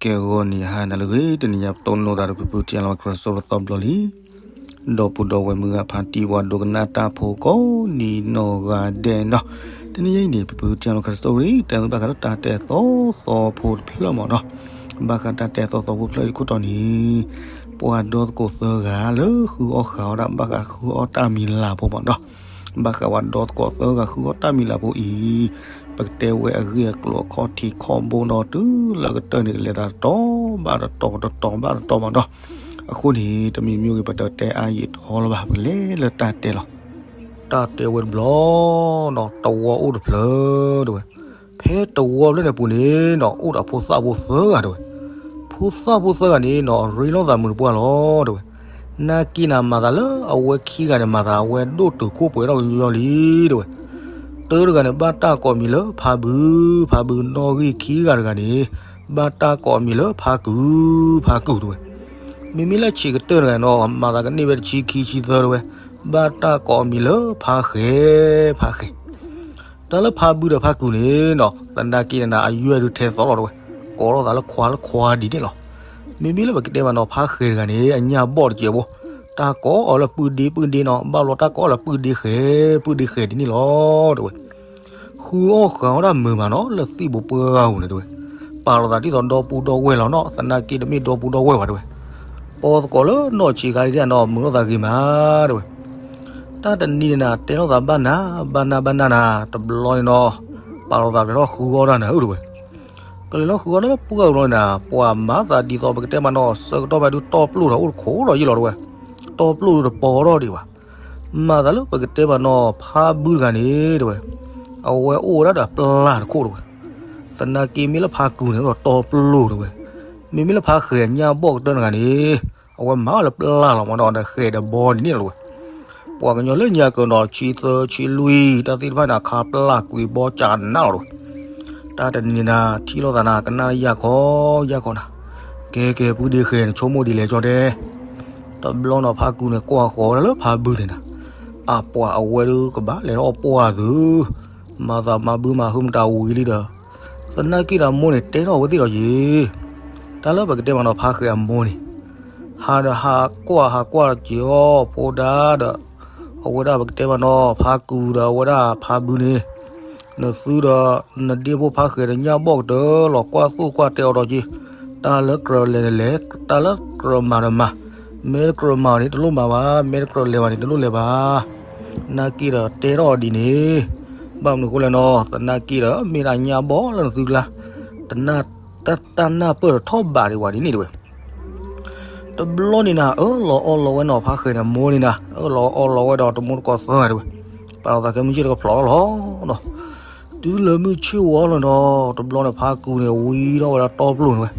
ကဲ ဂီၤနံၤဟါနၤလၢအဂ့ၤ, တနံၤညါပတိၢ်နီၣ်သးဒီး ပပုၢ်တံၢ်လီၤဝဲ ခရံာ်စိပသီဘျီလံ. ဒီပုၢ်ဒီဝဲၢ်မုၢ်ဂၤဖါတံၢ် ပှၤဒိကနၣ်တၢ်ဖိကိးနံၤနီၢ်ဂၤဒဲးနီၤ, တနံၤညါအံၤန့ၣ် ပပုၢ်တံၢ်လီၤ ခရံာ်စိ တဲဘၣ်ဃးဒီးတၢ်တဲသီသီဖိတဖျၢၣ်မးနီၤ. ဘၣ်ဃးတၢ်တဲသီသီဖိတဖျၢၣ်အံၤခိၣ်တီန့ၣ်, ပှၤဒီသကိးသၢဂၤလၢဃုအီၣ်ဃုအီတၢ်မံၤလၢ်ဖိမးနီၤ. ဘၣ်ဃးပှၤဒီသကိးသၢဂၤဃုအီၣ်တၢ်မံၤလၢ်ဖိအံၤ, ပကတဲဝဲအဂ့ၢ်အကျိၤအခီၣ်ထံးခီၣ်ဘိဒီး တုၤလၢကတၢၢ်န့ၣ် ကလဲၤသးတတီၤဘၣ်တတီၤ တတီၤဘၣ်တတီၤမးနီၤ. အဃိန့ၣ် တမံၤမံၤဂ့ၤ ပတတဲအါယံာ်ထီလၢၤဘၣ်, ပကလဲၤလၢတၢ်တဲလီၤ. တၢ်တဲဝဲတဘျီနီၤ, သဝီအိၣ်တဖျၢၣ်တဲဝဲ. ဖဲသဝီဖျၢၣ်န့ၣ်ပူၤန့ၣ်နီၤ အိၣ်ဒီးဖိသၣ်ဖိသၢဂၤတဲဝဲ. ဖိသၣ်ဖိသၢဂၤန့ၣ်နီၤ ရ့လိာ်သးမုာ်တပှၢ်လီၤတဲဝဲ. နာ်က့နၤ မၤသးလၢအဝဲခံဂၤန့ၣ် မၤသးအဝဲဒိၣ်တုာ်ခိၣ်ပှဲၤထီၣ်ကညီလံတဲဝဲ. တၢတဂၤန့ၣ် ဘၣ်တၢ်ကိးမံၤလၢဖါဘု, ဖါဘုနီၣ်ဂံၢ်, ခံဂၤတဂၤန့ၣ် ဘၣ်တၢ်ကိးမံၤလၢဖါကုာ်, ဖါကုာ်တဲဝဲ. မ့မ့ၢ်လၢဆံးကတၢၢ်တဂၤနီၤ မၤသးကန့ၢ်ဝဲတဆံခံဆံသၢတဲဝဲ, ဘၣ်တၢ်ကိးမံၤလၢဖါဃဲၤ, ဖါဃဲၤ. တၢ်လၢဖါဘုဒီးဖါကုာ်န့ၣ်နီၤ သနာ်က့န့ၣ်နၤ အယွဲၢ်ဒုးထဲသိးလီၤတဲဝဲ, ကိးထီၣ်သးလၢခွါလၢခွါဒ်န့ၣ်လီၤ. မ့မ့ၢ်လၢပကတဲမးနီၤ ဖါဃဲၤတဂၤန့ၣ် အညၣ်ဘီၣ်တစဲးဖိ, တၢ်ကိးအီၤလၢပုၢ်ဒ့ပုၢ်ဒ့နီၤ ဘၣ်ဘျီတၢ်ကိးအီၤလၢပုၢ်ဒ့ဃဲၤ ပုၢ်ဒ့ဃဲၤဒ်န့ၣ်လီၤတဲဝဲ. ဃုအီၣ်ဃုအီတၢ်မုာ်မးနီၤ လၢသံၣ်ဘိပှၢ်ဂၤဧိၤန့ၣ်တဲဝဲ. ပာ်လီၤသးဒ်သိးဒီပုၢ်ဒီဝဲၢ်လီၤနီၤ သနာ်က့တမ့ၢ်ဒီပုၢ်ဒီဝဲၢ်ဘၣ်တဲဝဲ. ပီသကိးလၢနီၢ်ဆံးခါဒ်န့ၣ်နီၤ မုာ်လိာ်သးဂ့ၤမးတဲဝဲ. တၢ်တနံၤန့ၣ်နၤ တဲထီၣ်သးဘၣ်နၤ ဘၣ်နၤဘၣ်နၤနၤ တဘျီန့ၣ်နီၤ ပာ်လီၤသးကလဲၤထီၣ်ဃုအီၣ်တၢ်နၤဧိၤတဲဝဲ. ကလဲၤထီၣ်ဃုအီၣ်တၢ်လၢပှၢ်ဧိၤလီၤန့ၣ်နၤ ပှၤမၤသးဒ်သိးပကတဲမးနီၤ ဆၢကတီၢ်ဖဲဒုးတီၢ်ပျိၢ်ဒီးအိၣ်တခိးဒီးယ့ၢ်လီၤတဲဝဲ. တီၢ်ပျိၢ်ဒုးတပီၤထီၣ်ဒံးဘၣ်. မၤသးလၢပကတဲမးနီၤ ဖါဘုတဂၤန့ၣ်တဲဝဲ, အဝဲအိၣ်ဝဲဒၣ်ဒီးပျၢ်တခိၣ်တဲဝဲ. သနာ်က့မ့ၢ်လၢဖါကုာ်န့ၣ် အိၣ်ဒီးတီၢ်ပျိၢ်တဲဝဲ. မ့မ့ၢ်လၢဖါဃဲၤညၣ်ဘီၣ်ကတၢၢ်တဂၤန့ၣ် အဝဲမၤအီၤလၢပျၢ်လီၤမးနီၤ ဒီးဃဲၤဒီးဘီဒ်န့ၣ်လီၤတဲဝဲ. ပှၤကညီလၢညါကၢၤဒီးဆံသၢဆံလွံၢ် တၢ်သ့ၣ်တဖၣ်န့ၣ် အခါပျၢ်ကွံာ်ဘီကနၣ်လီၤတဲဝဲ. တၢ်တနံၤန့ၣ်နၤ ထံၣ်လိာ်သးနၤ ကနၣ်လၢယၢ်ခီယၢ်ခီနၤ, ကဲကဲ ပုၢ်ဒ့ဃဲၤ နဆိကမိၣ်ဒ်လဲၣ်ကၠီတဲ. တဘျီနီၤဖါကုာ်န့ၣ် ကွၢ်ဃီၤဝဲဒၣ်လၢဖါဘုန့ၣ်နၤ, အပှၤအဝဲဒုးကဘၣ်လဲၤထီၣ်ပှၢ်သု မၤသးမၤဘုမၤဟုမတၤဝံၤလံဒီး, သနာ်က့ဒီးမိၢ်န့ၣ်တဲထီၣ်ဝဲသ့ၣ်ဒီးယ့ၤ, တၢ်လၢပကတဲမးနီၤ ဖါဃဲၤအမိၢ်န့ၣ်, ဟးဒီးဟးကွၢ်ဟးကွၢ်က့ၤအီၤဖိဒါဒီး, အဝဲဒၣ်ပကတဲမးနီၤ ဖါကုာ်ဒီးအဝဲဒၣ်ဖါဘုန့ၣ်, နသုဒီးနဒ့ဖိဖါဃဲၤဒီးညၣ်ဘီၣ်ကတၢၢ်လီၤ ကွၢ်သိၣ်ကွၢ်တဲအီၤဒီးက့ၤ, တၢ်လၢကြၢးလဲၤဒီးလဲၤ တၢ်လၢကြၢးမၤဒီးမၤ, မ့ၢ်တကြၢးမၤန့ၣ် တလိၣ်မၤဘၣ်, မ့ၢ်တကြၢးလဲၤဘၣ်န့ၣ် တလိၣ်လဲၤဘၣ်. နာ်က့ဒီးတဲထီၣ်ဒ်န့ၣ်, ဘၣ်မနုၤအဃိလဲၣ်နီၤ သနာ်က့ဒီး မ့ၢ်ဒၣ်ညၣ်ဘီၣ်လၢနသုကျါ, တနၢ် တၢ်နၢ်ပၢၢ်တထီၣ်ဘးဒံးဝဲဒ်န့ၣ်တဲဝဲ. တဘျီန့ၣ်နၤ အၢၣ်လီၤအီလီၤဝဲနီၤ ဖါဃဲၤန့ၣ်မိၢ်န့ၣ်နၤ အၢၣ်လီၤအီလီၤဝဲဒီးတမူတကိးသၢဂၤတဲဝဲ, ပာ်လီၤသးခဲမုၢ်ဆ့ၣ်တကဖျိးလီၤလီၤနီၤ. တုၤလၢမုၢ်ဆ့ၣ်ဝီလီၤနီၤ တဘျီန့ၣ် ဖါကုာ်န့ၣ် ဝံထီၣ်ဝဲဒၣ်တီပျိၢ်န့ၣ်ဝဲ,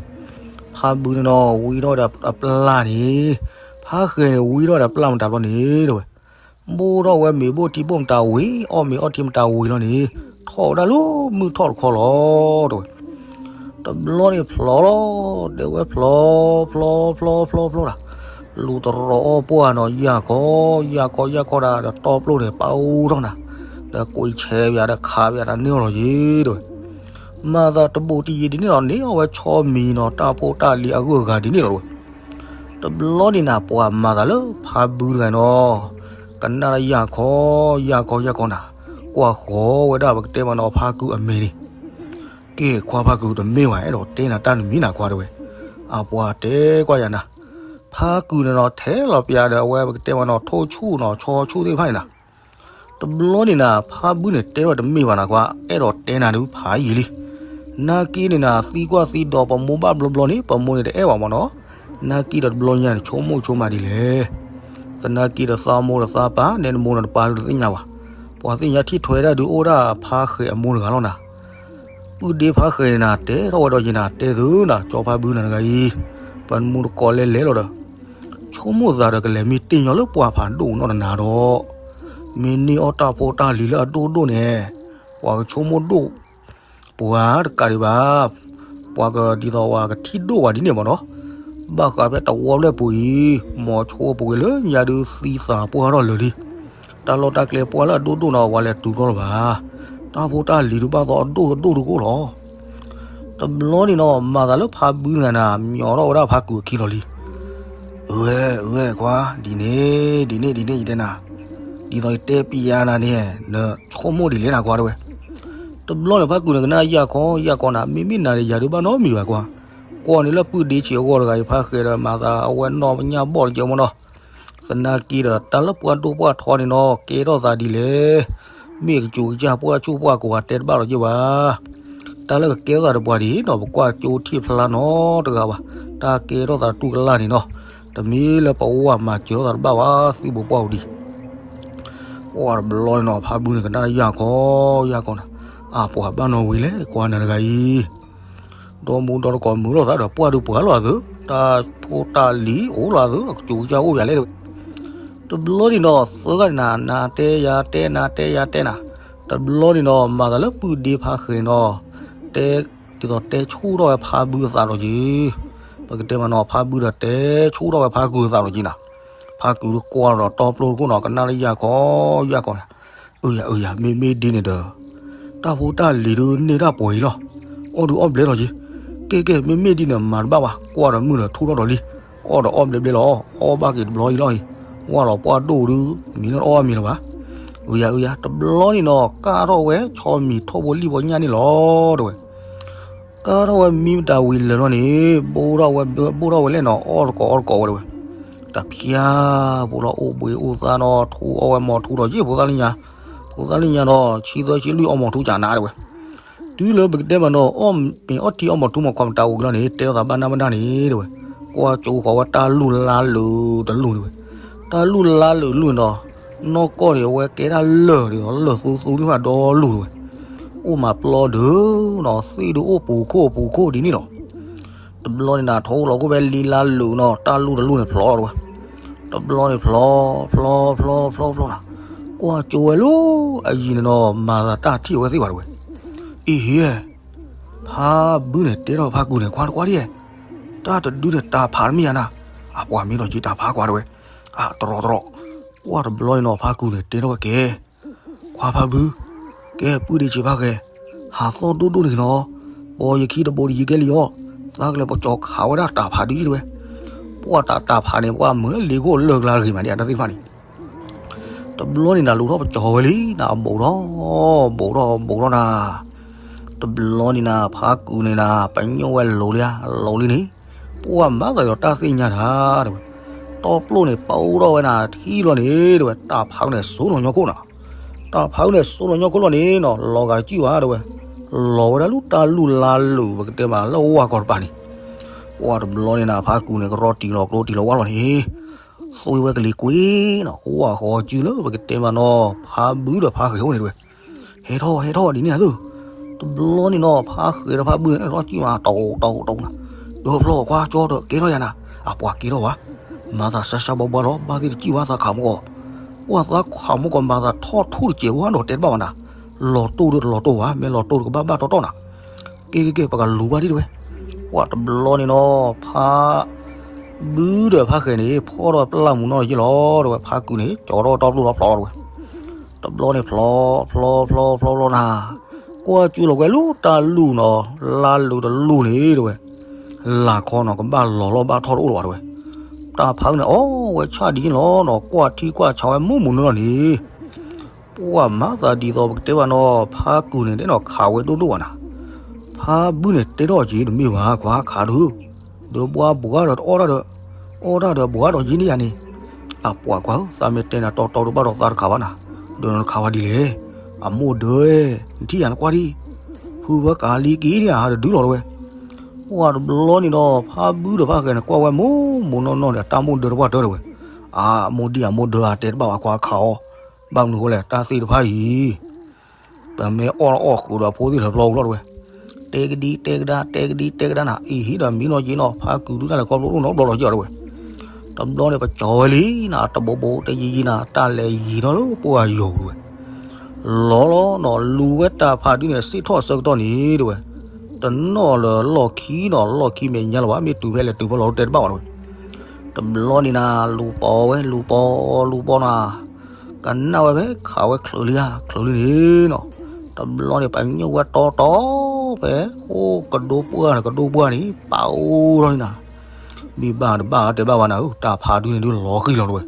ဖါဘုန့ၣ်နီၤ ဝံထီၣ်ဝဲဒၣ်အပျၢ်န့ၣ်, ဖါဃဲၤန့ၣ် ဝံထီၣ်ဝဲဒၣ်အပျၢ်မတၤဘျီန့ၣ်တဲဝဲ, ဘိၣ်ထီၣ်ဝဲမ့ၤဘိၣ်ထံဘိၣ်မတၤဝံၤ အီၣ်မ့ၤအီထံမတၤဝံၤလီၤန့ၣ်, ထီၣ်ဝဲဒၣ်လၢမုၢ်ထီၣ်တခီလီၤတဲဝဲ. တဘျီန့ၣ်ဖျိးလီၤ, တဲဝဲဖျိး ဖျိး ဖျိး ဖျိး ဖျိးဒၣ်, လူၤတရီအီၣ်ပှၢ်နီၤ ယၢ်ကီ ယၢ်ကီ ယၢ်ကီဒၣ်ဒီးတီပျိၢ်န့ၣ် ပာ်အိၣ်ထီၣ်နၤ, ဒီးကွံာ်ဆဲးဘၣ်ဒီးခးဘၣ်ဒီးန့ၢ်အီၤလီၤယ့ၤတဲဝဲ. မၤသးတဘူးတယံၤဒ်န့ၣ်လီၤ န့ၢ်အီၤဝဲဆီမံၤနီၤ တၢ်ဖိတၢ်လံၤအဂုၤအဂၤဒ်န့ၣ်လီၤတဲဝဲ. တဘျီန့ၣ်နၤ ပှၤမၤသးလၢဖါဘုတဂၤနီၤ, ကနၣ်လၢယၢ်ခီ ယၢ်ခီ ယၢ်ခီနၤ, ကွၢ်ဃီၤဝဲဒၣ်ပကတဲမးနီၤ ဖါကုာ်အမဲာ်န့ၣ်, ကဲခွါဖါကုာ် တမ့ၢ်ဘၣ် အဲၣ်ဒိးတဲနၤတၢ်တမံၤနၤခွါတဲဝဲ, အပှၤတဲကွၢ်ယၤနၤ, ဖါကုာ်န့ၣ်နီၤ ထဲလီၤပျးဒီးအဝဲပကတဲမးနီၤ ထိၣ်ဆူၣ်နီၤ ဆီဆူၣ်သ့ၣ်တဖၣ်န့ၣ်နၤ တဘျီန့ၣ်နၤ ဖါဘုန့ၣ်တဲထီၣ်တမ့ၢ်ဘၣ်နၤခွါ အဲၣ်ဒိးတဲနၤဒုးဖးယံာ်လံ. နာ်က့န့ၣ်နၤ သံကွၢ်သံဒိးပမိၢ်ဘၣ်ဘျီဘျီန့ၣ် ပမိၢ်န့ၣ်တအဲၣ်ဘၣ်မးနီၤ. နာ်က့ဒီးတဘျီညါန့ၣ် ဆိကမိၣ်ဆိကမးဒ်လဲၣ်. သနာ်က့ဒီးသးမိၢ်ဒီးသးပၢ် နဲနမိၢ်ဒီးနပၢ်ဒုးတသ့ၣ်ညါဘၣ်. ပှၤသ့ၣ်ညါထံၣ်ထွဲဒၣ်ဒုးအိၣ်ဒၣ်ဖါဃဲၤအမိၢ်တဂၤလီၤနၤ. ပုၢ်ဒ့ဖါဃဲၤန့ၣ်နၤ တဲထီၣ်ဝဲဒီးယနၤ တဲသုနၤ ကၠီဖါဘုနၤတဂၤအံၤ ပနမူတကိးလဲၤလဲၤလီၤဒီး ဆိကမိၣ်သးဒီးကလဲၤမ့ၢ်တ့ၢ်ညီလၢပှၢ်ဖးဒိၣ်နီၢ်တနၤဒီး မ့ၢ်န့ၢ်အီၣ်တၢ်ဖိတၢ်လံၤလၢအဒိၣ်ဒိၣ်န့ၣ် ပှၤကဆိကမိၣ်ဒိၣ် ပှၤတကးဒံးဘၣ် ပှၤကဒ်သိးပှၤကထံၣ်ဒိၣ်ဝဲဒ်န့ၣ်မးနီၤ. ဘၣ်ဃးဖဲတဝီဖျၢၣ်ပူၤအံၤ မိၤဆိပူၤကွံာ်လၢညါဒုးသံသးပှၢ်ထီၣ်လၢာ်လံ. တၢ်လီၢ်တၢ်ကျဲပှၢ်လၢအဒိၣ်ဒိၣ်နီၤ ပှၤလဲၤတုၤထီၣ်လၢၤဘၣ်. တၢ်ဖိတၢ်လံၤဒုးဘၣ်သီအဒိၣ်တဒိၣ်တကိၣ်လီၤ. တ တဘျီန့ၣ်နီၤ မၤသးလၢဖါဘုန့ၣ်နၤ မညီထီၣ်ဝဲဒၣ်ဖါကုာ်အခံလီၤလံ. အဝဲ အဝဲကွၢ် ဒ်န့ၣ် ဒ်န့ၣ် ဒ်န့ၣ် ယတဲနၤ, ဒ်သိးယတဲပျးနၤန့ၣ် နဆိကမိၣ်ဒ်လဲၣ်နၤကွၢ်တဲဝဲ. တဘျီန့ၣ်ဖါကုာ်န့ၣ် ကနၣ်ယၢ်ခီ ယၢ်ခီနၤ မ့မ့ၢ်နၤဒီးယၤဒုးဘၣ်နီတမံၤဘၣ်ကွၢ်. ကွၢ်န့ၣ်လၢပုၢ်ဒ့ဆံးအဂီၢ်တဂၤအံၤ ဖါဃဲးဒီး မၤသးအဝဲနီၢ်ပညၣ်ဘီၣ်တကဲမ့ၢ်နီၤ. သနာ်က့ဒီး တၢ်လၢပှၢ်ဒိၣ်ပှၢ်ထီန့ၣ်နီၤ ကဲထီၣ်သးဒ်လဲၣ်. မ့ၢ်အကစူးကစၢ် ပှၢ်ဆူၣ်ပှၢ်ကိးဂၤတဲတဘၣ်လီၤက့ၤဘၣ်. တၢ်လၢကကဲထီၣ်သးဒီးပှၤဒ်နီၤ ပကွၢ်ကၠိထံၣ်ဖျါနီတဂၤဘၣ်. တၢ်ကဲထီၣ်သးတူၢ်ကလာ်န့ၣ်နီၤ တမ့ၢ်လၢပဝၢ်မၤစၢၤထီၣ်သးတဘၣ်ဘၣ် သံၣ်ဘိပှၢ်အိၣ်ဒံး. ပှၢ်တဘျီန့ၣ်နီၤ ဖါဘုန့ၣ် ကနၣ်လၢယၢ်ခီ ယၢ်ခီနၤ, အပှၤဘၣ်နီဝံၤလဲၣ် ကွၢ်နၤတဂၤအံၤ ဒီမူဒီတကိးမုာ်လိာ်သးဒီးပှၢ်ဒုးပှၢ်လိာ်အသး, တၢ်ဖိတၢ်လံၤအိၣ်လိာ်အသး အကစူးကစၢ်အိၣ်ယၤလဲၣ်တဲဝဲ. တဘျီန့ၣ်နီၤ သၢဂၤန့ၣ်နၤ နၤတဲယၤတဲ နၤတဲယၤတဲနၤ, တဘျီန့ၣ်နီၤ မၤသးလၢပုၢ်ဒ့ဖါဃဲးနီၤ တဲ ဒ်သိးတဲဆူၣ်ထီၣ်ဝဲဖါဘုအသးလီၤက့ၤ. ပကတဲမးနီၤ ဖါဘုဒီးတဲဆူၣ်ထီၣ်ဝဲဖါကုာ်အသးလီၤက့ၤနၤ. ဖါကုာ်တကွၢ်ဒီးတီပျိတခိၣ်နီၤ ကနၣ်လၢယၢ်ခီ ယၢ်ခီန့ၣ်, အၢယၤ အၢယၤ မ့မ့ၢ်ဒ်န့ၣ်ဒီး တၢ်ဖိတၢ်လံၤဒုးန့ၢ်တၢ်ပှဲၤအံၤလီၤ. အီၣ်ဒုးအီၣ်ဘျဲလီၤက့ၤ. ကဲကဲ မ့မ့ၢ်ဒ်န့ၣ် မၤတဘၣ်ဘၣ် ကွၢ်ဒီးမုၢ်ဒီးထူထီၣ်ဒီးလံ. အီၣ်ဒီးအီၣ်ဘျဲဘျဲလီၤ အီၣ်ဘၣ်က့ၤတဘျီအံၤလီၤအံၤ, ဝၢ်လီၤပှၢ်ဒိၣ်ဒုး မံၤနီၣ်အီၣ်ဘၣ်မံၤလၢၤဘၣ်. အၢယၤ အၢယၤ တဘျီန့ၣ်နီၤ ကၢ်ထီၣ်ဝဲဆီမံၤထိၣ်ဖိလံၣ်ဖိညၣ်န့ၣ်လီၤတဲဝဲ. ကၢ်ထီၣ်ဝဲမံမတၤဝံၤလၢာ်လီၤန့ၣ် ဘိၣ်ထီၣ်ဝဲ ဘိၣ်ထီၣ်ဝဲလဲၣ်နီၤ အီၣ်တကိးအီၣ်တကိးဝဲတဲဝဲ. တဖၠါဖိလီၤအိၣ်ဘှံးအိၣ်သါနီၤ ထူအီၣ်ဝဲမီၤထူဒီးယ့ၢ်ဖိသၣ်လၢညါ, ဖိသၣ်လၢညါဒီး ဆံသၢဆံလွံၢ်အီၣ်မီၤထူကနၤတဲဝဲ. တုၤလၢပကတဲမးနီၤ အီၣ်မ့ၤအီၣ်ထံအီၣ်မီၤထူမီၤခီမတၤအိၣ်ကလီၤန့ၣ် တဲလိာ်သးဘၣ်နၢ်ဘၣ်နၢ်န့ၣ်တဲဝဲ. ကွၢ်ကၠိဃီၤဝဲတၢ်လူၢ်လါလုာ်တလူၢ်တဲဝဲ. တၢ်လူၢ်လါလုာ်တလူၢ်န့ၣ်ဒီး နီၢ်ကီၢ်န့ၣ် အဝဲကဲဒၣ်လၢၢ်ဒီး လၢၢ်သူသူဒုးဖးဒီလူၢ်တဲဝဲ. အိၣ်မးပျီဒုးနီၤ သ့ၣ်ဒုးအိၣ်ပူၤခိၣ်ပူၤခိၣ်ဒ်န့ၣ်လီၤ. တဘျီန့ၣ်နၤ ထိၣ်လီၤကအိၣ်ဖဲလံလါလုာ်နီၤ တၢ်လူၢ်တလူၢ်န့ၣ်ဖျိလီၤတဲဝဲ. တဘျီန့ၣ်ဖျိ ဖျိ ဖျိ ဖျိ ဖျိနၤ, ကွၢ်ကၠိဝဲလၢအယံၤန့ၣ်နီၤ မၤသးတၢ်ထံၣ်ဝဲသ့ၣ်ဘၣ်တဲဝဲ. အံၤဟံၤ ဖါဘုန့ၣ်တဲထီၣ်ဖါကုာ်န့ၣ် ကွၢ်တကွၢ်ဒ်, တၢ်တဒုန့ၣ်တၢ်ဖးတမ့ၢ်ယၤနၤ, အပှၤမ့ၢ်ဒီးယတၢ်ဖးကွၢ်တဲဝဲ. အတရီတရီ, ကွၢ်တဘျီန့ၣ်နီၤ ဖါကုာ်န့ၣ်တဲထီၣ်ဝဲကဲ ခွါဖါဘု, ကဲပုၢ်ဒ့ဆံးဖါဃဲၤ, ဟးသီၣ်ဒိၣ်ဒိၣ်န့ၣ်နီၤ, ပီယခံတဘိတယံၤကဲလံအီၤ, သးကလဲၤပကၠီၤခးဝဲဒၣ်တၢ်ဖးဒ်တဲဝဲ. ပှၢ်တၢ်တၢ်ဖးန့ၣ် ပှၢ်မုာ်လၢလ့ခိၣ်လၢၢ်ကျါတဂ့ၤမးဒ်အတၢ်သ့ၣ်တဖၣ်န့ၣ် တဘျီန့ၣ်နၤလူၤထီၣ်ပကၠီၤဝဲလံနၤ ဘူးထီၣ်ဘူးထီၣ်ဘူးထီၣ်နၤ, တဘျီန့ၣ်နၤ ဖါကုာ်န့ၣ်နၤ ပညိၣ်ဝဲလိၤလံဧါ လိၤလံန့ၣ်, ပှၢ်မၤသးဒီးတၢ်သ့ၣ်ညါတၢ်တဲဝဲ, တီပျိၣ်န့ၣ် ပအိၣ်ထီၣ်ဝဲနၤထံလီၤန့ၣ်တဲဝဲ တၢ်ဖးန့ၣ်စိလီၤညီခိၣ်နၤ, တၢ်ဖးန့ၣ်စိလီၤညီခိၣ်လီၤန့ၣ်နီၤ လီၤဂာ်တကံၢ်ဘၣ်တဲဝဲ, လီၤဝဲဒၣ်လၢတၢ်လူၢ်လါလုာ်ပကတဲမးလၢဝၢ်ကီၢ်တပၤန့ၣ်, ပှၢ်တဘျီန့ၣ်နၤ ဖါကုာ်န့ၣ် ကရီတံၢ်လီၤကျိတံၢ်လီၤဝါလီၤန့ၣ် သွံဝဲကလံၤကွံာ်နီၤ ဝၢ်ဃီၤစုလၢပကတဲမးနီၤ ဖါဘုဒီးဖါဃဲၤအိၣ်န့ၣ်တဲဝဲ, ဟဲထီၣ်ဟဲထီၣ်ဒ်န့ၣ်နၤသု, တဘျီန့ၣ်နီၤ ဖါဃဲၤဒီးဖါဘုန့ၣ် လီၤစုမး တီတီတီနၤ, ဒီဖျီကွၢ်ကၠီဒီးကဲထီၣ်ယၤနၤ, အပှၤကဲထီၣ်ဘၣ်, မၤသးစှၤစှၤဘှါဘှါလီၤ ဘၣ်သ့ၣ်တစံၣ်ဘၣ်သးခးမူကီၢ်, ပှၢ်သးခးမူကီၢ်မၤသးထီၣ်ထူတစဲးဝါဒီးတဲတဘၣ်ဘၣ်နၤ, လီၤတိၢ်ဒီးတလီၤတိၢ်ဘၣ် မ့ၢ်လီၤတိၢ်ဒီးကဘၣ်ဘၣ်တီတီနၤ, ကဲကဲကဲ ပကလူၤဘၣ်ဒ်တဲဝဲ, ပှၢ်တဘျီန့ၣ်နီၤ ဖါ ဘုဒီးဖါဃဲၤန့ၣ် ဖီၣ်ထီၣ်ပျၢ်မူနီၢ်တယ့ၢ်လီၤတဲဝဲ ဖါကုာ်န့ၣ် ကၠီထီၣ်တီပျိၣ်လီၤဖျိလီၤတဲဝဲ, တဘျီန့ၣ်ဖျိ ဖျိ ဖျိ ဖျိ ဖျိနၤ, ကွၢ်ကၠူလီၤဝဲလၢတၢ်လူၢ်နီၤ လါလုာ်တလူၢ်န့ၣ်တဲဝဲ, လၢ်ခီနီၤ ကဘၣ်လီၤလီၢ်ဘၣ်ထီၣ်တအိၣ်လၢၤဘၣ်တဲဝဲ, တၢ်ဖးန့ၣ်အီၣ်ဝဲဆၣ်ဒ်န့ၣ်လီၤနီၤ ကွၢ်ထံကွၢ်ဆးဝဲမူမူနီၢ်နီၢ်န့ၣ် ပှၢ်မၤသးဒ်သိးပကတဲဘၣ်နီၤ ဖါကုာ်န့ၣ်တဲနီၤခးဝဲဒိၣ်ဒိၣ်ဘၣ်နၤ, ဖါဘုန့ၣ်တဲထီၣ်က့ၤတမ့ၢ်ဘၣ် ခွါခးဒုး, ဒီးဘှါဘှါဒီးတအီၣ်တၢ်ဒီး, အီၣ်တၢ်ဒီးဘှါဒီးယ့န့ၢ်ယၤန့ၣ်, အပှၤကွၢ်ဧၢ သးမ့ၢ်တဲနၤတီတီတဘၣ်ဒီးသးတခးဘၣ်နၤ, ဒီးနတခးဝဲဒ်လဲၣ်, အမိၢ်ဒၢဧၢ, နထံၣ်ယၤနကွၢ်ဒံး, ဖုဝဲကးလံက့ၤန့ၣ် အဟးတဒုလီၤတဲဝဲ, ပှၢ်တဘျီန့ၣ်ဒီး ဖါဘုဒီးဖါဃဲၤန့ၣ် ကွၢ်ဝဲမူမူနီၢ်နီၢ်န့ၣ် အတၢ်မိၢ်ဒၢတပှၢ်တၢ်တဲဝဲ, အမိၢ်ဒံအမိၢ်ဒၢဧါ တဲတဘၣ်ဘၣ် ခွါခးအီၤ, ဘၣ်မနုၤဃိလဲၣ် တၢ်သ့ၣ်တဖၣ်အံၤ ပမ့ၢ်အီၣ်လၢအီၣ်ဃုာ်ဒီးဖိသ့ၣ်လၢပျီပူၤလီၤတဲဝဲ, တဲကဒံတဲကဒါ တဲကဒံတဲကဒါနၤ အံၤဟံးဒီးမံနီၢ်က့နီၤ ဖါကုာ်ဒုးတၢ်လဲၤခီဖျိအိၣ်နီတဘျီလီၤက့အီၤတဲဝဲ, တဘျီန့ၣ်ပကၠီၤဝဲလံနၤ တဘိဘိတယံာ်ယံာ်နၤ တၢ်လဲၤယံာ်ထီၣ်လၢပှၢ်ယိာ်တဲဝဲ, လီၤလီၤနီၤ လူၤဝဲတၢ်ဖးဒုးန့ၣ် စ့ၢ်ထီၣ်အဆၢကတီၢ်န့ၣ်တဲဝဲ, တနီၣ်လၢလီၢ်ခံနီၤ လီၢ်ခံမဲာ်ညါလၢၤဘၣ် မ့ၢ်တုၤဖဲလဲၣ်တုၤဖဲလဲၣ်တဲတဘၣ်ဘၣ်တဲဝဲ, တဘျီန့ၣ်နၤ လူၤပိာ်ဝဲ လူၤပိာ် လူၤပိာ်နၤ, ကနၣ်ဝဲဖဲခးဝဲချုးလံဧါ ချုးလံန့ၣ်နီၤ, တဘျီန့ၣ် ပညိၣ်ဝဲတီတီ ဖဲဃိကဒိပှၢ်န့ၣ် ကဒိပှၢ်န့ၣ် ပာ်အိၣ်ထီၣ်န့ၣ်နၤ, မ့ၢ်ဘၣ်တဘၣ်တဲဘၣ်ဝဲနၤဧၢ, တၢ်ဖးဒုန့ၣ်ဒုးလီၤဃံၤလီၤတဝဲ,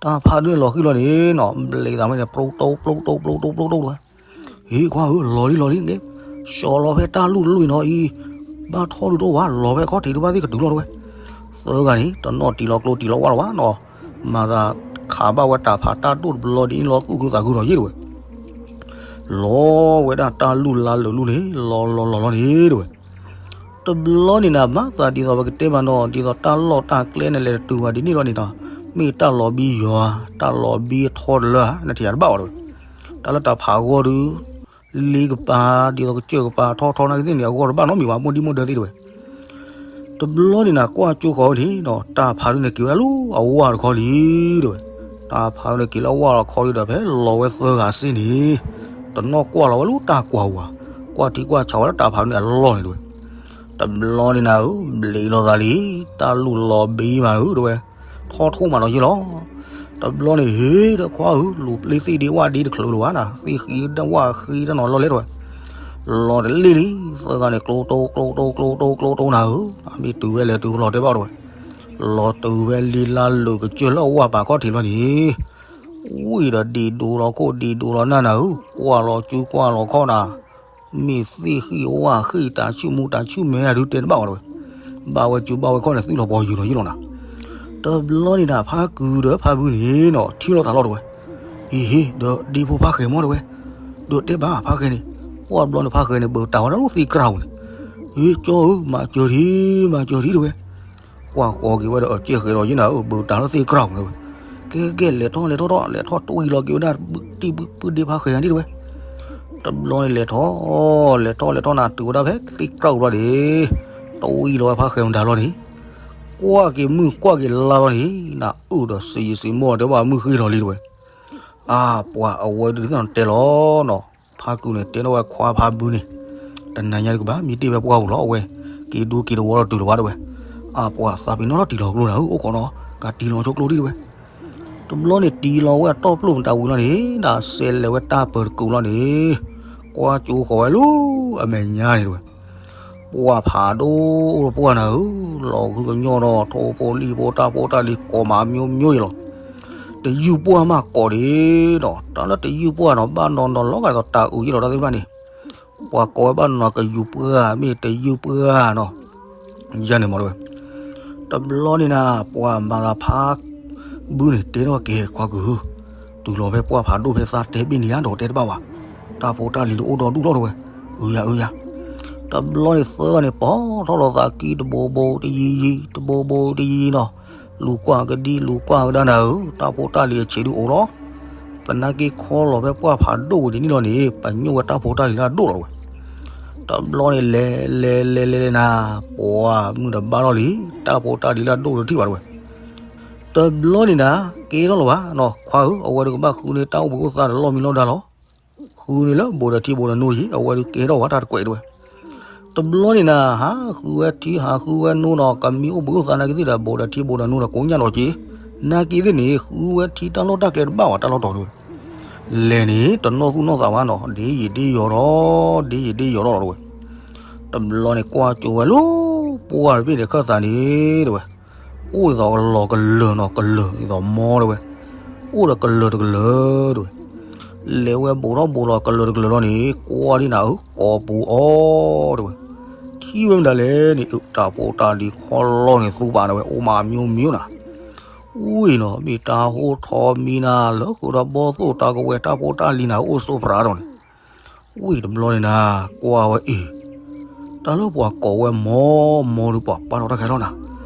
တၢ်ဖးဒုန့ၣ်လီၤဃံၤလီၤန့ၣ်နီၤ ဘျံးသးမ့ၢ်န့ၣ် ပျိတိပျိတိပျိတိပျိတိတဝဲ, ဟ့ၣ်ခွါဧၢ လီၤလံလီၤလံန့ၣ်, ဆှီလီၤဖဲတၢ်လူၢ်တလူၢ်အံၤနီၤအံၤ, ဘၣ်ထီၣ်ဒုးတအိၣ်ဘၣ် လီၤဖဲခီၣ်ထံးတဘၣ်သ့ၣ်ကတုၤလီၤတဝဲ, သၢဂၤန့ၣ် တနီၣ်တံၢ်လီၤကျိတံၢ်လီၤဝၣ်လီၤဘၣ်နီၤ, မၤသးခးဘၣ်ဝဲတၢ်ဖးတၢ်ဒိၣ်တဘျီဒ်န့ၣ်လီၤသူၣ်ခုသးခုဒီးယ့ၣ်တဝဲ လီၤဝဲဒၣ်တၢ်လူၢ်လါလိၤလူၢ်န့ၣ် လီၤလီၤလီၤလီၤန့ၣ်တဝဲ, တဘျီန့ၣ်နၤ မၤသးဒ်သိးပကတဲမးနီၤ ဒ်သိးတၢ်လီၢ်တၢ်ကျဲန့ၣ်လဲၤတတုၤဘၣ်ဒ်န့ၣ်လီၤန့ၣ်နီၤ, မ့ၢ်တၢ်လီၤဘံယွၤ တၢ်လီၤဘံအထီတလၢဧါ နထံၣ်အတဘၣ်အီၤတဝဲ, တၢ်လၢတၢ်ဖးအဂီၢ်ဒုး လ့ကပၤ ဒ်သိးကစၢၢ်ကပၤထီထီနာ်က့သ့ၣ်န့ၣ် အဂီၢ်တဘၣ်နီတမံၤဘၣ် မိၢ်ဒံမိၢ်ဒၢသ့ၣ်တဝဲ တဘျီန့ၣ်နၤ ကွၢ်ကၠိဃီၤဝဲန့ၣ်ဒီး တၢ်ဖးဒုန့ၣ်က့ၤဝဲဒၣ်လၢအဝၢ်တခီလံ တဲဝဲ. တၢ်ဖးဒုန့ၣ်က့ၤလၢအဝၢ်တခီလံဒီး ဖဲလီၤဝဲသၢဂၤစ့ၢ်န့ၣ် တနီၣ်ကွၢ်လီၤဝဲလၢတၢ်ကွၢ်ဝၤ, ကွၢ်ထံကွၢ်ဆးဝဲလၢတၢ်ဖးဒုန့ၣ်အလီၢ်န့ၣ်တဲဝဲ. တဘျီန့ၣ်နၤဧၢ ဘျံးလိာ်သးလံ, တၢ်လူၢ်လီၤဘံမးဧၢ တဲဝဲ. ထီၣ်ထိၣ်မးဒီးယ့ၢ်လီၤ. တဘျီန့ၣ် ဟ့ၣ်ဒီးခွါဧၢ လူၤပျ့ၤသ့ၣ်ဒ့ဝၣ်ဒ့တချုးလၢၤဘၣ်နၤ, သ့ၣ်ဃံဝၣ်ဃံတၢ်နီၤလီၤလဲၣ်တဲဝဲ. လီၤတလ့ၢ်လံ, သၢဂၤန့ၣ် ကျိတိကျိတိကျိတိကျိတိနၤဧၢ, မ့ၢ်တုၤဝဲလဲၤတုၤလီၤတဲဘၣ်တဲဝဲ. လီၤတုၤဝဲလံလါလိၤကစၢၢ်လၢအဝၢ်ပာ်ခီၣ်ထံးလီၤန့ၣ်, ဝံၤဒီးဒံးဒိးလီၤခိၣ်ဒံးဒိးလီၤနၢ်နၤဧၢ, ကွၢ်လီၤစုကွၢ်လီၤခီၣ်နၤ, မ့ၢ်သ့ၣ်ဃံဝၣ်ဃံတၢ်ဆူၣ်မူတၢ်ဆူၣ်မဲအဒုးတဲတဘၣ်ဝဲတဲဝဲ. ဘၣ်ဝဲစုဘၣ်ဝဲခီၣ်န့ၣ် သုးလီၤပီၤယုာ်လီၤယ့ၢ်လီၤနၤ. တဘျီန့ၣ်နၤ ဖါကုၤဒီးဖါဘုန့ၣ်နီၤ ထံၣ်လိာ်သးလီၤတဲဝဲ. ဟ့ၣ်ဟ့ၣ် ဒီးဒ့ဖိဖါဃဲၤမီၢ်တဲဝဲ. ဒီးတဲဘၣ်ဖါဃဲၤန့ၣ်, ပှၢ်ဘျီန့ၣ်ဖါဃဲၤန့ၣ် ဘၢတၢ်ဝဲဒၣ်လၢသ့ၣ်ကြၢ်ဧိၤန့ၣ်, ဟ့ၣ်ကၠီဧၢ မၤစၢၤထံ မၤစၢၤထံတဲဝဲ. ကွၢ်ဃီၤက့ၤဝဲဒီး အစဲဃဲၤဒီးယ့ၢ်နၤဧၢ ဘၢတၢ်လၢသ့ၣ်ကြၢ်ဧိၤတဲဝဲ. ကဲကဲ လဲၤထီၣ်လဲၤထီၣ်ထီၣ် လဲၤထီၣ်တွံၢ်လီၤက့ၤဝဲဒၣ် တံၢ်ပုၢ်ဒ့ဖါဃဲၤယၤန့ၣ်တဲဝဲ. တဘျီန့ၣ်လဲၤထီၣ် လဲၤထီၣ်လဲၤထီၣ်နၤ တုၤဝဲဒၣ်ဖဲသ့ၣ်ကြၢ်ဧိၤလီၤန့ၣ်, တွံၢ်လီၤဝဲဖါဃဲၤမတၤလီၤန့ၣ်, ကွၢ်က့ၤမုၢ်ကွၢ်က့ၤလါလီၤန့ၣ်, နအုၣ်ဒီးစံယံၤစံမိၢ်တဲဘၣ်မုၢ်ဃ့လီၤလံတဲဝဲ. အါပှၤအဝဲဒုးသ့ၣ်နီၣ်တဲလီၤနီၤ, ဖါကုၤန့ၣ်တဲထီၣ်ဝဲခွါဖါဘုန့ၣ်, တနၤညါတကဘၣ် မ့ၢ်တ့ၢ်ဝဲပှၢ်ပူၤလီၤ အဝဲ, က့ၤဒိက့ၤတဝီဒီးတုၤလီၤဝဲတဲဝဲ. အါပှၤသးပ့ၤနီၣ်ထီၣ်တံၢ်လီၤကျိနၤဧၢ အိၣ်ခိးနီၤ, ကးတံၢ်လီၤဆိကျိဒံးတဲဝဲ. တဘျီန့ၣ်တံၢ်လီၤဝဲအတီၢ်ပျိၢ်မတၤဝံၤလီၤန့ၣ် နဆဲးလဲၤဝဲတၢ်ပၢၤတကူာ်လီၤန့ၣ်, ကွၢ်ကၠိဃီၤဝဲလၢအမဲာ်ညါန့ၣ်တဲဝဲ. ပှၢ်ဖးဒိၣ်ပှၢ်နၤဧၢ, လီၤဂုၢ်ကညီဒီး ထိၣ်ဖိလံၣ်ဖိတၢ်ဖိတၢ်လံၤကိးမးမျိုးမျိုးယ့ၢ်လီၤ. တယုၢ်ပှၢ်မးကိးဒံးနီၤ, တၢ်လၢတယုၢ်ပှၢ်နီၤ ဘၣ်နီၤနီၤလီၤဂာ်ဒီးတၢ်အုးယ့ၢ်လီၤတၢ်သ့ၣ်တဖၣ်န့ၣ်, ပှၤကိးဝဲဘၣ်နီၤကယူၤပှၢ် မ့ၢ်တယုၢ်ပှၢ်နီၤ, ယၤန့ၣ်မးတဲဝဲ. တဘျီန့ၣ်နၤ ပှၤမၤသးဖး ဘုန့ၣ်တဲထီၣ်က့ၤခွါကုၤဧၢ, တုၤလီၤဖဲပှၢ်ဖးဒိၣ်ဖဲသးတဲဘ့ၣ်န့ၣ်ယါဒီးတဲတဘၣ်ဘၣ်, တၢ်ဖိတၢ်လံၤတအိၣ်ဒီဒူၣ်လီၤတဲဝဲ, အုယၤအုယၤ. တဘျီန့ၣ်သၢဂၤန့ၣ် ပိာ်ထီၣ်လီၤသးကံတဘိဘိတယံၤယံၤ တဘိဘိတယံၤယံၤနီၤ, လူၤကွၢ်ကဒံလူၤကွၢ်ကဒါနၤဧၢ, တၢ်ဖိတၢ်လံၤအဆံးဒုးအိၣ်လီၤ သနာ်က့ခီလီၤဖဲပှၢ်ဖးဒိၣ်ဝဲဒ်န့ၣ်လီၤန့ၣ် ပညိၣ်ဝဲတၢ်ဖိတၢ်လံၤလၢအဒိၣ်လီၤတဲဝဲ. တဘျီန့ၣ်လဲၤလဲၤလဲၤလဲၤလဲၤနၤ, ပှၤမုၢ်တဘါထီၣ်လံ, တၢ်ဖိတၢ်လံၤလၢအဒိၣ်လီၤတထံၣ်ဘၣ်တဲဝဲ. တဘျီန့ၣ်နၤ ကဲထီၣ်လီၤဘၣ်နီၤ, ခွါဧၢ အဝဲဒုးကဘၣ်ဃုန့ၢ်တၢ်အိၣ်ဘှံးအိၣ်သါဒီးလီၢ်မံလီၢ်ဒါလီၤ. ဃုန့ၢ်လၢဘိးဒီးထံဘိးဒီးနိတယံၤ, အဝဲဒုးကဲထီၣ်ဝဲတၢ်တကွဲးတဲဝဲ. တဘျီန့ၣ်နၤ ဟးဃုဝဲထံဟးဃုဝဲနိဒီး ကမံအိၣ်ဘှံးအိၣ်သါနာ်က့သ့ၣ်ဒီး ဘိးဒီးထံဘိးဒီးနိဒီးကိးညါလီၤက့ၤ, နာ်က့သ့ၣ်န့ၣ် ဃုဝဲထံတၢ်လီၢ်တၢ်ကျဲတဘၣ်ဘၣ် တၢ်လီၢ်တီၤတဲဝဲ. လဲၤန့ၣ် တနီၣ်သူၣ်နီၣ်သးဘၣ်နီၤ, ဒ်ယံာ်ဒ်ယီၤဒီး ဒ်ယံာ်ဒ်ယီၤဒီးတဲဝဲ. တဘျီန့ၣ်ကွၢ်ကၠိဝဲလၢ ပှၢ်တဘ့ၣ်န့ၣ်ခၢၣ်သးန့ၣ်တဲဝဲ, အိၣ်ဒ်သိးကလီၤကလၢၤနီၤ, ကလၢၤဒ်သိးမီတဲဝဲ, အိၣ်ဒီးကလၢၤတကလၢၤတဲဝဲ. လဲၤဝဲဘိးထီၣ်ဘိးလီၤကလၢၤတကလၢၤလီၤန့ၣ် ကွၢ်ဒ်နၤဧၢ ကိးပူၤအီၤတဲဝဲ. ထံၣ်ဝဲမတၤလဲၣ်န့ၣ် တၢ်ဖိတၢ်လံၤခီလီၤန့ၣ် သူပာ်နၤဝဲ အိၣ်မးမျိုးမျိုးနၤ. ဝံၤနီၤ မ့ၢ်တၢ်ဟိထီမံနၤ လၢဃုာ်ဒီးဘီၣ်သိၣ်တၢ်ကဝဲၤ တၢ်ဖိတၢ်လံၤနၤ အိၣ်ဆိးပြးဒီးန့ၣ် ဝံၤတဘျီန့ၣ်နၤ ကွၢ်ဝဲအံၤ, တၢ်လၢပှၤကိးဝဲမီ မီဒုးပှၤပာ်ထီၣ်တၢ်ခဲလီၤနၤ,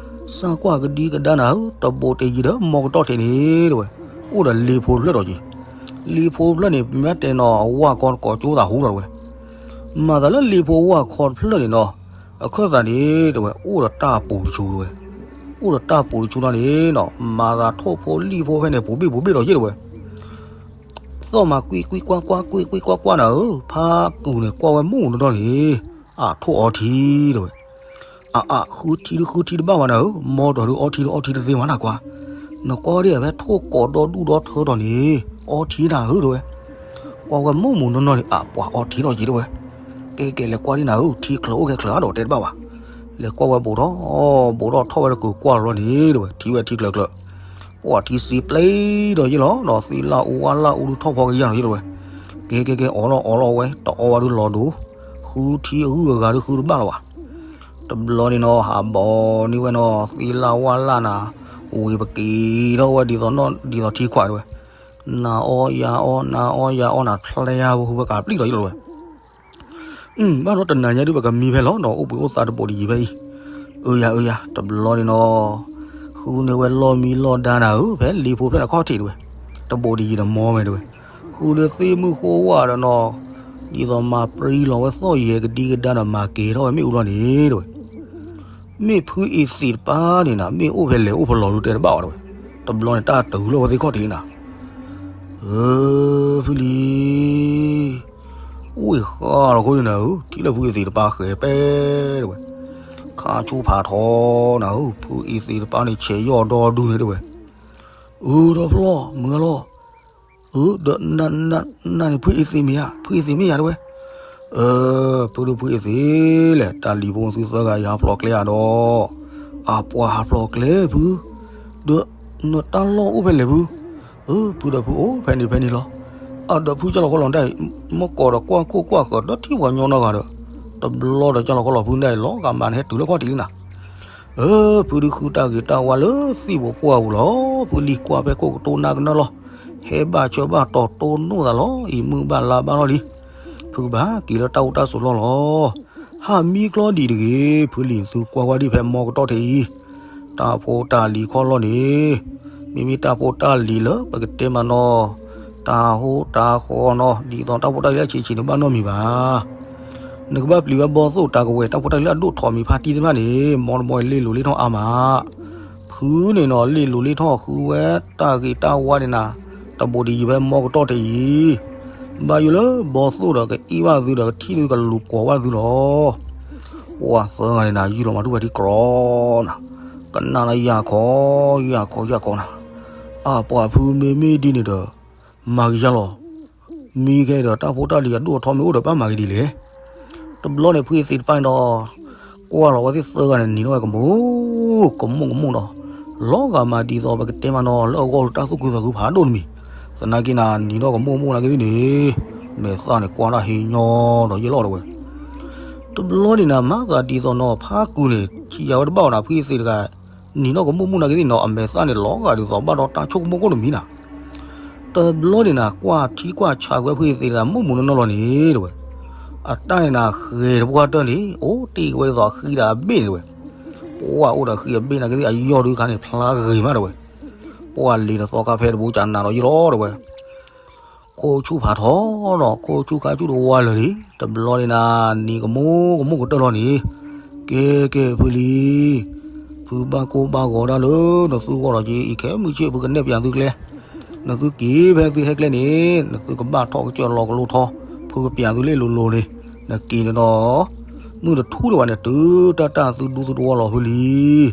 စၢ်ကွၢ်ကဒံကဒါနၤဧၢ, တဘိးတယံၤဒီးမီကတီၢ်ထဲန့ၣ်တဲဝဲ, အိၣ်ဒီးလ့ဖိဖျၢၣ်ဒီးက့ၤ, လ့ဖိဖျၢၣ်န့ၣ် မ့ၢ်တဲနီၤ အဝၣ်ခီတကိးကၠိသးဟူဒီးတဲဝဲ, မၤသးလၢလ့ဖိဝၣ်ခီတဖျၢၣ်န့ၣ်နီၤ, အခၢၣ်သးန့ၣ်တဲဝဲ အိၣ်ဒီးတၢ်ပူၤတဆူတဲဝဲ, အိၣ်ဒီးတၢ်ပူၤတဆူလီၤန့ၣ်နီၤ မၤသးထိၣ်ဖိလံၣ်ဖိဖဲန့ၣ် ပူၤဘ့ၣ်ပူၤဘ့ၣ်ဒီးက့ၤတဲဝဲ သီၣ်မးကွံကွံကွၢ်ကွၢ်ကွံကွံကွၢ်ကွၢ်နၤဧၢ, ဖါကုၤန့ၣ်ကွၢ်ဝဲမုၢ်မူၤနီၢ်နီၢ်န့ၣ်, အါထိၣ်အီထံတဲဝဲ, အါအါဃုထံဒုဃုထံတဘၣ်ဘၣ်နၤဧၢ, မီဒီးဒုးအီထံဒုးအီထံတသ့ဘၣ်နၤခွါ, နကွၢ်ဒ်အဝဲထိၣ်ကိးဒီဒူၣ်ဒီထၢဒီးန့ၣ်, အီထံနၤဧၢတဲဝဲ, ကွၢ်ဝဲမုၢ်မူၤနီၢ်နီၢ်န့ၣ် အါပှၤအီထံဒီးက့ၤတဲဝဲ, ကဲကဲ လဲၤကွၢ်ဒ်နၤဧၢ, ထံချၢအိၣ်ခဲချၢအါဒီးတဲတဘၣ်ဘၣ်. လဲၤကွၢ်ဝဲဘူးထီၣ်, ဘူးထီၣ်ထီၣ်ဝဲတကုာ်ကွၢ်လီၤန့ၣ်တဲဝဲ, ထံဝဲထံချၢချၢ, ပှၤထံစ့ပျဲဒီးယ့ၢ်လီၤ, ဒီးသ့ၣ်လၣ်အူဝါလၣ်အူဒုးထီၣ်ဖီကယၢ်ဒီးယ့ၢ်လီၤဝဲ. ကဲကဲကဲ အီၣ်လီၤအီၣ်လီၤဝဲ, တအီဝဲဒုးလီၤဒိၣ်, ဃုထံအဂုၤအဂၤဒုးဃုတဘၣ်လီၤဘၣ်. တဘျီန့ၣ်နီၤ ဟးဘီန့ၢ်ဝဲနီၤ သ့ၣ်လၣ်ဝါလၣ်နၤ, ဝံၤပက့ၤထီၣ်ဝဲဒ်သိး ဒ်သိးထံခွးတဲဝဲ, နၤအီယၤအီ နၤအီယၤအီ နၤဖျဲယၤဝဲ ဃုဝဲကးပျံၣ်ဒီးယ့ၢ်လီၤဝဲ. ဘၣ်ဒီးတနၤညါဒုး ပကမံဖဲလီၤဒီး အိၣ်ဘှံးအိၣ်သါတဘိးတယံၤဖဲအံၤ. အၢယၤအၢယၤ တဘျီန့ၣ်နီၤ, ဃုန့ၢ်ဝဲလီၢ်မံလီၢ်ဒါနၤဧၢ, ဖဲလ့ဖိဖျဲၣ်အခီၣ်ထံးတဲဝဲ, တဘိးတယံၤဒီးမီဝဲတဲဝဲ, ဃုလၢသ့ၣ်မုၢ်ဃိဝဲဒီးနီၤ, ဒ်သိးမၤပြံလီၤဝဲသီၣ်ယဲၢ်ကဒံကဒါဒီး မၤက့ၤထီၣ်ဝဲမ့ၣ်အူလီၤန့ၣ်တဲဝဲ. မ့ၢ်ဖုအ့သံးတပၤန့ၣ်နၤ မ့ၢ်အိၣ်ဖဲလဲၣ်အိၣ်ဖဲလဲၣ်ဒုးတဲတဘၣ်ဝဲတဲဝဲ, တဘျီန့ၣ် တၢ်တုၤလီၤဝဲသ့ၣ်ခီၣ်ထံးနၤ အၢ ဖုလံၤ, အိၣ်ဃာ်လီၤခိၣ်န့ၣ်နၤဧၢ, ထံၣ်လၢဖုအ့သံးတပၤဃဲၤပဲတဲဝဲ, ခါဆူၣ်ဖးထီနၤဧၢ, ဖုအ့သံးတပၤန့ၣ် ဆဲးယီၢ်ဒီဒူၣ်န့ၣ်တဲဝဲ, အၢ ဒီဖျီၣ် မုၢ်လီၤ, အၢ ဒီး နန့ၣ်ဖုအ့သံးမ့ၢ်ဧါ, ဖုအ့သံးမ့ၢ်ဧါတဲဝဲ, အၢ ဖုဒုးဖုအ့သံးလဲၣ်, တၢ်လံၤဖိသုသၢဂၤယဟးဖျိးကျဲဧါဒီး, အပှၤဟးဖျိးကျဲဖု, ဒီး နတၢ်လီၢ်အိၣ်ဖဲလဲၣ်ဖု, အၢ ဖုဒီးဖုအိၣ်ဖဲန့ၣ်ဖဲန့ၣ်လီၤ, အဒီးဖုကၢ်လီၤခီလီၤဒၣ်, မ့ၢ်ကိးဒီးကွၢ်ခိၣ်ကွၢ်ဃၢၤဒီးထံၣ်ပှၤညီနီတဂၤဒီး, တဘျီဒီးကၢ်လီၤခီလီၤဖုဒၣ်အံၤ လီၤဂာ်မးန့ၣ် ဟဲတုၤလၢခီၣ်ထံးလံနၤ အၢ ဖုဒုးဃုတၢ်ဂ့ၤတၢ်ဝါလၢသ့ၣ်ဖိပှၢ်ပူၤလီၤ, ဖုလံၤကွၢ်ဖဲခိၣ်ကတိၤနၢ်ကနၢလီၤ, ဟဲဘၣ်ဆၢဘၣ်တီၤတိၢ်နီၣ်သးလီၤ, အံၤမုၢ်ဘၣ်လါဘၣ်လီၤလံ, ဖုကဘၣ်က့ၤလၢတၢ်အိၣ်တၢ်ဆိးလီၢ်လီၤ, ဟးမံကျီဒံးတဂ့ၤ, ဖုလံၤသုကွၢ်ကွၢ်ဒံးဖဲမီကတီၢ်ထဲအံၤ, တၢ်ဖိတၢ်လံၤခီလီၢ်န့ၣ်, မ့မ့ၢ်တၢ်ဖိတၢ်လံၤလၢပကတဲမးနီၤ, တၢ်ဟိတၢ်ဃီနီၤ, ဒ်သိးတၢ်ဖိတၢ်လံၤလၢဆံးဆံးန့ၣ်ဘၣ်နီတမံၤဘၣ် နကဘၣ်ပျံၤဝဲဘီသိၣ်တၢ်ကဝဲၤ တၢ်ဖိတၢ်လံၤလၢအဒိၣ်ထီၣ်မံၤဖါတံၢ်သ့ၣ်တဖၣ်န့ၣ်, မ်တဘီအံၤလ့ၣ်လိၤလ့ၣ်ထီၣ်အါမး, ဖုန့ၣ်နီၤ လ့ၣ်လိၤလ့ၣ်ထီၣ်ဃုဝဲတၢ်ဂ့ၤတၢ်ဝါန့ၣ်နၤ, တဘိးတယံၤဖဲမီကတီၢ်ထဲအံၤ, ဘၣ်ယိၣ်လၢဘီသိၣ်ဒီးကအ့ၣ်ဘၣ်သုဒီးကထံၣ်သုကလူၤပိာ်ဘၣ်သုလီၤ, ပှၤသၢဂၤန့ၣ်နၤ ယုၢ်လီၤမၤထူၣ်ဝဲထံကြီနၤ, ကနၣ်လၢယၤခီ, ယၤခီယၤခီနၤ, အပှၤဖုမ့မ့ၢ်ဒ်န့ၣ်ဒီး မၤကယၤလီၤ, မံခဲဒီးတၢ်ဖိတၢ်လံၤအဒိၣ်အထီမ့ၢ်အိၣ်ဒီးဘၣ်မၤကဒ်လဲၣ်, တဘျီန့ၣ်ဖုအ့သံးတပၤန့ၣ်ဒီး, ကွၢ်လီၤဝဲသ့ၣ်သၢဂၤန့ၣ် နံၤထီၣ်ဝဲကမူၣ်, ကမူၣ်ကမူၣ်ဒီး, လီၤဂာ်မးဒ်သိးပကတဲမးနီၤ လၢအဂီၢ်လၢတၢ်သူၣ်ခုသးခုဖးဒိၣ်တမံၤ, သနာ်က့နၤ နံၤထီၣ်ကမူၣ်ကမူၣ်နာ်က့သ့ၣ်န့ၣ်, မဲာ်သၣ်န့ၣ်ကွၢ်တၢ်ဟ့ညီဒီးယ့ၢ်လီၤတဲဝဲ တဘျီန့ၣ်နၤ မၤသးဒ်သိးနီၤ ဖးကုာ်န့ၣ် ထံၣ်ယၤဝဲတဘၣ်ဝဲနၤ ဖုအ့သံးတဂၤ, နံၤထီၣ်ကမူၣ်မူၣ်နာ်က့သ့ၣ်နီၤ အမဲာ်သၣ်န့ၣ်လီၤဂာ်ဒ်သိးဘၣ်ဒီးတၢ်ဆိကမိၣ်ကိၣ်တမံၤနၤ, တဘျီန့ၣ်နၤ ကွၢ်ထံကွၢ်ဆးကွံာ်ဖုအ့သံးတဂၤ မူၣ်မူၣ်နီၢ်နီၢ်လီၤန့ၣ်တဲဝဲ, အတၢ်န့ၣ်နၤ ဃဲၤတပှၢ်တၢၢ်န့ၣ် အိၣ်တ့ၢ်က့ၤဝဲဒ်သိးအဃံဒီးအဘ့ၣ်န့ၣ်တဲဝဲ, ပှၢ်အိၣ်ဒီးဃံအဘ့ၣ်နာ်က့သ့ၣ် အယီၢ်ဒုးခါန့ၣ် ဖျါဂ့ၤမးတဲဝဲ, ပှၢ်လံၤဒီးသီခါဖဲတဘိးကနးဒီးယ့ၢ်လီၤတဲဝဲ ခိၣ်ဆူၣ်ဖးထီနီၤ ခိၣ်ဆူၣ်ခါဆူၣ်တဝါလၢာ်လံ, တဘျီန့ၣ်နၤ နံၤကမူၣ်ကမူၣ်ကတၢၢ်လီၤန့ၣ်, ကဲကဲဖုလံၤ, ဖုဘၣ်ကိၢ်ဘၣ်ဂီၤဒၣ်လၢနသုဂီၢ်ဒီးက့ၤ အံၤခဲမုၢ်ဆ့ၣ်ဖုကနဲၣ်ပၠးသုကျဲ, နသုက့ၤဖဲသုဟဲကျဲန့ၣ် နသုကဘၣ်ထီၣ်ကစၢၢ်လီၤကလိထီ, ဖုကပၠးသုလ့ၣ်လိၤလိၤန့ၣ်, နက့ၤန့ၣ်ဒီး မုၢ်တထူၣ်လၢၤဘၣ်န့ၣ် တုၤတၢ်တၢ်သုဒူသုတဝီလီၤဖုလံၤ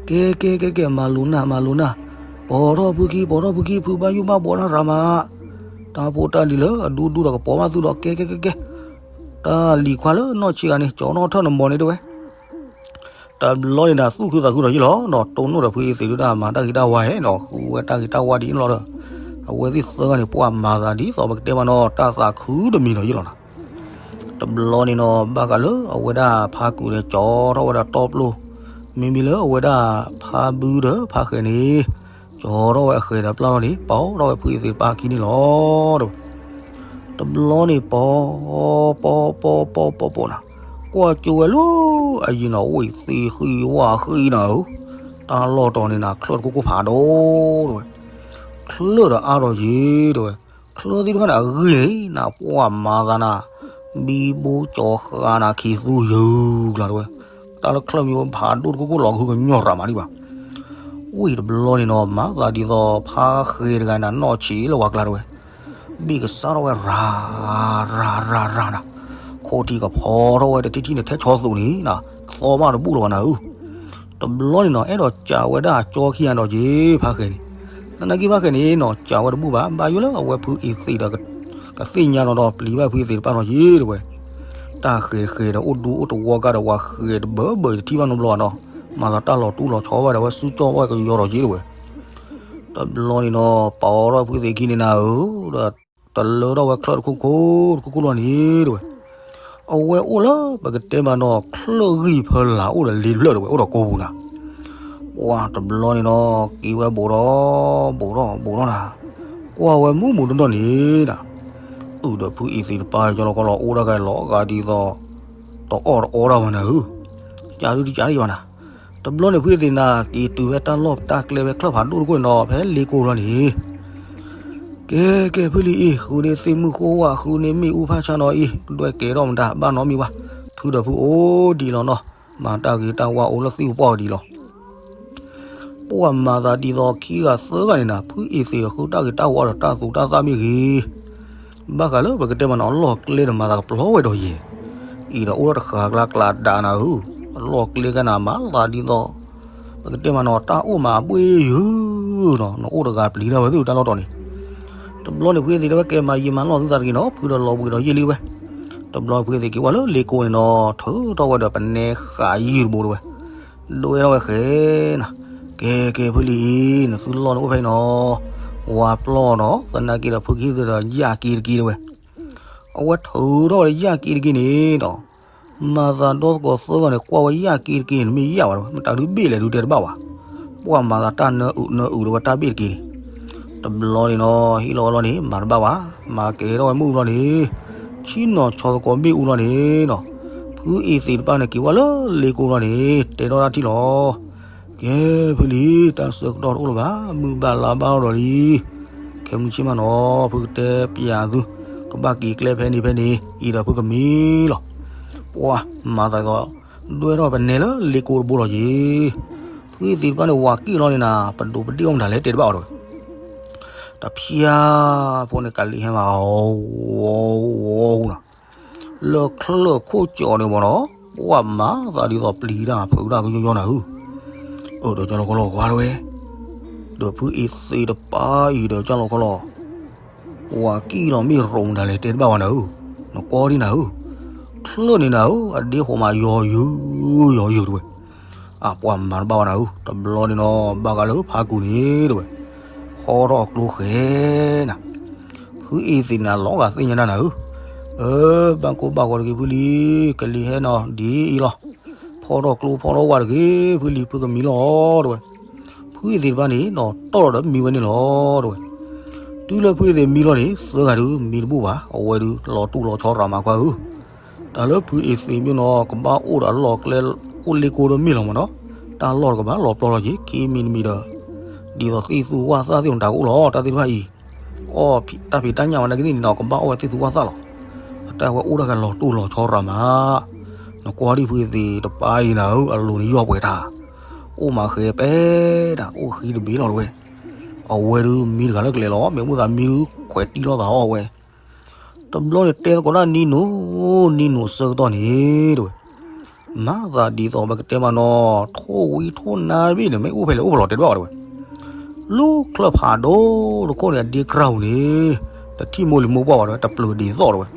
ကဲကဲကဲကဲ မၤလိာ်နၢ် မၤလိာ်နၢ်, ပိာ်ထီၣ်ဖုခံ ပိာ်ထီၣ်ဖုခံ ဖုဘၣ်ယိၣ်ဘၣ်ဘှီတၢ်ရၤမး, တၢ်ဖိတၢ်လံၤလၢအဒူဒူဒီးကပိာ်ဘၣ်သုဒီး ကဲကဲကဲကဲ, တၢ်လံၤခွါလၢနီၢ်ဆံးဂၤန့ၣ် ကၠီနီၣ်ထၢၣ်နမီၤန့ၣ်တဲဝဲ, တဘျီန့ၣ်နၤ သူၣ်ခုသးခုဒီးယ့ၢ်လီၤဒီး တိၢ်နီၣ်ဒီးဖုအ့သံးဒုးတၢ်မၤတၢ်ဂ့ၤတၢ်ဝါဟဲဒီး ဃုဝဲတၢ်ဂ့ၤတၢ်ဝါဒ်အံၤလီၤဒီး, အဝဲသ့ၣ်သၢဂၤန့ၣ် ပှၤမၤသးဒ်သိးပကတဲမးနီၤ တၢ်သးခုတမံၤဒီးယ့ၢ်လီၤနၤ တဘျီန့ၣ်နီၤ ဘၣ်ဃးလၢအဝဲဒၣ်ဖးကုာ်ဒီးကၠီထီၣ်ဝဲဒၣ်တီပျိ, မ့မ့ၢ်လၢအဝဲဒၣ်ဖးဘုဒီးဖးဃဲၤန့ၣ်, ကၠီထီၣ်ဝဲအဃဲၤဒီးပျၢ်လီၤန့ၣ် ပိာ်ထီၣ်ဝဲဖုအ့သံးတပၤခံန့ၣ်လီၤ. တဘျီန့ၣ် ပိာ်, ပိာ်ပိာ်ပိာ်ပိာ်ပိာ်နၤ, ကွၢ်ကၠိဝဲလၢအယံၤနီၤ အိၣ်သ့ဃံဝၣ်ဃံနၤဧၢ, တၢ်လီၢ်တီၤန့ၣ်နၤ ချၢၣ်တကိၢ်ကိၢ်ဖးဒိၣ်တဲဝဲ, ချၢၣ်ဒီးအါထီၣ်ယံၤတဲဝဲ, ချၢၣ်သ့ၣ်တဖၣ်န့ၣ် အဂံၢ်န့ၣ်နၤ ပှၤမၤသးနၤ, ဘံဘိကၠီဃာ်နၤ ခံသူယုၤကျါတဲဝဲ, တၢ်လၢချၢၣ်မ့ၢ်အိၣ်ဖးဒိၣ်တကိၢ်ကိၢ်လီၤ ကဟုကညီၢ်ရၤမးဒံးဘၣ်. ဝံၤတဘျီန့ၣ်နီၤ မၤသးဒ်သိး ဖးဃဲၤတဂၤန့ၣ် နီၢ်ဆံးလၢဝဲကျါတဲဝဲ, ဘ့ၣ်ကစၢ်ထီၣ်ဝဲ ရၤ ရၤ ရၤ ရၤနၤ, ခိၣ်ထံးကဖီထီၣ်ဝဲ တထံၣ်ထံၣ်န့ၣ် ထဲဆီသူးန့ၣ်နၤ, သီမးတဘူၣ်လၢၤဘၣ်နၤဧၢ. တဘျီန့ၣ်နီၤ အဲၣ်ဒိးစံးဝဲဒၣ်ကၠီခံဂၤဒီးက့ၤ ဖးဃဲၤန့ၣ်, သနာ်က့ဖးဃဲၤန့ၣ်နီၤ စံးဝဲတဘူၣ်ဘၣ်, ဘၣ်ယိၣ်လၢအဝဲဖုအ့သံးဒီး ကသ့ၣ်ညါလီၤဒီး ပျံၤဘၣ်ဖုအ့သံးတပၤနီၤက့ၤတဲဝဲ. တၢ်ဃဲၤဃဲၤဒီးအိၣ်ဒူအိၣ်တဝီကါဒီး ဝၤဃဲၤတဘၢဘၢတထံၣ်ဘၣ်နီတဘျီနီၤ, မၤသးတၢ်လီၤတူၢ်လီၤဆီဘၣ်ဒီး ဝဲစုကၠီၣ်ဝဲကယီၤဒီးက့တဝဲ. တဘျီန့ၣ်နီၤ ပာ်အီၤထီၣ်ဖုသ့ၣ်ခံန့ၣ်နၤဧၢ, ဒီးတလၢထီၣ်ဝဲချၢၣ်တခိၣ်ခိၣ်တခိၣ်ခိၣ်လီၤန့ၣ်တဝဲ. အဝဲအိၣ်လၢပကတဲမးနီၤ ချၢၣ်ဂံၢ်ဖၢလၢ်အိၣ်ဒီးလ့တဖျၢၣ်တဝဲ အိၣ်ဒီးကိးပူၤနၤ. ပှၤတဘျီန့ၣ်နီၤ က့ၤဝဲဘူးထီၣ် ဘူးထီၣ် ဘူးထီၣ်နၤ, ကွၢ်ဝဲမုၢ်မုၢ်နီၢ်နီၢ်န့ၣ်နၤ, အုၣ်ဒီးဖုအ့ၣ်သ့ၣ်တပၤ ကၠီလီၤခီလီၤ အိၣ်ဒၣ်ကဲလီၤဂာ်ဒ်သိး တအီၣ်တအီတၢ်ဘၣ်နၤဧၢ, ကးဒုတကးဒံးဘၣ်နၤ. တဘျီန့ၣ်ဖုအ့ၣ်သ့ၣ်နၤ က့ၤတုၤဖဲတၢ်လီၢ်တၢ်ကျဲဖဲချၢၣ်ဖးဒိၣ်တခိၣ်န့ၣ်နီၤ ဖဲလ့ကိလီၤန့ၣ် ကဲကဲဖုလံၤအံၤ ဃုန့ၢ်သ့ၣ်မုၢ်ဃိဝၣ် ဃုန့ၢ်မ့ၣ်အူဖးဆါနီၤအံၤ ဒွဲၣ်ကဲထီၣ်မတၤ ဘၣ်နီတမံၤဘၣ်, ဖုဒီးဖုအိၣ်ဒံးလီၤနီၤ, မၤတၢ်ဂ့ၤတၢ်ဝါအိၣ်လၢသ့ၣ်ပီၣ်ဒံးလီၤ. ပှၤမၤသးဒ်သိးခံဂၤသၢဂၤန့ၣ်နၤ ဖုအ့ၣ်သ့ၣ်ဒီးဃုတၢ်ဂ့ၤတၢ်ဝါဒီးတၢ်သူတၢ်သၣ်မ့ၢ်ဂ့ၤ, ဘၣ်ဃးလၢပကတဲမးနီၤ အလီၢ်ကျဲဒီးမၤသးကပျီဝဲဒီးယဲၢ်, အံၤဒီးအိၣ်ထီၣ်တဃာ်ကျါကျးဒးနၤဧၢ, အလီၢ်ကျဲကဲနၤမၤသးဒ်သိး ပကတဲမးနီၤ တၢ်အိၣ်မးအဘှ့ၣ်ယုာ်နီၤ နအိၣ်တဂၤပျံၤတၢ်ဝဲသ့ၣ်တၢ်လီၢ်တီၤန့ၣ်. တဘျီန့ၣ်ဖုအ့ၣ်သ့ၣ်တဲဝဲ ကဲမၤယံာ်မၤလီၢ်သုသးတဂ့ၤနီၤ ဖုဒီးလီၤဘှံးဒီးယံာ်လံဝဲ. တဘျီဖုအ့ၣ်သ့ၣ်က့ၤဝဲလၢလ့ကိန့ၣ်နီၤ ထုးထီၣ်ဝဲဒီးပနဲဃာ်ယုာ်တဘိတဝဲ, ဒွဲထီၣ်ဝဲဃဲနၤ, ကဲကဲဖုလံၤအံၤ နသုလီၢ်န့ၣ်အိၣ်ဖဲအံၤနီၤ, ဝါပျီၢ်နီၤ သနာ်က့ဒီးဖုကဟံၣ်သ့ၣ်ဒီးယၣ်က့တက့တဝဲ. အဝဲထုးထီၣ်ဝဲဒီးယၣ်က့တက့န့ၣ်ဒီး မၤသးဒီသကိးသၢဂၤန့ၣ် ကွၢ်ဝဲယၣ်က့တက့န့ၣ် တမ့ၢ်ယၣ်ဘၣ်တဝဲ မတၤဒုဘ့ၣ်လဲၣ်ဒုတဲတဘၣ်ဘၣ်. ပှၤမၤသးတၢ်နၢအုးနၢအုးတဝဲတၢ်ဘ့ၣ်တက့န့ၣ်. တဘျီန့ၣ်နီၤ ဟ့ၣ်လီၤဝဲလီၤန့ၣ် မၤတဘၣ်ဘၣ်, မၤကဲထီၣ်ဝဲမ့ၣ်အူလီၤန့ၣ်, ဆ့ၣ်နီၤဆီသကိးမ့ၣ်အူလီၤန့ၣ်နီၤ, ဖုအ့ၣ်သ့ၣ်တဖၣ်န့ၣ်က့ၤဝဲလၢလ့ကိလီၤန့ၣ် တဲထီၣ်တၢ်ထံၣ်လီၤ. ကဲဖုလံၤ တၢ်ဆၢကတီၢ်တအိၣ်လၢၤဘၣ် မုၢ်ဘၣ်လါဘၣ်ဒီးလံ. ခဲမုၢ်ဆ့ၣ်မးနီၤ ဖုကတဲပျးသု ကဘၣ်က့ၤကျဲဖဲန့ၣ်ဖဲန့ၣ် အံၤဒီးဖုကမံလီၤ. ပှၤမၤသးဒ်သိး ဒွဲထီၣ်ပနဲလၢလ့ကိတဘိလီၤက့ၤ. ဖုအ့ၣ်သ့ၣ်တဖၣ်န့ၣ် ဝၤကံၣ်လီၤန့ၣ်နၤ ပဒိးပဒ့ၣ်အီၣ်မတၤလဲၣ်တဲတဘၣ်အီၤတဝဲ. တဖၠၣ်ဖိန့ၣ်ကလံၤဟဲမး ဝီၤဝီၤနီၤ လၢချၢၣ်ခိၣ်ကၠီၤန့ၣ်မ့ၢ်နီၤ ပှၤမၤသးဒ်သိးပျံၤတၢ်ဖုးတၢ်ကယီယီနၤဧၢ. အၢ ဒီးကၠီလီၤခီလီၤကွၢ်တဝဲ, ဒီးဖုအ့ၣ်သ့ၣ်တပၤအံၤဒီးကၠီလီၤခီလီၤ, ဝၤကံၣ်လီၤမ့ၢ်ရိၤမတၤလဲၣ်တဲတဘၣ်ဝဲနၤဧၢ, နကွၢ်ဒံနၤဧၢ, ချၢၣ်န့ၣ်နၤဧၢ အဒ့ဃိးမးယီၤယုာ်ယီၤယုာ်တဝဲ. အပှၤမၤတဘၣ်ဝဲနၤဧၢ, တဘျီန့ၣ်နီၤ ဘၣ်ဃးလၢဖးကူၤန့ၣ်တဝဲ, ဖီထီၣ်ကျိဃဲၤနၤ ဖုအ့ၣ်သ့ၣ်နၤလီၤဂာ်သ့ၣ်ညါတၢ်နၤဧၢ, အၢ ဘၣ်ကိၢ်ဘၣ်ဂီၤတဂ့ၤဖုလံၤ ကလံၤဟဲနီၤဒ်အံၤလီၤ, ဖီထီၣ်ကျိဖီထီၣ်ဝၣ်တဂ့ၤ ဖုလံၤဖုကမံလီၤတဝဲ. ဖုအ့ၣ်သ့ၣ်တဖၣ်န့ၣ်နီၤ တီၢ်လီၤဒီးမံဝဲန့ၣ်လီၤတဝဲ. တုၤလၢဖုအ့ၣ်သ့ၣ်မံလီၤန့ၣ် သၢဂၤဒုးမံတဘူၣ်ဘၣ်, အဝဲဒုးလီၤတူၢ်လီၤဆီရၤမးခွါဧၢ. တၢ်လၢဖုအ့ၣ်သ့ၣ်မ့ၢ်နီၤ ကဘၣ်အိၣ်ဒီးအလီၢ်ကျဲ အိၣ်လ့ကိဒီးမ့ၢ်လီၤမ့ၢ်နီၤ, တၢ်လီၢ်တကဘၣ်လီၤပျီလီၤက့ၤ ခံမံၤတမံၤဒီး ဒ်သိးသ့ၣ်သူဝၣ်သၣ်သ့ၣ်မတၤကအိၣ်လီၤ တၢ်သ့ၣ်တဖၣ်အံၤ, အီၣ်တၢ်ဖံးတၢ်ညၣ်ဝဲနာ်က့သ့ၣ်န့ၣ်နီၤ ကဘၣ်အီၣ်ဝဲသ့ၣ်သူဝၣ်သၣ်လီၤ. အတၢ်ဝဲအိၣ်ဒၣ်ကလီၤတူၢ်လီၤဆီရၤမး, နကွၢ်ဒံဖုအ့ၣ်သ့ၣ်တပၤအံၤနၤဧၢ အလိၤန့ၣ်ယီၢ်ပှဲၤတၢ်, အိၣ်မးဃဲၤပဲတၢ် အိၣ်ဃံတဘ့ၣ်လီၤတဝဲ. အဝဲဒုးမံတဂၤလၢကျဲလီၤ မ့ၢ်မုၢ်သးမံဒုးခွဲးတံၢ်လိာ်သးအီၣ်ဝဲ တဘျီန့ၣ်တဲသကိးတၢ်နံၤနိၤ နံၤနိၤဆၢကတီၢ်န့ၣ်တဝဲ, မၤသးဒ်သိးပကတဲမးနီၤ ထိၣ်ဝံထိၣ်နါတဘ့ၣ်န့ၣ် မ့ၢ်အိၣ်ဖဲလဲၣ်အိၣ်ဖဲလဲၣ်တဲတဘၣ်ဝဲတဝဲ, လၢချၢၣ်ဖးဒိၣ်တခိၣ်န့ၣ် အဒ့ကြၢ်ပူၤန့ၣ် တထံၣ်မိၢ်လံၤမိၢ်ပှၢ်ဘၣ်တဝဲ တပျုာ်ဒ်သိးတဝဲ,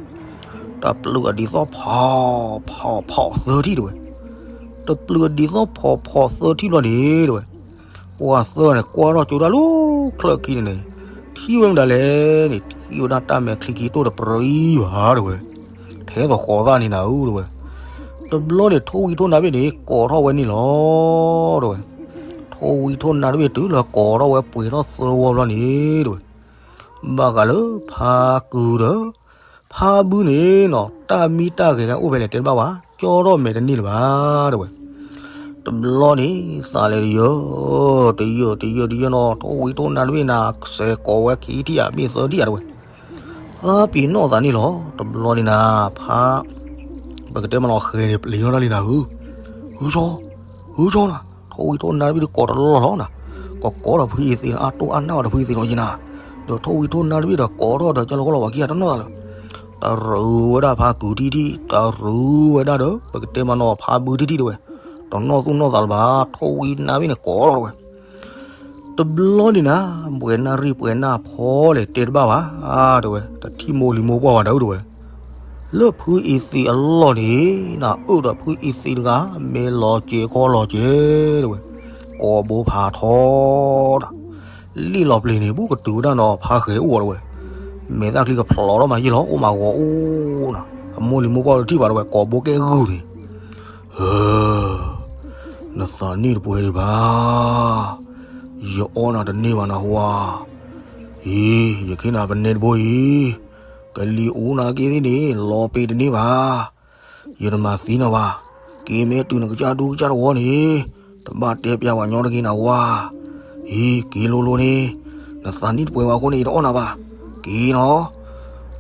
တပျုာ်အဒ်သိးဖီဖီသၢထံၣ်တဝဲ, တပျုာ်အဒ်သိးဖီဖီသၢထံၣ်ဘျီန့ၣ်တဝဲ ပှၤသၢဂၤန့ၣ် ကွၢ်ထီၣ်ကၠိဒၣ်လၢချၢၣ်ခံန့ၣ်န့ၣ်, ထံၣ်ဝဲမတၤလဲၣ်န့ၣ် ထံၣ်ဝဲဒၣ်တၢ်မဲာ်ချံခံတိၢ်တပြံဘၣ်တဝဲ, ထဲသိးဃီၤသၣ်န့ၣ်နၤဧၢတဝဲ. တဘျီန့ၣ် ထိၣ်ဝံထိၣ်နါတဘ့ၣ်န့ၣ် ကိးထီၣ်ဝဲန့ၣ်လီၤတဝဲ. ထိၣ်ဝံထိၣ်နါတဘ့ၣ်တုၤလၢကိးထီၣ်ဝဲပှဲၤထီၣ်သၢဝီဘျီန့ၣ်တဝဲ, ဘၣ်ဃးလၢဖါကုၤဒီး ဖါဘုန့ၣ်နီၤ တၢ်မံတၢ်ဂဲၤကအိၣ်ဖဲလဲၣ်တဲတဘၣ်ဘၣ် ကၠီထီၣ်မဲာ်တန့ၢ်လၢၤဘၣ်တဝဲ. တဘျီန့ၣ် သးလဲၤတယၢၢ် တယၢၢ် တယၢၢ် တယၢၢ်နီၤ ထိၣ်ဝံထိၣ်နါတဘ့ၣ်နၤ စဲးကိးဝဲခံထံၣ်ဧါ မ့ၢ်သၢထံၣ်ဧါတဝဲ. သးပ့ၤနီၣ်သးန့ၣ်လီၤ. တဘျီန့ၣ်နၤ ဖါ ပကတဲမးလီၤ ဃဲၤန့ၣ် ပျံၤထီၣ်တၢ်လံနၤဧၢ, ဟုကၠီ ဟုကၠီနၤ ထိၣ်ဝံထိၣ်နါတဘ့ၣ်ဒုးကိးတလီၢ်လီၤနၤ, ကကိးဒီးဖုအ့ၣ်သ့ၣ် အါတိၢ်အါနၢ်ဝဲဒီးဖုအ့ၣ်သ့ၣ်နီၤယံၤနၤ, ဒီးထိၣ်ဝံထိၣ်နါတဘ့ၣ်ဒီးကိးထီၣ်ဒီးကၠီလီၤကီလီၤ ပှၤခံဂၤတနီၣ်သးလၢၤ, တရူးဝဲဒၣ်ဖါကုၤထံထံၣ် တရူးဝဲဒၣ်ဒီး ပကတဲမးနီၤ ဖါဘုထံထံၣ်တဝဲ, တနီၣ်သူၣ်နီၣ်သးလၢၤဘၣ် ထိၣ်ဝံနါတဘ့ၣ်န့ၣ်ကိးလီၤတဝဲ. တဘျီန့ၣ်နၤ ပှဲၤနၣ်ရံၣ်ပှဲၤနၣ်ဖီလဲၣ်တဲတဘၣ်ဘၣ် တဝဲ တထံၣ်မိၢ်လံၤမိၢ်ပှၢ်ဘၣ်ဒီးတဝဲ. လၢဖုအံၤသံးအလီၢ်န့ၣ် နအုၣ်ဒီးဖုအံၤသံးတဂၤ မ့ၢ်လီၤစဲၤခီလီၤစဲၤ တဲဝဲ, ကိာ်ဘိဖးထီဒီး လံၣ်လီၤပျ့ၤန့ၣ် ဘူးကတုၤဝဲဒၣ်နီၤ ဖါဃဲၤအိၣ်ဝဲတဲဝဲ, မဲာ်သၣ်ချံကဖျိးထီၣ်မးယံာ်လီၤ အိၣ်မးဂီၤအိၣ်နီၤ, အမိၢ်လံၤမိၢ်ပှၢ်တထံၣ်ဘၣ်တဲဝဲ ကိာ်ဘိကဲဂုာ်န့ၣ် ဧၢ, နသးနံၣ်တပှဲၤဒံးဘၣ်, ယအီၣ်နၤတန့ၢ်ဘၣ်နဟူဧါ, အံၤ ယခ့နၤပနဲတဘိအံၤ, ကလံၤအူနၤက့သ့ၣ်န့ၣ် လီၤပ့ၤတန့ၢ်ဘၣ်, ယတမၤသံနၤဘၣ်, က့ၤမ့ၢ်တုၤနကစၢ်ဒူကစၢ်တဝီန့ၣ်, တဘၣ်တဲပျးဝဲညီတဂ့ၤနဟူဧါ, အံၤ က့ၤလိၤလိၤန့ၣ်, နသးနံၣ်တပှဲၤဘၣ်အဃိန့ၣ် ယတအီၣ်နၤဘၣ်, က့ၤနီၤ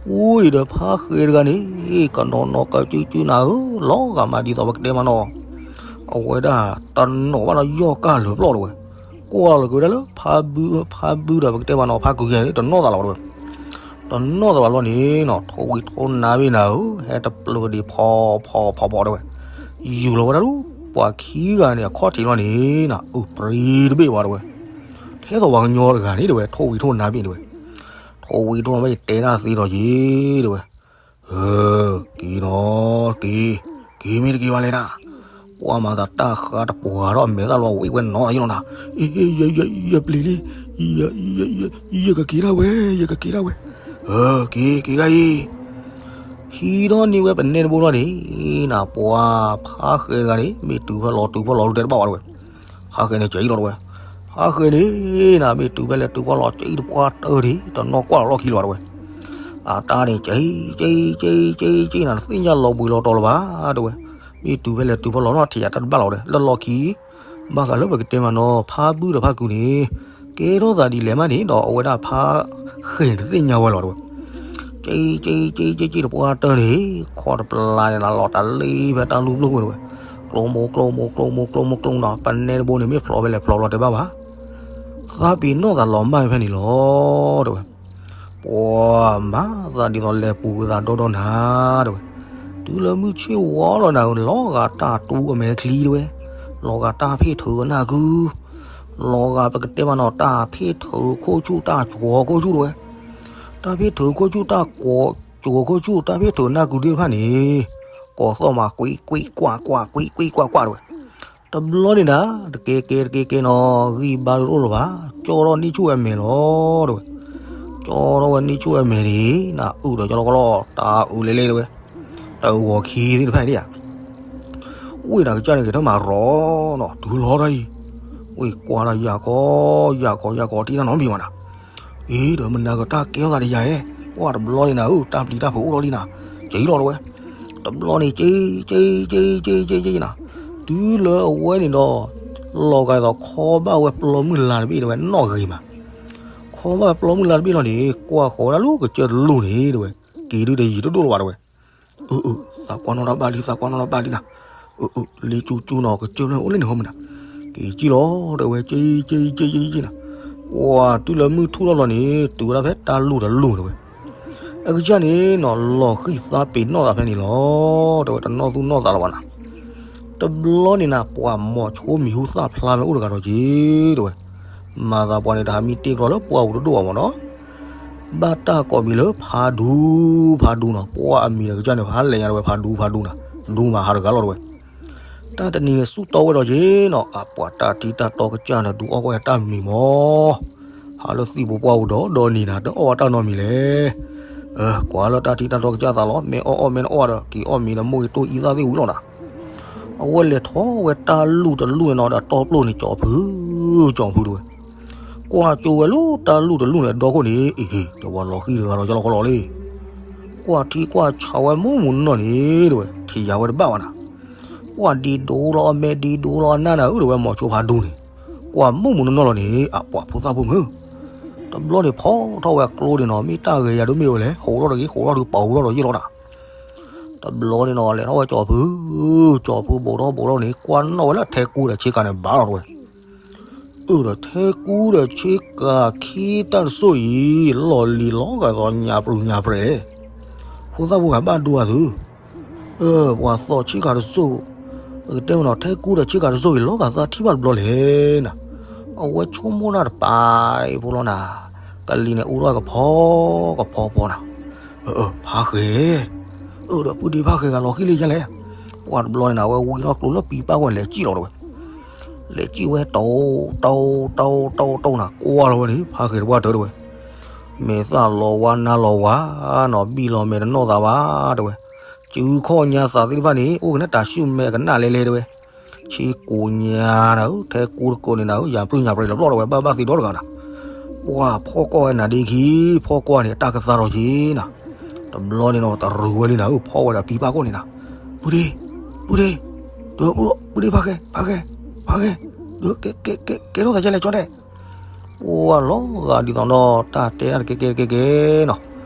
ဝံၤဒီးဖါဃဲၤတဂၤန့ၣ် ကနီၤနီၤကစုကစုနၤဧၢ, လီၤဂာ်မးဒ်သိးပကတဲမးနီၤ, အဝဲဒၣ်တနီၤဘၣ်ဒီးယီၢ်ကၢ်လၢာ်ပျီၢ်တဲဝဲ, ကွၢ်လီၤက့ၤဝဲဒၣ်လၢ ဖါဘုဒီးပကတဲမးနီၤ ဖါကုၤယဲၢ်န့ၣ် တနီၣ်သးလီၤတဲဝဲ, တနီၣ်သးဘၣ်လီၤန့ၣ်နီၤ ထိၣ်ဝံၤထိၣ်နါဘ့ၣ်နၤဧၢ, ဟဲတပျၢၤဒံးဖီဖီဖီဖီတဲဝဲ, ယူၤလီၤဝဲဒၣ်လၢ ပှၤခံဂၤန့ၣ် အခီၣ်ထံးလီၤန့ၣ်နီၤ အုၣ်ပြံတဘ့ၣ်ဝဲတဲဝဲ, ထဲသိးပှၤကညီတဂၤန့ၣ်တဲဝဲ ထိၣ်ဝံၤထိၣ်နါဘ့ၣ်တဲဝဲ, ထိၣ်ဝံၤထိၣ်နါဘ့ၣ်ယတဲတၢ်သ့ဒီးယ့ၣ်တဲဝဲ, က့ၤနီၤ က့ၤ, က့ၤမ့ၢ်တက့ၤဘၣ်လဲၣ်ဒၣ်, ပှၤမၤသးတၢ်ဃါတပှၤထီၣ်အမဲာ်သၣ်လီၤဝံၣ်ဝဲနီၤယလီၤနၤ, ယပျံၤလံ, ယကက့ၤဒၣ်ဝဲ, ယကက့ၤဒၣ်ဝဲ, က့ၤ က့ၤဂၤအံၤ, ဟံးထီၣ်န့ၢ်ဝဲပနဲတဘိလီၤန့ၣ်, နပှၤဖါဃဲၤတဂၤန့ၣ် မ့ၢ်တုၤဖဲလီၤတုၤဖဲလီၤလူၤတဲတဘၣ်ဝဲတဲဝဲ, ဖါဃဲၤန့ၣ်ကၠီလီၤတဲဝဲ, ဖါဃဲၤန့ၣ် နမ့ၢ်တုၤဖဲလဲၣ် တုၤဖဲလီၤကၠီတပှၢ်တၢၢ်န့ၣ် တနီၣ်ကွၢ်လီၢ်ခံလီၤတဲဝဲ, အတၢ်န့ၣ် ကၠီ ကၠီ ကၠီ ကၠီ ကၠီ နတသ့ၣ်ညါလီၤဘှံးလီၤတီၤလၢၤဘၣ်တဲဝဲ, မ့ၢ်တုၤဖဲလဲၣ်တုၤဖဲလီၤနီၢ်ထံးယၤတၢ်တဘၣ်လီၤတဲဝဲ လၢလီၢ်ခံ ဘၣ်ဃးလၢပကတဲမးနီၤ ဖါဘုဒီးဖါကုၤန့ၣ် ကဲထီၣ်သးဒ်လဲၣ်မးန့ၣ်ဒီး အဝဲဒၣ်ဖါဃဲၤန့ၣ်တသ့ၣ်ညါဝဲလီၤတဲဝဲ, ကၠီ ကၠီ ကၠီ ကၠီ ကၠီတပှၢ်တၢၢ်န့ၣ် ခီၣ်တပျါန့ၣ် လီၤတၢ်လံဖဲတၢ်လူၢ်ပျိၢ်ဃိတဲဝဲ, ကျိမိၤ ကျိမိၤ ကျိမိၤ ကျိမိၤ ကျိနီၤ ပနဲတဘိန့ၣ် မ့ၢ်ဖျိးဖဲလဲၣ်ဖျိးလီၤတဲဘၣ်ဘၣ်, သးပ့ၤနီၣ်သးလီၤမၢ်ဖဲန့ၣ်လီၤတဲဝဲ ပှၤမၤသးဒ်သိးလဲၤပူၤကွံာ်သးဒီဒီနၤတဲဝဲ, တုၤလၢမုၢ်ဆ့ၣ်ဝါလီၤနၤဧၢ လီၤဂာ်တၢ်တူအမဲာ်ချံတဲဝဲ, လီၤဂာ်တၢ်ဖ့ၣ်ထၢနၢ်ကု, လီၤဂာ်ပကတဲမးနီၤ တၢ်ဖ့ၣ်ထၢခိၣ်ဆူၣ်တၢ်ကၠီၤခိၣ်ဆူၣ်တဲဝဲ, တၢ်ဖ့ၣ်ထၢခိၣ်ဆူၣ်တၢ်ကၠီၤခိၣ်ဆူၣ် တၢ်ဖ့ၣ်ထၢနၢ်ကုသ့ၣ်တဖၣ်န့ၣ်, ကိးသီၣ်မး ကွံ ကွံ ကွၢ် ကွၢ် ကွံ ကွံ ကွၢ် ကွၢ်တဲဝဲ, တဘျီန့ၣ်နၤ တကဲကဲတကဲကဲနီၤ ဂံၢ်ဘါတအိၣ်လၢၤဘၣ် ကၠီထီၣ်န့ၢ်ဆူၣ်ဝဲအမဲာ်လီၤ တဲဝဲ, ကၠီထီၣ်ဝဲန့ၢ်ဆူၣ်ဝဲအမဲာ်န့ၣ် နအုၣ်ဒီးကၠီလီၤကလီ တၢ်အုၣ်လဲၤလဲၤတဲဝဲ, တၢ်ဂီၤခံသ့ၣ်တဖၣ်န့ၣ်ဧါ, ဝ့ၢ်တၢ်ကစၢ်န့ၣ်ကဲထီၣ်မးရီနီၤ တုၤလီၤတၢ်အံၤ, ဝ့ၢ်ကွၢ်တၢ်ယၤကီယၤကီယၤကီ တံၢ်တၢ်နီတမံၤဘၣ်နၤ, အံၤဒီးမနၤကတၢ်ကဲထီၣ်သးဒီးယၤဧဲ, ပှၢ်တဘျီန့ၣ်နၤဧၢ တၢ်ပျံၤတၢ်ဖုးအိၣ်ထီၣ်လံနၤ, ကၠီလီၤတဲဝဲ, တဘျီန့ၣ် ကၠီ ကၠီ ကၠီ ကၠီ ကၠီ ကၠီနၤ, တုၤလၢအဝဲန့ၣ်ဒီး လီၤဂာ်ဒ်သိးခီဘၣ်ဝဲပျီမုၢ်လါတဘ့ၣ်တဲဝဲနီၣ်ဂ့ၤမး, ခီဘၣ်ပျီမုၢ်လါတဘ့ၣ်လီၤန့ၣ် ကွၢ်ဃီၤဝဲဒၣ်လၢကစၢၢ်တလူၢ်န့ၣ်တဲဝဲ, က့ၤဒုးတယံၤတဒိၣ်လၢၤဘၣ်တဲဝဲ, အၢ အၢ သးကွၢ်နီၣ်တၢ်ဘၣ်လံ သးကွၢ်နီၣ်တၢ်ဘၣ်လံနၤ, အၢ အၢ လ့ကၠူကၠူနီၤ ကစၢၢ်ဖျၢၣ်အိၣ်လၢန့ၣ်ဟီမ့ၢ်နၤ, က့ၤကံၣ်လီၤတဲဝဲ က့ၤ က့ၤ က့ၤ က့ၤ က့ၤနၤ, ပှၢ်တုၤလၢမုၢ်ထူၣ်ထီၣ်လီၤန့ၣ် တုၤဝဲဒၣ်ဖဲတၢ်လူၢ်တလူၢ်တဲဝဲ, အကစၢ်န့ၣ်နီၤ လီၤဃံၢ်သးပ့ၤနီၣ်သးဖဲန့ၣ်လီၤ တဲဝဲ တနီၣ်သူၣ်နီၣ်သးလၢၤဘၣ်နၤ, တဘျီန့ၣ်နၤ ပှၢ်မိၤဆိမံၤဟူသၣ်ဖျါမ့ၢ်အိၣ်တဂၤဒီးက့ၤတဲဝဲ, မၤသးပှၢ်န့ၣ် တဟးမံတ့ၢ်ကျီလၢပှၢ်ပူၤတဒိၣ်ဘၣ်မ့ၢ်နီၤ ဘၣ်တၢ်ကိးမံၤလၢဖးဒူ ဖးဒူနီၤ, ပှၢ်အမံၤဒီးကစၢ်န့ၣ် ဖးလဲၣ်ညါတဲဝဲ ဖးဒူ ဖးဒူနၤ, ဒူမးဟးတဂၤလီၤတဲဝဲ, တၢ်တနံၤန့ၣ်ဆူၣ်တီဝဲဒီးက့ၤနီၤ အပှၤတၢ်ထံတၢ်တီကစၢ်န့ၣ် ဒူအီၣ်ကွၢ်တၢ်မံၤမး, ဟးလၢသံၣ်ဘိပှၢ်ပူၤဒီးဒီနံၤနၤ တအီၣ်ဝဲတၢ်နီတမံၤလဲၣ်, ကွၢ်လၢတၢ်ထံတၢ်တီကစၢ်သးလီၤ မ့ၢ်အီၣ်အီၣ်မ့ၢ်နအီၣ်ဒီး က့ၤအီၣ်မံၤဒီးမိၢ်ဂ့ၤတိၢ်အံသၣ်သ့ၣ်ဝံၤလီၤနၤ အဝဲလဲၤထီၣ်ဝဲတၢ်လူၢ်တလူၢ်န့ၣ်နီၤ ဒီးတီပျိၢ်န့ၣ် ကၠီဖု ကၠီဖုတဲဝဲ, ကွၢ်ကၠိဝဲလၢတၢ်လူၢ်တလူၢ်န့ၣ် ဒီခိၣ်န့ၣ် အ့ဟ့ၣ် တဝၤလီၤဃံၢ်တဂၤလီၤကလီကလီလံ, ကွၢ်ထံကွၢ်ဆးဝဲမုၢ်မုၢ်နီၢ်နီၢ်န့ၣ်တဲဝဲ ထံၣ်ယၤဝဲတဘၣ်ဘၣ်နၤ, ကွၢ်ဒံဒိလီၤ အမဲာ်ဒံဒိလီၤ အနၢ်နၤဧၢ တဲဝဲ မိၤဆိဖးဒူန့ၣ်, ကွၢ်မုၢ်မုၢ်နီၢ်နီၢ်လီၤန့ၣ် အပှၤဖိသၣ်ဖိမုၣ် တဘျီန့ၣ်ဖီထီၣ်ဝဲအကျိဒံးနီၤ မ့ၢ်တၢ်ဂဲၤယၤဒိၣ်မ့ၢ်ဝဲလဲၣ် ဟိးထီၣ်တဂ့ၤ ဟိးထီၣ်ဒုးပာ်ဟူထီၣ်ဒီးယ့ၢ်လီၤနၤ တဘျီန့ၣ်နီၤ လဲၤထီၣ်ဝဲကၠီဖု, ကၠီဖုဘူးထီၣ်ဘူးထီၣ်န့ၣ် ကွၢ်နီၣ်ဝဲလၢထဲကူဒီးဆ့ကၤန့ၣ်ဘၣ်လီၤတဲဝဲ, အၢ ဒီးထဲကူဒီးဆ့ကၤခံတၢ်တစိၢ်အံၤ လီၢ်လံၤလီၤဂာ်သိးညါပြူၤညါပြဲၤလဲၣ်, ဖိသၣ်ဖိဂၤဘၣ်ဒိအသု, ပှၤသီၣ်ဆ့ကၤတစိၢ်, ပကတဲမ့ၢ်နီၤ ထဲကူဒီးဆ့ကၤတစိၢ်အံၤ လီၤဂာ်သးထံၣ်ဘၣ်တဘျီလဲၣ်နၤ, အဝဲဆိကမိၣ်တၢ်တပၤအံၤဖိလီၤနၤ, ကလံၤန့ၣ်အူထီၣ်ကဖီကဖီဖီနၤ, ဖးဃဲၤ အၢ ဒီးပုၢ်ဒ့ဖါဃဲၤဂၤလီၤဃံလ့ၢ်ယဲလဲၣ်. ပှၤတဘျီန့ၣ်နၤ အဝဲဝံၤလီၤကျိၤလၢပံပၢ်ဝဲလဲၤစံၣ်လီၤတဲဝဲ, လဲၤစံၣ်ဝဲ တိတိတိတိတိနၤ ကွၢ်လီၤဝဲန့ၣ် ဖါဃဲၤတဝၢ်တၢ်တဲဝဲ, မဲာ်သၣ်လီၤဝါနါလီၤဝါနီၤ ဘံၣ်လီၤမဲာ်တနီၣ်သးဘၣ်တဲဝဲ, စုခီၣ်ညါသးသ့ၣ်တဖၣ်န့ၣ် အိၣ်ကနၣ်တၢ်ဆူၣ်မဲာ်ကနၣ်လဲၤလဲၤတဲဝဲ, ဆ့ကိးညါနၤဧၢ ထဲကူတကိးန့ၣ်နၤဧၢ ယၤပျုၢ်ညါပြံလီၤပျီၢ်တဲဝဲ ဘၣ်ဘၣ်သ့ဒီတဂၤနၤ, ပှၤဖီၣ်ကွၢ်ဝဲနၤဒ့ခံ ဖီၣ်ကွၢ်န့ၣ် တၢ်ကသါထီၣ်က့ၤနၤ, တဘျီန့ၣ်နီၤ တရူးဝဲလံနၤဧၢ ဖီၣ်ဝဲဒီးပံပၢ်ခိၣ်န့ၣ်နၤ, ပုၢ်ဒ့ ပုၢ်ဒ့ ဒီးပုၢ်ဒ့ဖါဃဲၤ ဖါဃဲၤ ဖါဃဲၤ, ဒီးကဲ ကဲ ကဲထီၣ်သးယဲလဲၣ်ကၠီတဲ, ပှၤလီၤဂာ်ဒ်သိးနီၤ တၢ်တဲတၢ်တကဲကဲတကဲကဲနီၤ,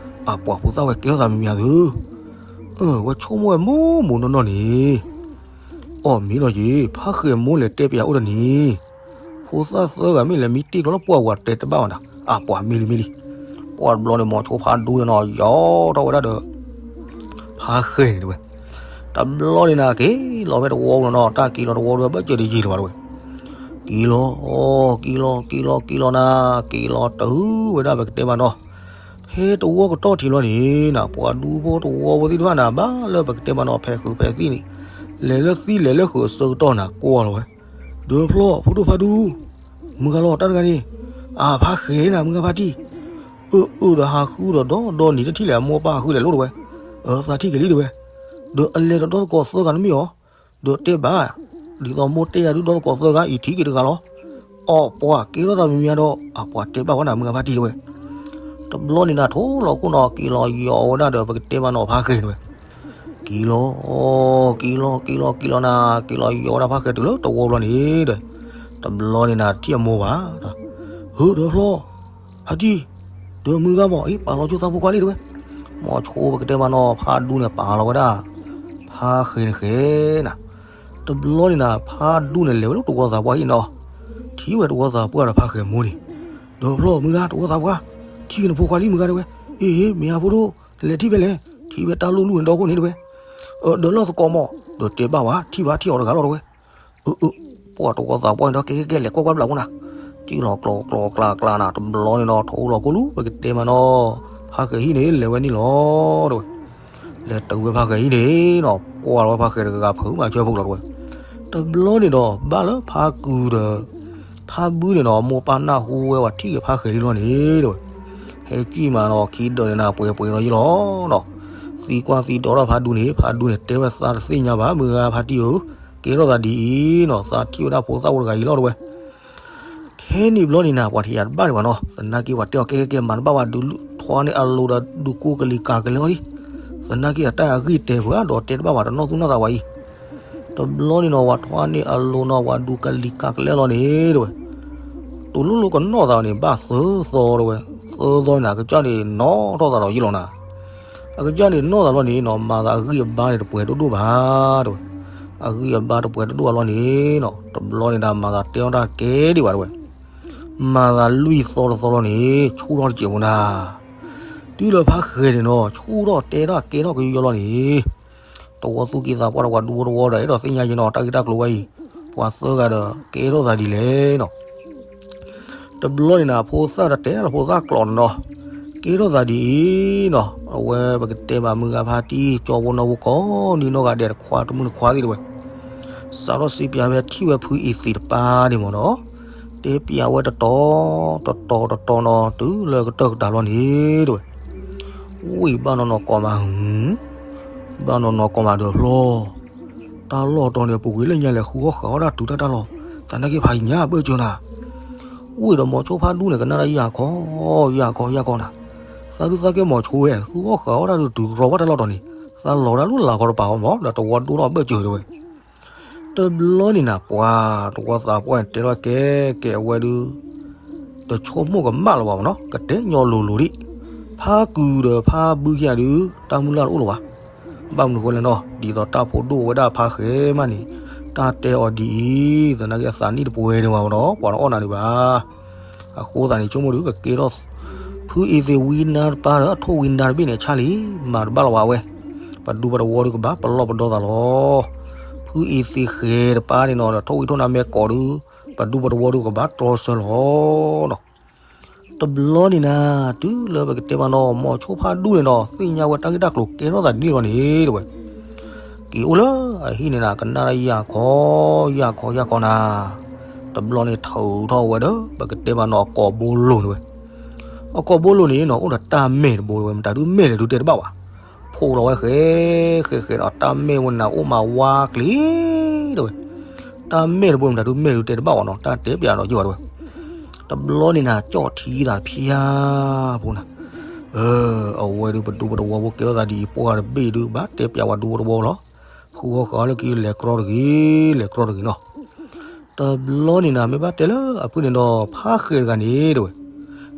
အပှၤဖိသၣ်ဝဲကဲထီၣ်သးမံၤမံၤသု, အၢ ဝဲဆိကမိၣ်ဝဲမိၢ်မိၢ်နီၢ်နီၢ်န့ၣ် အီၣ်မ့ၢ်လီၤက့ၤ ဖါဃဲၤမိၢ်လဲၤတဲပယၤအိၣ်ဒီးန့ၣ်, ဖိသၣ်သၢဂၤမ့ၢ်လဲၤမံတ့ၢ်ကလီပှၢ်ဝဲတဲတဘၣ်ဘၣ်နၤ, အပှၤမ့ၢ်လံမ့ၢ်လံ, ပှၤတဘျီန့ၣ် မိၤဆိဖးဒူန့ၣ်နီၤ ယီၤထီၣ်ဝဲဒၣ်ဒီး ဖါဃဲၤန့ၣ်တဲဝဲ, တဘျီန့ၣ်နၤ က့ၤလီၤဖဲတဝီပူၤနီၤ တၢ်က့ၤလီၤတဝီပူၤ ဘၣ်စၢၤဒံးယံာ်လၢၤဘၣ်တဲဝဲ, က့ၤလီၤ က့ၤလီၤ က့ၤလီၤ က့ၤလီၤနၤ က့ၤလီၤတုၤဝဲဒၣ်ပကတဲမးနီၤ, ဖဲတဝီကတီၢ်ထံးလီၤန့ၣ်နၤ ပှၤဒူဖိတဝီဖိသ့ၣ်တဖၣ်နၤ ဘၣ်လၢပကတဲမးနီၤ ဖဲးဃုာ်ဖဲးသံၣ်န့ၣ်, လဲၤလၢသံၣ်လဲၤလၢဃုာ်အဆၢကတီၢ်နၤ ကွၢ်လီၤဝဲ, ဒီးဖျီၣ် ဖိဒိၣ်ဖးဒူ မုၢ်ဂၤလီၤတၢ်တဂၤန့ၣ်, အဖါဃဲၤနၤ မုၢ်ဂၤဖါတံၢ်, အၢ အၢ ဒီးဟးဃုဒီးဒီဒီနံၤတထံၣ်လဲၣ် အမိၢ်ပၢ်ဃုလဲၤလိၣ်တဲဝဲ, အသးထံၣ်က့ၤလံတဲဝဲ, ဒီးအလဲၤဒီးဒီသကိးသၢဂၤနမ့ၢ်အီၤ, ဒီးတဲဘၣ်, ဒ်သိးမိၢ်တဲယၤဒုးဒီသကိးသၢဂၤအံၤထံၣ်က့ၤတဂၤလီၤ, အီၣ်ပှၤကဲထီၣ်သးမံၤမံၤဒီး အပှၤတဲဘၣ်ဝဲနၤ မုၢ်ဂၤဖါတံၢ်တဲဝဲ, တဘျီန့ၣ်နၤ ထိလီၤခိၣ်နီၤ က့ၤလီၤယီၤဝဲဒၣ်ဒီး ပကတဲမးနီၤ ဖါဃဲၤတဲဝဲ, က့ၤလီၤ က့ၤလီၤ က့ၤလီၤ က့ၤလီၤနၤ က့ၤလီၤယီၤဝဲဒၣ်ဖါဃဲၤတုၤလၢတဝီဘျီန့ၣ်ဒီး, တဘျီန့ၣ်နၤ ထံၣ်အမိၢ်ဘၣ်, ဟၢ ဒီးဖျီၣ် ဖါတံၢ်, ဒီးမုၢ်ဂၤမး အံၤပာ်လီၤကၠိသးဖိခွါလံတဲဝဲ, မိၤဆိပကတဲမးနီၤ ဖးဒူန့ၣ်ပာ်လီၤဝဲဒၣ် ဖါဃဲၤန့ၣ်ဃဲၤနၤ, တဘျီန့ၣ်နၤ ဖးဒူန့ၣ်လဲၤဝဲလၢတဝီသးပှၢ်အံၤနီၤ, ထံၣ်ဝဲတဝီသးပှၢ်ဒီးဖါဃဲၤမိၢ်န့ၣ်, ဒီးဖျီၣ် မုၢ်ဂၤတဝီသးပှၢ်, ထံၣ်က့ၤနဖိခွါလံမုၢ်ဂၤတဲဝဲ, အ့ မ့ၢ်ဧါဖိဒိၣ်, နလဲၤထံၣ်ဖဲလဲၣ်, ထံၣ်ဝဲတၢ်လိၣ်လူၢ်န့ၣ်ဒီခိၣ်န့ၣ်တဲဝဲ, အၢ ဒီးလီၢ်သကိးမး, ဒီးတဲဘၣ်ဝဲ ထံၣ်ဘၣ်ထံၣ်အီၤတဂၤလီၤတဲဝဲ, အၢ အၢ ပှၤတဝီသးပှၢ်န့ၣ်ဒီး ကဲကဲကဲ လဲၤကွၢ်ကွၢ်ဘျးဖိနၤ, စံၣ်လီၤကျိၤကျိၤကျါကျါနၤ တဘျီန့ၣ်ဒီး ထိလီၤကိၢ်လူၤ ပကတဲမးနီၤ, ဖါဃဲၤဟံၣ်န့ၣ် လဲၤဝဲန့ၣ်လီၤတဲဝဲ, လဲၤတုၤဝဲဖါဃဲၤဟံၣ်န့ၣ်နီၤ ကွၢ်လီၤဝဲဖါဃဲၤတဂၤဂၤဖုးမၤဆၢဖိလီၤတဲဝဲ, တဘျီန့ၣ်ဒီး ဘၣ်လၢဖါကုၤဒီး ဖါဘုန့ၣ်နီၤ မိၢ်ပၢ်နၢ်ဟူဝဲဝဲထံၣ်က့ၤဖါဃဲၤလံလီၤန့ၣ်တဲဝဲ, ဟဲကံၣ်မးနီၤ ခံဒၢးန့ၣ်နၤ ပှဲၤပှဲၤလီၤယံလီၤနီၤ, သံကွၢ်သံဒိးထီၣ်ဖါဒူန့ၣ် ဖါဒူန့ၣ် တဲဝဲသးတသ့ၣ်ညါဘၣ် မုၢ်ဂၤဖါတံၢ်ဧၢ, ကဲထီၣ်သးဒ်အံၤနီၤ သးထံၣ်ဝဲဒၣ်ဖိသၣ်ဖိတဂၤအံၤလီၤတဲဝဲ, ခဲန့ၣ်ဘျီန့ၣ်နၤ ပှၤထံၣ်ယၤတဘၣ်ဒံးဘၣ်နီၤ, သနာ်က့ပှၤတဲအီၤကဲကဲကဲ မၤတဘၣ်ဘၣ် ဒုးထွါန့ၢ်အလိၤဒီး ဒုးကူကလံၤကၤကလဲလီၤလံ, သနာ်က့အတၢ်အဂံၢ်တဲာ်ပှၤဒီးတဲတဘၣ်ဘၣ် တနီၣ်သူၣ်နီၣ်သးဝဲအံၤ, တဘျီန့ၣ်နီၤ ပှၤထွါန့ၢ်အလိၤနီၤ ပှၤဒုးကလံၤကၤကလဲလီၤန့ၣ်တဲဝဲ, တူၢ်လိၣ်လိၣ်ကနီၣ်သးန့ၣ် ဘၣ်သၢသီတဲဝဲ, သၢသီန့ၣ် အကစၢ်န့ၣ်နီၣ်ထီၣ်သးဒီးယံလီၤနၤ အကစၢ်န့ၣ်နီၣ်သးလီၤန့ၣ်နီၤ မၤသးအဂံၢ်အဘါန့ၣ် တပှဲၤဒိၣ်ဒိၣ်ဘၣ်တဲဝဲ, အဂံၢ်အဘါတပှဲၤဒိၣ်ဒိၣ်ဘၣ်လီၤန့ၣ်နီၤ တဘျီန့ၣ်ဒၣ် မၤသးတဲထီၣ်တၢ်ကဲဒံးဘၣ်တဲဝဲ, မၤသးလွံၢ်သီတသီလီၤန့ၣ် ဆူၣ်ထီၣ်တစဲးဖိနၤ, တုၤလၢဖါဃဲၤန့ၣ်နီၤ ဆူၣ်ထီၣ်တဲထီၣ်ကဲထီၣ်ကယီလီၤန့ၣ်, တဝီသူၣ်က့သးပှၢ်ဒီးပှၤဒူဖိတဝီဒီး အဲၣ်ဒိးသ့ၣ်ညါယံနီၤ တၢ်ဂ့ၢ်တၢ်ကျိၤဝဲအံၤ, ပှၤသၢဂၤဒီး ကဲထီၣ်သးဒ်လဲၣ်နီၤ တဘျီန့ၣ်နၤ ဖိသၣ်တတဲလၢဖိသၣ်ကျိာ်န့ၣ်နီၤ, ကဲထီၣ်သးဒ်အံၤနီၤ အဝဲပကတဲဘၣ်မုၢ်ဂၤဖါတံၢ် ကၠီဖိနီၢ်ဖိကိးနံၤနီၢ်ဂၤဒဲးတခွါတမုၢ်တခွါသ့ၣ်တဲဝဲ, စးထီၣ်စံးပၠးဖဲထံၣ်ဝဲဖုအံၤသ့ၣ်တပၢ်န့ၣ်မ့ၢ်နီၤ, တဲပၠးဝဲတတီၤ တတီၤတတီၤနီၤ တုၤလၢကတၢၢ်ကတၢၢ်လီၤန့ၣ်တဲဝဲ, ဝံၣ်ဘၣ်နီၢ်နီၢ်ကီၢ်မး ဘၣ်နီၢ်နီၢ်ကီၢ်မးဒီးဖျီ တၢ်လီၢ်တီၤန့ၣ် ပူၤကွံာ်လၢညါလဲၣ် ဃုအီၣ်ဃာ်အီၣ်ဒၣ်တုၤတၢ်တၢ်လီၢ်, သနာ်က့ဖးယံၤညါဘၢၣ်စၢၤနၤ, ဝံၣ်ဒီးမိၤဆိဖးဒူန့ၣ် ကနၣ်ဒၣ်ယၤခီ ယၤခီ ယၤခီနၤ, သးဒုးသးကဲမိၤဆိဝဲ ဃုအီၣ်ဃာ်အီၣ်ဒၣ်တုၤရီၤဘၣ်တၢ်လီၢ်တီၤန့ၣ်, သးလီၤဒၣ်လၢလၢ်ခီတပၤအီၤမး ဒီးတဝီဒိၣ်ထီၣ်ဘၢၣ်စၢၤတဲဝဲ တဘျီန့ၣ်နၤ ပှၤတဝီသးပှၢ်န့ၣ် တဲထီၣ်ကဲကဲအဝဲဒုး တဆိကမိၣ်ကမၣ်လၢၤဘၣ်မ့ၢ်နီၤ, ကတဲညီလိၤလိၤဒံး, ဖါကုၤဒီးဖါဘုခံဂၤဒုး တၢ်မုၢ်လၢ်တအိၣ်လၢၤဘၣ်, ဘၣ်မနုၤဃိလဲၣ်နီၤ, ဒ်သိးတၢ်ဖိဒိၣ်ဝဲဒၣ်ဖါဃဲၤမးန့ၣ်, တၢ်တဲအီၤဒ်အံၤ, သနာ်က့အသးနံၣ်တပှဲၤဒံးဘၣ်မ့ၢ်နီၤ, ပှၤတအီၣ်နၤဒံးဘၣ်. အဃိသတးန့ၣ် ဆိကမိၣ်ဒုး ကကဲထီၣ် ဖုအ့သ့းဝံနါတပၢ်ဒီး ထိၣ်ဝံနါတဘ့ၣ်န့ၣ် အဆၣ်လံ, မၤတဘၣ်လၢၤဘၣ်ဝဲ, ပဒူပတဝီဒုးကဘၣ်ပလီၢ်ပဒီသးလီၤ. ဖုအ့သ့းဃဲၤတပၢ်န့ၣ်နီၤ ဒီးထိၣ်ဝံထိၣ်နါမဲာ်ကိးဒုး, ပဒူပတဝီဒုးကဘၣ်တြီဆၢလီၤနီၤ. တဘျီန့ၣ်နၤ တုၤလၢပကတဲမးနီၤ မိၤဆိဖးဒူန့ၣ်ဒီး သ့ၣ်ညါဝဲတၢ်ဂ့ၢ်တၢ်ကျိၤကဲထီၣ်သးဒ်န့ၣ်လီၤန့ၣ် တဲဝဲ, က့ၤအိၣ်လၢအဟံၣ်န့ၣ်နၤ ကနၣ်တၢ်ယၢ်ခီ ယၢ်ခီ ယၢ်ခီနၤ, တဘျီန့ၣ်ထုးထီၣ်ဝဲဒီး ပကတဲမးနီၤ အကိာ်ဘိလိၤန့ၣ်ဝဲ, အကိာ်ဘိလိၤန့ၣ်နီၤ အိၣ်ဒီးတၢ်မဲာ်တဘိဝဲ မတၤဒုးမဲာ်လဲၣ်ဒုးတဲတဘၣ်ဘၣ်, ဖိးလီၤဝဲဃဲ ဃဲဃဲဒီး တၢ်မဲာ်ဝဲန့ၣ်နၤ အိၣ်မးဝါကျ့ၤ တဲဝဲ, တၢ်မဲာ်တဘိမတၤဒုးမဲာ်ဒုးတဲတဘၣ်ဘၣ်နီၤ တၢ်တဲပျးဒီးယိၣ်ဘၣ်တဲဝဲ, တဘျီန့ၣ်နၤ ကၠီၣ်ထံသးဖျါဖိနၤ, အဝဲဒုးပဒူပတဝီဖိကဲထီၣ်သးဒ်အံၤ ပှၢ်တဘ့ၣ်ဒုး ဘၣ်တဲပျးဝဲဒူပတဝီလီၤ, ဃုအီၣ်ဃုအီလၢက့ၤ လဲၤကြီတဂ့ၤ လဲၤကြီတဂ့ၤနီၤ, တဘျီန့ၣ်နၤ မ့ၢ်ဘၣ်တဲလၢအဖုၣ်န့ၣ်ဒီး ဖးဃဲၤတဂၤန့ၣ် တဲဝဲ,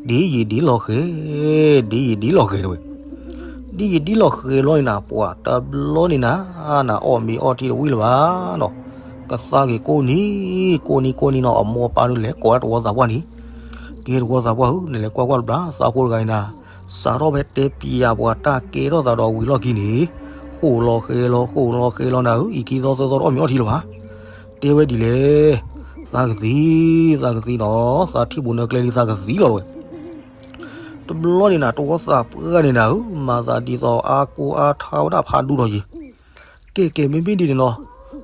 ဒ်ယံာ်ဒ်လီၤဃဲၤ, ဒ်ယံာ်ဒ်လီၤဃဲၤ တဲဝဲ, ဒ်ယံာ်ဒ်လီၤဃဲၤလီၤန့ၣ်နၤ ပှၢ်တဘျီန့ၣ်နၤ နအီၣ်မ့ၤအီထံတဝံၣ်လၢၤဘၣ်နီၤ, ကသါက့ၤကိးနံၤ ကိးနံၤကိးနံၤနီၤ အမိၢ်အပၢ်ဒုးလဲၤကိးဝဲတဝီသးပှၢ်န့ၣ်, ကဲတဝီသးပှၢ်ဧၢ နလဲၤကွၢ်ကွၢ်တဘျီ သးဖိတဂၤအံၤနၤ, စးထီၣ်ဖဲတဲပျးပှၤတၢ်ကဲထီၣ်သးဒီးဝံၤလီၢ်ခံန့ၣ်, ဃိးလီၤဃဲၤလီၤ ဃိးလီၤဃဲၤလီၤနၤဧၢ အံၤခံသီသၢသီတအီၣ်မ့ၤအီထံလၢၤဘၣ်, တဲဝဲဒ်လဲၣ်, သးကသံ, သးကသံနီၤ သးထံၣ်ဘူးနၢကျဲလံ သးကသံလီၤတဲဝဲ တဘျီန့ၣ်နၤ တဝီသးပှၢ်န့ၣ်နၤဧၢ မၤသးဒ်သိးအါကိးအါထါဝဲဒၣ်ဖးဒူလီၤယံၤ, ကဲကဲမ့မ့ၢ်ဒ်န့ၣ်နီၤ,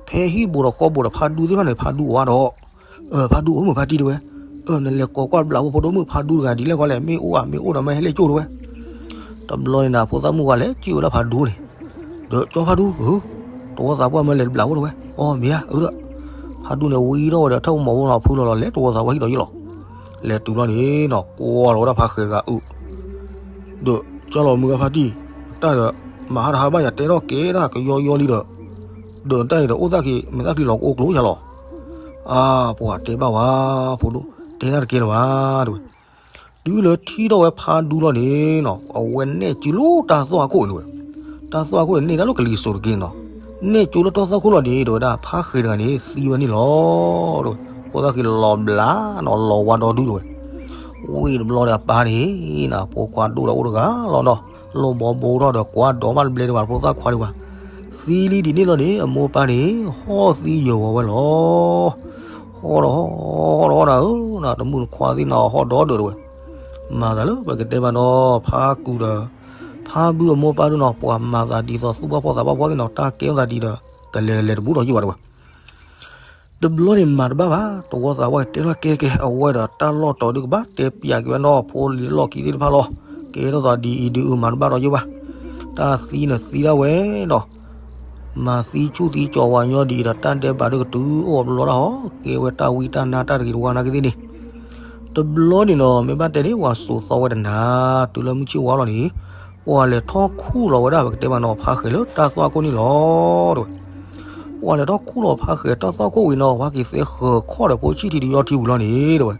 ဖဲဟံၣ်ဘူးဒီးဃီဘူးဒီးဖးဒူသ့ၣ်တဖၣ်န့ၣ် ဖးဒူအိၣ်ဝဲဒီး, ဖးဒူအိၣ်မုၢ်ဖးတံၢ်တဲဝဲ, နလဲၤကိးကွၢ်ဘျးဝဲဖိဒိၣ်မုၣ် ဖးဒူတဂၤဒ်လဲၣ်ဃီလဲၣ် မ့ၢ်အိၣ်ဧါ မ့ၢ်အိၣ်ဒီးမ့ၢ်ဟဲလၢကၠိတဲဝဲ, တဘျီန့ၣ်နၤ ဖိသၣ်မုၣ်ဝါလဲၤစံၣ်ဝဲဒၣ်ဖးဒူန့ၣ်, ဒီးကၠီဖးဒူဧၢ, တဝီသးပှၢ်မ့ၢ်လဲၤတဘျးဝဲတဲဝဲ, အီမ့ၢ်ဧါ အၢဒီး, ဖးဒူန့ၣ်ဝံထီၣ်ဝဲဒီးထၢၣ်မီၤဖိနီၤ ဖုလီၤလီၤလဲၤတဝီသးပှၢ်ဟံၣ်ဒီးယံာ်လီၤ, လဲၤတုၤလီၤန့ၣ်နီၤ ကွၢ်လီၤဝဲဒၣ်ဖးဃဲၤတဂၤအုး, ဒီးကၠီလီၤမုၢ်ဂၤဖးတံၢ်, တၢ်ဒီး, မၤဟါတဟါဘၣ်ယၤတဲထီၣ်ကဲဒၣ်ကယီယီလံဒီး, ဒီးတၢ်အံၤဒီးအိၣ်သၣ်က့ၤ မဲာ်သၣ်ချံလီၤကအိၣ်ကျိယၤလီၤ, အါ, ပှၤတဲဘၣ်ဝဲ, ဖိဒိၣ်, တဲတၢ်တကဲလၢၤဘၣ်, တဲဝဲ, တုၤလၢထံၣ်ထီၣ်ဝဲဖးဒူလီၤန့ၣ်နီၤ အဝဲနဲၣ်စုလီၤတၢ်သွၣ်ခိၣ်န့ၣ်ဝဲ, တၢ်သွၣ်ခိၣ်န့ၣ်န့ၢ်ဒၣ်လၢကလံၤစိးတက့ၢ်နီၤ, နဲၣ်စုလၢတၢ်သွၣ်ခိၣ်လီၤန့ၣ် တဲဝဲဒၣ် ဖးဃဲၤတဂၤန့ၣ် သံဝဲန့ၣ်လီၤ, တဲဝဲ, ဖိသၣ်ဃံလီၤဘျးနီၤ လီၤဝါဒီဒူၣ်တဲဝဲ, ဝံၤတဘျီဒီးအပၢ်န့ၣ်နၤ ဖိခွါဒိၣ်ဒီးအိၣ်တဂၤလီၤနီၤ, လိၣ်ဘီဘိထီၣ်ဒီးကွၢ်ဒီးမးတဘျဲဒံးဘၣ် ဖိသၣ်ခွါဒံးဘၣ်, သံလံဒ်န့ၣ်လီၤန့ၣ် အမိၢ်ပၢ်န့ၣ် ဟီၣ်သံယၢၤဂီၤဝဲလီၤ ဟီၣ်ဒီးဟီၣ်ဒီးဟီၣ်ဒီးဧၢ, တမုၣ်တခွါသ့ၣ်နၤ ဟီၣ်ဒီးဒီးတဲဝဲ, မၤသးလၢပကတဲမးနီၤ ဖးကုာ်ဒီး, ဖးဘုအမိၢ်ပၢ်ဒုနီၤ ပှၤမၤသးဒ်သိးသူၣ်ဘၣ်ဖှီၣ်သးဘၣ်ဖှီၣ်သ့ၣ်နီၤ တၢ်ကဲထီၣ်သးဒ်ဒီး, ကလဲၤလဲၤတဘူးထီၣ်ယံာ်ဘၣ်တဲဝဲ, တဘျီန့ၣ်မၤတဘၣ်ဘၣ် တဝီသးပှၢ်တဲထီၣ်ကဲကဲ အဝဲဒီးတၢ်လီၢ်တီၤဒုကဘၣ်တဲပျးက့ၤဝဲနီၤ ဖိလံၤလီၢ်ခံသ့ၣ်တဖၣ်လီၤ, ကဲထီၣ်သးဒ်အံၤဒုးအုးမၤတဘၣ်ဒီးယံာ်ဘၣ်, တၢ်သံန့ၣ်သံဒၣ်ဝဲနီၤ မၤသံဆူၣ်သံကၠီၤဝဲညီဒ်အံၤဒီး တၢ်ဒဲးဘးဒုကတုၤအိၣ်ဘျီဒၣ်ဟီၣ် ကဲဝဲတၢ်ဝံတၢ်နါတၢ်တဂ့ၤတဝါနာ်က့သ့ၣ်န့ၣ်, တဘျီန့ၣ်နီၤ မ့ၢ်ဘၣ်တဲန့ၣ် ပှၤစိာ်သီဝဲတနၤ, တုၤလၢမုၢ်ဆ့ၣ်ဝါလီၤန့ၣ်, ပှၤလဲၤထီၣ်ခူၣ်လီၤဝဲဒၣ် ပကတဲမးနီၤ ဖးဃဲၤလၢတၢ်သွၣ်ခိၣ်န့ၣ်လီၤ, တဲဝဲ, ပှၤလဲၤထီၣ်ခူၣ်လီၤဖးဃဲၤတၢ်သွၣ်ခိၣ်ဝံၤနီၤ ဝဲက့ၤသဲဃၢၤခီၣ်ဒီးဖိဆံၣ်ထံဒုးယီထံဝံၤလီၤန့ၣ် တဲဝဲ,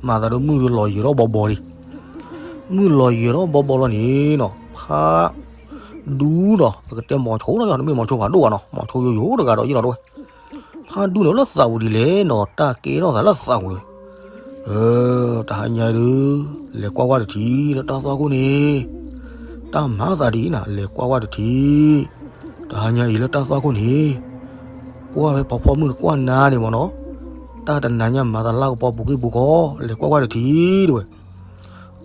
မၤသးဒုးမုၢ်ဒုးလီၤယၢၤထီၣ်ဘီဘီလံ မုၢ်လီၤယၢၤထီၣ်ဘီဘီလီၤန့ၣ်နီၤ ဖးဒူနီၤ ပကတဲမိၤဆိလီၤ တမ့ၢ်မိၤဆိဖးဒိၣ်ဘၣ်နီၤ မိၤဆိယိယိတဂၤဒီးယံာ်လီၤတဲဝဲ, ဖးဒူန့ၣ်လၢသးပူၤဒ်လဲၣ်နီၤ တၢ်ကဲထီၣ်သးလၢသးပူၤလီၤ, တဟါညါဒုး လဲၤကွၢ်ကွၢ်တထံၣ်လၢတၢ်သွၣ်ခိၣ်န့ၣ်, တၢ်မၤသးဒ်အံၤနၤ လဲၤကွၢ်ကွၢ်တထံၣ်, တဟါညါအံၤလၢတၢ်သွၣ်ခိၣ်န့ၣ်, ကွၢ်ဖဲဖီဖီမုၢ်တကွၢ်နါန့ၣ်မးနီၤ, တၢ်တနၤညါမၤသးလၢကပီၤပူၤကံၢ်ပူၤကီၢ် လဲၤကွၢ်ကွၢ်တထံၣ်တဲဝဲ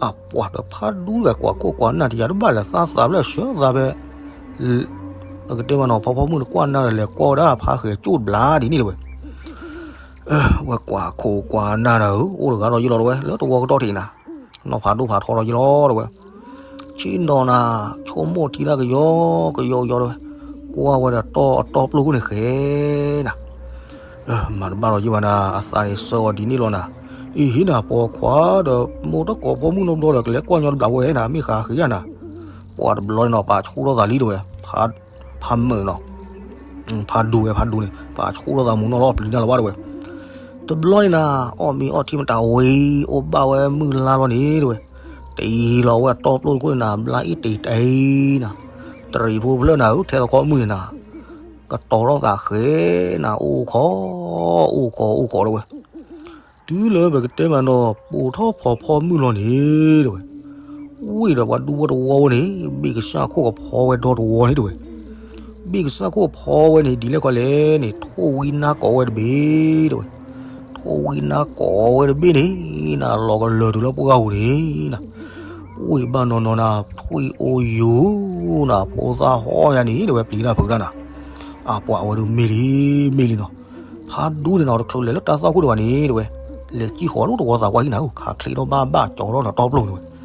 အပှၤဒီးဖးဒူတဂၤကွၢ်ခိၣ်ကွၢ်နၢ်တယၤတဘၣ်လဲၣ် သးသးဖျၢၣ်ဆၢသးဖဲ, ပကတဲမးနီၤ ဖီဖီမုၢ်တကွၢ်နါဒီးလဲၤကွၢ်ဝဲဒၣ်ဖးဃဲၤကၠိၣ်တဘျါဒ်န့ၣ်တဲဝဲ, ဝဲကွၢ်ခိၣ်ကွၢ်နၢ်ဒီး အိၣ်တဂၤဒီးယံာ်လီၤတဲဝဲ လၢတဝီကတီၢ်ထံးနၤ, နီၢ်ဖးဒိၣ်ဖးထီဒီးယံာ်လီၤတဲဝဲ, ဆ့ၣ်နီၤနၤ, ဆိကမိၣ်ထံတၢ်ကယီကယီကယီတဲဝဲ, ကွၢ်ဝဲဒီးတီၢ်အတီၢ်ပျိၢ်ခိၣ်န့ၣ်ဃဲနၤ မၤတဘၣ်လီၤယံာ်ဘၣ်နၤ အသးန့ၣ်ဆၢအီၤဒ်န့ၣ်လီၤနၤ, အံၤဟံးနၤပိာ်ခွါဒီး မိၢ်တကိးဖိမုၣ်နီတဘျီဒီး ကလဲၤကွၢ်ညီတဘျီဝဲနၤ မ့ၢ်ဃးဃ့ယၤနၤ, ပှၤတဘျီန့ၣ်နီၤ ပာ်ဆူၣ်ထီၣ်သးလံတဲဝဲ, ဖးမုၢ်နီၤ, ဖးဒူဝဲဖးဒူန့ၣ် ပာ်ဆူၣ်ထီၣ်သးမူနီၢ်လီၤ ပျံၤနၢ်လီၤဘၣ်တဲဝဲ, တဘျီန့ၣ်နၤ အီၣ်မ့ၤအီထံမတၤဝံၤ အိၣ်ဘၣ်ဝဲမုၢ်လါလီၤန့ၣ်တဲဝဲ, တအံၤလီၤဝဲတီၢ်ပျိၢ်ခိၣ်န့ၣ်နၤ ဘျါအ့ၣ်တ့ၤတအံၤနၤ, တရံးဖိဖျၢၣ်နၤဧၢ ထဲသိးခီမုၢ်န့ၣ်နၤ ကတီၤထီၣ်သးဃဲနၤ အိၣ်ခီ, အိၣ်ခီ အိၣ်ခီတဲဝဲ, တုၤလၢပကတဲမးနီၤ ပိာ်ထီၣ်ဖီဖီမုၢ်လီၤန့ၣ်တဲဝဲ, ဝ့ၢ်ဒီးပှၤဒူဖိတဝီဝဲန့ၣ် ဘ့ၣ်ကစၢ်ခိၣ်ကဖီဝဲဒီတဝီန့ၣ်တဲဝဲ, ဘ့ၣ်ကစၢ်ခိၣ်ကဖီဝဲန့ၣ် ဒ်လဲၣ်ခီလဲၣ်န့ၣ် ထိၣ်ဝံနါကိးဝဲတဘ့ၣ်တဲဝဲ, ထိၣ် ထိၣ်ဝံၣ်နါကိးဝဲတဘ့ၣ်န့ၣ် နၤလီၤကလၢၤတုၤလၢပှၢ်ပူၤန့ၣ်နၤ, ဝံၣ်ဘၣ်နီၢ်နီၢ်နၤ ထွံၣ်အိၣ်ယိာ်နၤ ဖိသၣ်ဟီၣ်ယါန့ၣ် တဲဝဲပျံၤတၢ်ဖုးတၢ်နၤ, အပှၤဝဲဒုးမ့ၢ်လံ မ့ၢ်လံနီၤ, ဖးဒူန့ၣ်နီၤ တချုးလဲၤလၢတၢ်သွၣ်ခိၣ်ဒံးဘၣ်န့ၣ် တဲဝဲ, လဲၤစံၣ်ဃီၤလၢတဝီသးပှၢ်ဟံၣ်နၤဧၢ ခးချ့ထီၣ်ဘၣ်ဘၣ်ကၠီထီၣ်ဒီးတ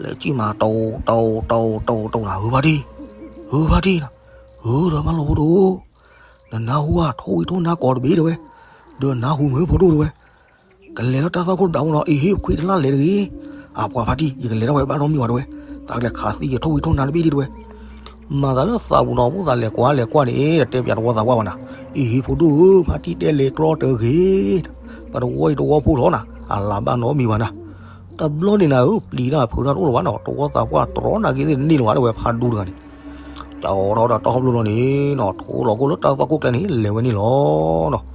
ီပျိၢ်န့ၣ်ဝဲ လဲၤစံၣ်မး တိၢ်တိၢ်တိၢ်တိၢ်တိၢ်နၤ ဟုဖါတံၢ်, ဟုဖါတံၢ်နၤ, ဟုဒီးမၤလိာ်ဖိဒိၣ်, နနၢ်ဟူဧါ ထိၣ်ဝံၣ်ထိၣ်နါကိးတဘ့ၣ်တဲဝဲ, ဒီးနၢ်ဟူမုၢ်ဖိဒိၣ်တဲဝဲ, ကလဲၤလၢတၢ်သွၣ်ခိၣ်တဘျီဖိနီၤ အ့ဟ့ၣ်ခွံတလၢ်လဲၤတဂ့ၤ, အပှၤဖါတံၢ် ယကလဲၤထီၣ်ဝဲဘၣ်နီတမံၤဘၣ်တဲဝဲ, သးကလဲၤခးသံယထိၣ်ဝံၣ်ထိၣ်နါတဘ့ၣ်ဒံးတဲဝဲ မၤသးလၢသးပူၤနီၤ မုၢ်သးလဲၤကွၢ်လဲၤကွၢ်န့ၣ် တတဲပၠးတဝီသးပှၢ်ဘၣ်နၤ, အ့ဟ့ၣ်ဖိဒိၣ်ဧၢ ဖါတံၢ်တဲလဲၤကျီတဂ့ၤ, ပတဝီအံၤတဝီဖိလီၤနၤ အလၤဘၣ်နီတမံၤဘၣ်နၤ, တဘျီန့ၣ်နၤဧၢ ပျံၤတၢ်ဖုးတၢ်တအိၣ်လၢၤဘၣ်နီၤ တဝီသးပှၢ်တြီနာ်က့သ့ၣ်တန့ၢ်လၢၤဘၣ်တဲဝဲဖးဒူတဂၤန့ၣ်, ကၠီထီၣ်ဒီးတီၢ်ဘျိလီၤန့ၣ်နီၤ ထိလီၤကိၣ်လၢတၢ်သွၣ်ခိၣ်ကျဲန့ၣ် လဲၤဝဲန့ၣ်လီၤနီၤ,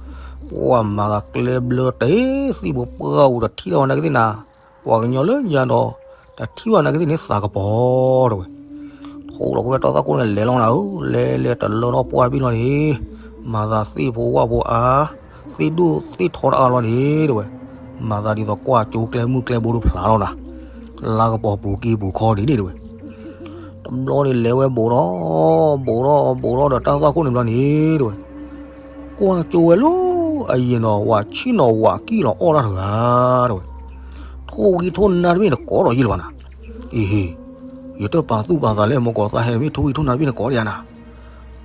ပှၤမၤသးကျဲဘျၢတ့ၢ်သံၣ်ဘိပှၢ်အိၣ်တထံၣ်လၢၤဝဲနာ်က့သ့ၣ်နၤ ပှၤကညီလၢညါဒီး တထံၣ်ဘၣ်နာ်က့သ့ၣ်န့ၣ်သးကပီၤတဲဝဲ, ထိလီၤကိၣ်ဝဲတၢ်သွၣ်ခိၣ်န့ၣ်လဲၤလီၤနၤဧၢ, လဲၤလဲၤတလၢထီၣ်ပှၢ်တဘ့ၣ်လီၤန့ၣ်, မၤသးသ့ၣ်ဖိဝၣ်ဖိအါ, သ့ၣ်ဒိၣ်သ့ၣ်ထီတအါလီၤန့ၣ်တဲဝဲ, မၤသးဒ်သိးကွၢ်ကၠိကျဲမုၢ်ကျဲဘိဒိဖျါလီၤနၤ, လါကပီၤပူၤက့ပူၤခီဒ်န့ၣ်တဲဝဲ, တဘျီန့ၣ်လဲၤဝဲဘိးထီၣ်, ဘိးထီၣ်ဘိးထီၣ်ဒီးတၢ်သွၣ်ခိၣ်န့ၣ်ဘျီန့ၣ်တဲဝဲ ကွၢ်ကၠိဝဲလၢအယံၤနီၤ ဝၤဆံၣ်နီၤဝၤကံၣ်လီၤအီၣ်တၢ်တဂၤတဲဝဲ, ထိၣ်ဝံၣ်ထိၣ်နါတဘ့ၣ်န့ၣ်ကိးဒီးယံၤလၢၤဘၣ်နၤ, အ့ဟ့ၣ်, ယတပာ်သူၣ်ပာ်သးလၢမ့ၢ်ကိးသးဟဲတမ့ၢ်ထိၣ်ဝံၣ်ထိၣ်နါတဘ့ၣ်န့ၣ်ကိးဒံးနၤ,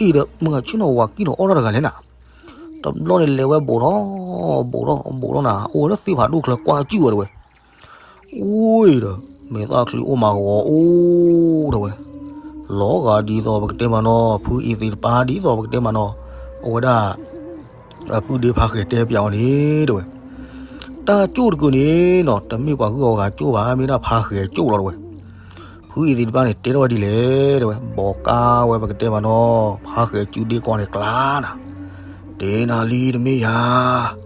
အ့ၣ်ဒီးမ့ၢ်ဆံၣ်နီၤဝၤကံၣ်လီၤအီၣ်တၢ်တဂၤလဲၣ်နၤ, တဘျီန့ၣ်လဲၤဝဲဘိးထီၣ်, ဘိးထီၣ်ဘိးထီၣ်နၤ အိၣ်ဝဲလၢသ့ၣ်ဖးဒိၣ်ချၢကွၢ်ကၠိဝဲတဲဝဲ အူဒီး မဲာ်သၣ်ချံအိၣ်မးဂီၤအိၣ်တဲဝဲ, လီၤဂာ်ဒ်သိးပကတဲမးနီၤ ဖုအံၤသ့ၣ်တပၤဒ်သိးပကတဲမးနီၤ, အဝဲဒၣ် အပုၢ်ဒ့ဖါဃဲၤတဲပၠးအီၤန့ၣ်တဲဝဲ, တၢ်ကၠိၣ်တကုာ်န့ၣ်နီၤ တမ့ၢ်ပှၤဂုၤဂၤကၠိၣ်ဘၣ် မ့ၢ်ဒၣ်ဖါဃဲၤကၠိၣ်လီၤတဲဝဲ, ဖုအံၤသ့ၣ်တပၤန့ၣ် တဲထီၣ်ဝဲဒ်လဲၣ်တဲဝဲ ဘီးကါဝဲပကတဲမးနီၤ ဖါဃဲၤစုဒ့ကီးန့ၣ်ကျါနၤ, တဲနၤလံတမ့ၢ်ယၤ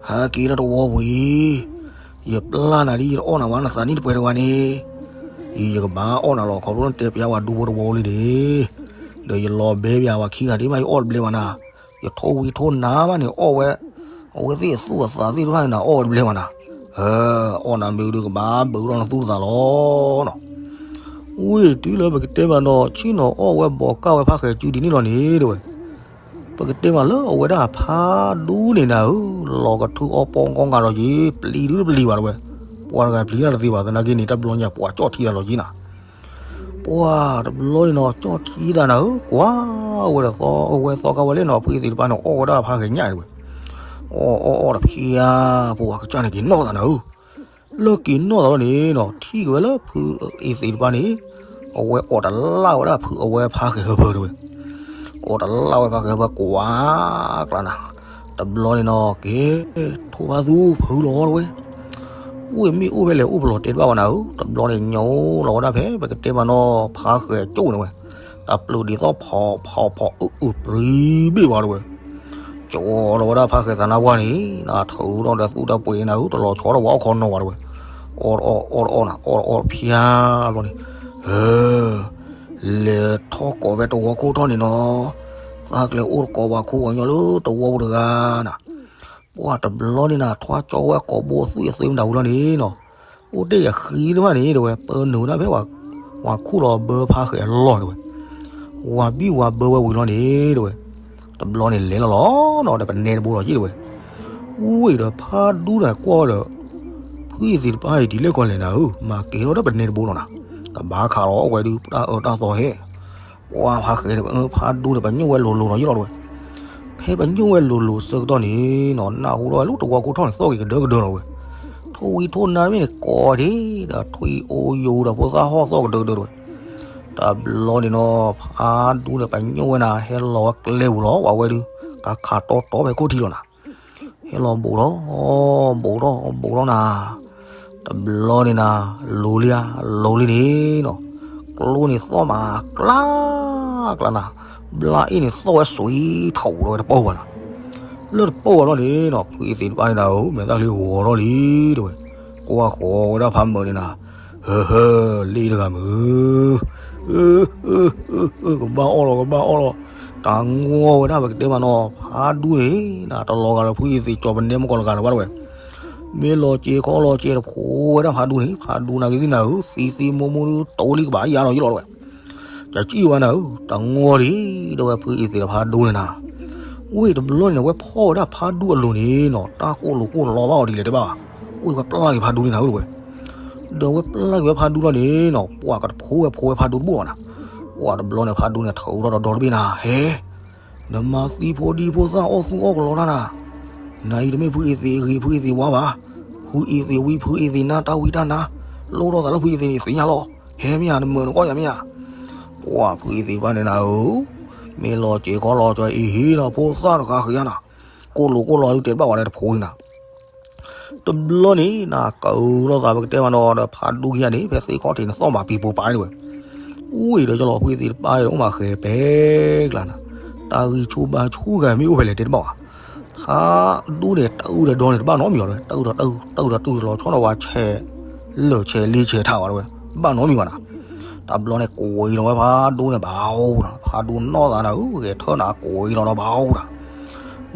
ဟဲက့ၤလၢတဝီပူၤအံၤ, ယပျၢ်နၤဒ်ယတအီၣ်နၤဝဲနသးနံၣ်တပှဲၤတဝၤန့ၣ်, အံၤယကဘၣ်အီၣ်နၤလီၤ ခီဖျိနတဲပၠးဝဲဒူဖိတဝီလံန့ၣ်, ဒီးယလီၤဘဲပၠးဝဲခံဂၤဒ်မး ယအီၣ်တဘျဲဘၣ်နၤ, ယထိၣ်ဝံၤထိၣ်နါဘၣ်န့ၣ် အီၣ်ဝဲ, အဝဲသ့ၣ်အသူၣ်အသးသ့ၣ်တဖၣ်န့ၣ် အီၣ်ဝဲတဘျဲဘၣ်နၤ, အီၣ်နၤမ့ၢ်ဒုးကဘၣ်ဘုးထီၣ်နသူၣ်နသးလီၤနီၤ ဝံၤတုၤလၢပကတဲမးနီၤ ဆ့ၣ်နီၤအီၣ်ဝဲဘီးကၢ်ဝဲဖါဃဲၤစုဒ်န့ၣ်လီၤန့ၣ်တဲဝဲ, ပကတဲမးလၢအဝဲဒၣ်ဖးဒူန့ၣ်နၤဧၢ, လီၤကထုအီပီကီငါဒီးက့ၤ ပျံၤဒုတပျံၤဘၣ်တဲဝဲ, ပှၤတဂၤပျံၤတၢ်တသ့ဘၣ်သနာ်က့န့ၣ် တၢ်ဘျီညါပှၤကၠီၣ်ထံတၢ်လီၤက့ၤနၤ, ပှၤတဘျီန့ၣ်နီၤ ကၠီၣ်ထံတၢ်နၤဧၢ, ကွၢ်ဝဲဒီးသီဝဲသီကါဝဲလဲၣ်နီၤ ဖုအံၤသ့ၣ်တဖၣ်န့ၣ် အီၣ်ဝဲဒၣ်ဖါဃဲၤညၣ်တဲဝဲ, အီၣ်အီၣ်အီၣ်ဒီးဖံယါ, ပှၤကစၢ်န့ၣ်က့ၤနီၣ်သးနၤဧၢ လၢက့ၤနီၣ်သးလီၤန့ၣ်နီၤ ထံၣ်က့ၤဝဲလၢဖုအံၤသ့ၣ်တဖၣ်န့ၣ်, အဝဲအီၣ်တလၢ်ဝဲဒၣ်ဖုအဝဲဖါဃဲၤဟၢဖၢတဲဝဲ, အီၣ်တလၢ်ဝဲဖါဃဲၤဟၢဖၢကွၢ်ကျါနၤ, တဘျီန့ၣ်နီၤ က့ၤ, ထိၣ်ဖါသူဖုလီၤတဲဝဲ, အိၣ်မ့ၢ်အိၣ်ဖဲလဲၣ်အိၣ်ပလီၢ်တဲတဘၣ်ဘၣ်နၤဧၢ, တဘျီန့ၣ်ညိလီၤဝဲဒၣ်ဖဲ ပကတဲမးနီၤ ဖါဃဲၤကၠိၣ်န့ၣ်ဝဲ, တၢ်ပျုၤဒ်သိးဖီဖီဖီအုၣ်အုၣ်ပြံဘ့ၣ်ဝဲတဲဝဲ ကၠီလီၤဝဲဒၣ်ဖါဃဲၤသးနါပှၢ်န့ၣ်, နၤထုးထီၣ်ဒီးသူၣ်တၢ်ပှ့ၤနၤဧၢ တလီၤဆီဒီးပှၤအီၣ်ခီနီၤဝဲတဲဝဲ, အီၣ်တအီၣ်အီၣ်တအီၣ်နၤ အီၣ်တအီၣ်ဖျါဘျီန့ၣ်, လဲၤထီၣ်ကိးဖဲတဝီခိၣ်ထီၣ်န့ၣ်နီၤ, သးကျဲအိၣ်တကိးပှၤခိၣ်ပှၤကညီလၢတဝီပူၤတဂၤနၤ, ပှၤတဘျီန့ၣ်နၤ ထွါကၠီဝဲကိာ်ဘိသူၣ်အသ့မတၤဝံၤလီၤန့ၣ်နီၤ, အိၣ်တ့ၢ်ယဃံတဖၣ်န့ၣ်တဲဝဲ ပၢနုာ်ဝဲဒၣ်ဖဲ ပှၤခူၣ်လီၤဘၢဖါဃဲၤအလီၢ်တဲဝဲ ဝၤဘံၣ်ဝၤဘၢဝဲဝံၤလီၤန့ၣ်တဲဝဲ, တဘျီန့ၣ်လဲၤလီၤလီၤနီၤ ဒီးပနဲတဘိလီၤက့တဲဝဲ, ဝံၤဒီးဖးဒူဒီးကွၢ်ဝဲဒီး, ဖုအံၤသ့ၣ်တဖၣ်အံၤဒ်လဲၣ်ကီးလဲၣ်နၤဧၢ, မၤက့ၤထီၣ်ဒီးပနဲတဘိလီၤနၤ, ကဘၣ်ခးလီၤအီၣ်ဝဲဒုးတၢ်အၢတၢ်သီဟဲ, ပှၤဖါဃဲၤတဲဝဲ ဖးဒူန့ၣ် ပညိၣ်ဝဲလိၤလိၤလီၤယ့ၣ်လီၤတဲဝဲ, ဖဲပညိၣ်ဝဲလိၤလိၤဆၢကတီၢ်န့ၣ်နီၤ နၢ်ဟူထီၣ်ဝဲလၢတဝီခိၣ်ထီၣ်န့ၣ် သီၣ်က့ၤကဒၢကဒၢလီၤဝဲ, ထိၣ်ဝံၤထိၣ်နါတဘ့ၣ်န့ၣ်ကိးဒံး ဒီးထွံၣ်အိၣ်ယိာ်ဒီးဖိသၣ်ဟီၣ်သီၣ်ကဒၢကဒၢလီၤဝဲ, တဘျီန့ၣ်နီၤ ဖးဒူန့ၣ် ပညိၣ်ဝဲနၤ ဟဲလီၤဝဲကျဲပူၤလီၤ ဝဲဒုး, ကခးတီတီဖဲခိၣ်ထံလီၤနၤ, ဟဲလီၤဘိးထီၣ်, ဘိးထီၣ်ဘိးထီၣ်နၤ, တဘျီန့ၣ်နၤ, လိၤလံဧါ, လိၤလံန့ၣ်နီၤ, ကျိန့ၣ်သီၣ်မးကျါ, ကျါနၤ, ဘျါအ့ၣ်န့ၣ်သီၣ်ဝဲစွံထီၣ်ဒီးဝဲတပိၢ်ဘၣ်နၤ, လၢတပိၢ်ဘၣ်ဘျီန့ၣ်နီၤ ဖုအံၤသ့ၣ်တဖၣ်န့ၣ်နၤဧၢ မဲာ်သၣ်ချံဂီၤထီၣ်လံတဲဝဲ, ကွၢ်ဃီၤဝဲဒၣ်ဖးမၢၤန့ၣ်နၤ, ဟၢဟၢ, လ့တဂၤမုၢ် ကဘၣ်အီၣ်လီၤ ကဘၣ်အီၣ်လီၤ, တၢ်ငီၢ်ဝဲဒၣ်ပကတဲမးနီၤ ဖးဒူန့ၣ် တလီၤဂာ်လၢဖုအ့သ့ၣ်ကၠီၤပနဲမကီၢ်လီၤဂာ်လၢၤဘၣ်ဝဲ, မ့ၢ်လီၤစဲၤခီလီၤစဲၤတဖိးဝဲဒၣ်ဖးဒူန့ၣ် ဖးဒူနာ်က့သ့ၣ်နၤဧၢ သံသံမိၢ်မိၢ်ဒုး တိလံကဘၣ်ယါလီၤယလီၤဝဲ, ကစံၣ်ဝဲနၤဧၢ တၢ်ငီၢ်ဒံး ဒီးဝဲဖုအ့သ့ၣ်ဒီးဖးဒူန့ၣ်နၤ, ဝ့ၢ်တဘျီန့ၣ် ဝဲဖီၣ်ဝဲဒၣ်ဖးဒူအလိၤန့ၣ်နီၤ တၢ်ကိၢ်လိာ်ကိၢ်လီၤဘၣ်အီၤဒ်လဲၣ်တဲဘၣ်, ဝ့ၢ်ဝဲပျၢ်က့ၤဖးဒူန့ၣ်နၤဧၢဝဲ, ဒီးဝဲပျၢ်က့ၤဝဲဖးဒူလီၤန့ၣ်နီၤ ပှၤကတဖိးဝဲဖိးဝဲဖးဒူတဘိၣ်ဘၣ်နၤ, ပှၤတဘျီန့ၣ် ဖးဒူန့ၣ် ထုးထီၣ်ဒီးဒီတဘ့ၣ်နၤ ဟဲ နမၤသံဖိဒံဖိသၣ်အီၣ်သူၣ်အီၣ်ကလီတၢ်နၤ, နၤအံၤတမ့ၢ်ဖုအ့သ့ၣ်ဂ့ၤ ဖုအ့သ့ၣ်ဝါဘၣ်, ဖုအ့သ့ၣ်ဝံ ဖုအ့သ့ၣ်နါ တၢ်ဝံတၢ်နါ, လိၣ်ထီၣ်သးလၢဖုအ့သ့ၣ်န့ၣ်သ့ၣ်ညါလီၤ, ဟဲမ့ၢ်ဧါ နမုာ်နကီၢ်ယၤမ့ၢ်ဧါ, ပှၤဖုအ့သ့ၣ်တဖၣ်န့ၣ်နၤဧၢ, မ့ၢ်လီၤစဲၤခီလီၤစဲၤအံၤဟ့ၣ်လီၤဖိသၣ်တဃါဃ့ယါနၤ, ကိၢ်လိာ်ကိၢ်လီၤဒုးတဲတဘၣ်ဝဲဒၣ်တဖိးန့ၣ်နၤ တဘျီန့ၣ် နၤကၢလိာ်သးပကတဲမးနီၤ ဒီးဖးဒူခံဂၤန့ၣ် ဖဲသ့ၣ်ခီၣ်ထံးန့ၣ် သီၣ်မးပံၤပိာ်ပာ်န့ၣ်ဝဲ, ဝ့ၢ်ဒီးကလီၤဖုအ့သ့ၣ်တဖၣ်ဒီး အိၣ်မးဃဲၤပဲကျါနၤ, တၢ်ဂံၢ်ဆူၣ်ဘါဆူၣ်ဂၤမ့ၢ်အိၣ်ဖဲလဲၣ်တဲတဘၣ်ဘၣ်, ဖးဒူန့ၣ် တၢ်အုၣ်ဒီးဒီန့ၣ် တဘၣ်နီတမံၤဘၣ်ဝဲ, တၢ်အုၣ်ဒီးတၢ်အုၣ် တၢ်အုၣ်ဒီးတၢ်အုၣ်လီၤဆီဒီးဝဲဆဲး လၢာ်ဆဲးလ့ဆဲးထးဝဲဝဲ, ဘၣ်နီတမံၤဘၣ်နၤ, တဘျီန့ၣ် ကွံာ်လီၤဝဲဖးဒူန့ၣ် ဘၣ်အိၣ်နၤ, ဖးဒူနီၢ်သးနၤဧၢ ဂဲၤထၢၣ်နၤ ကွံာ်လီၤဒီးဘၣ်အိၣ်နၤ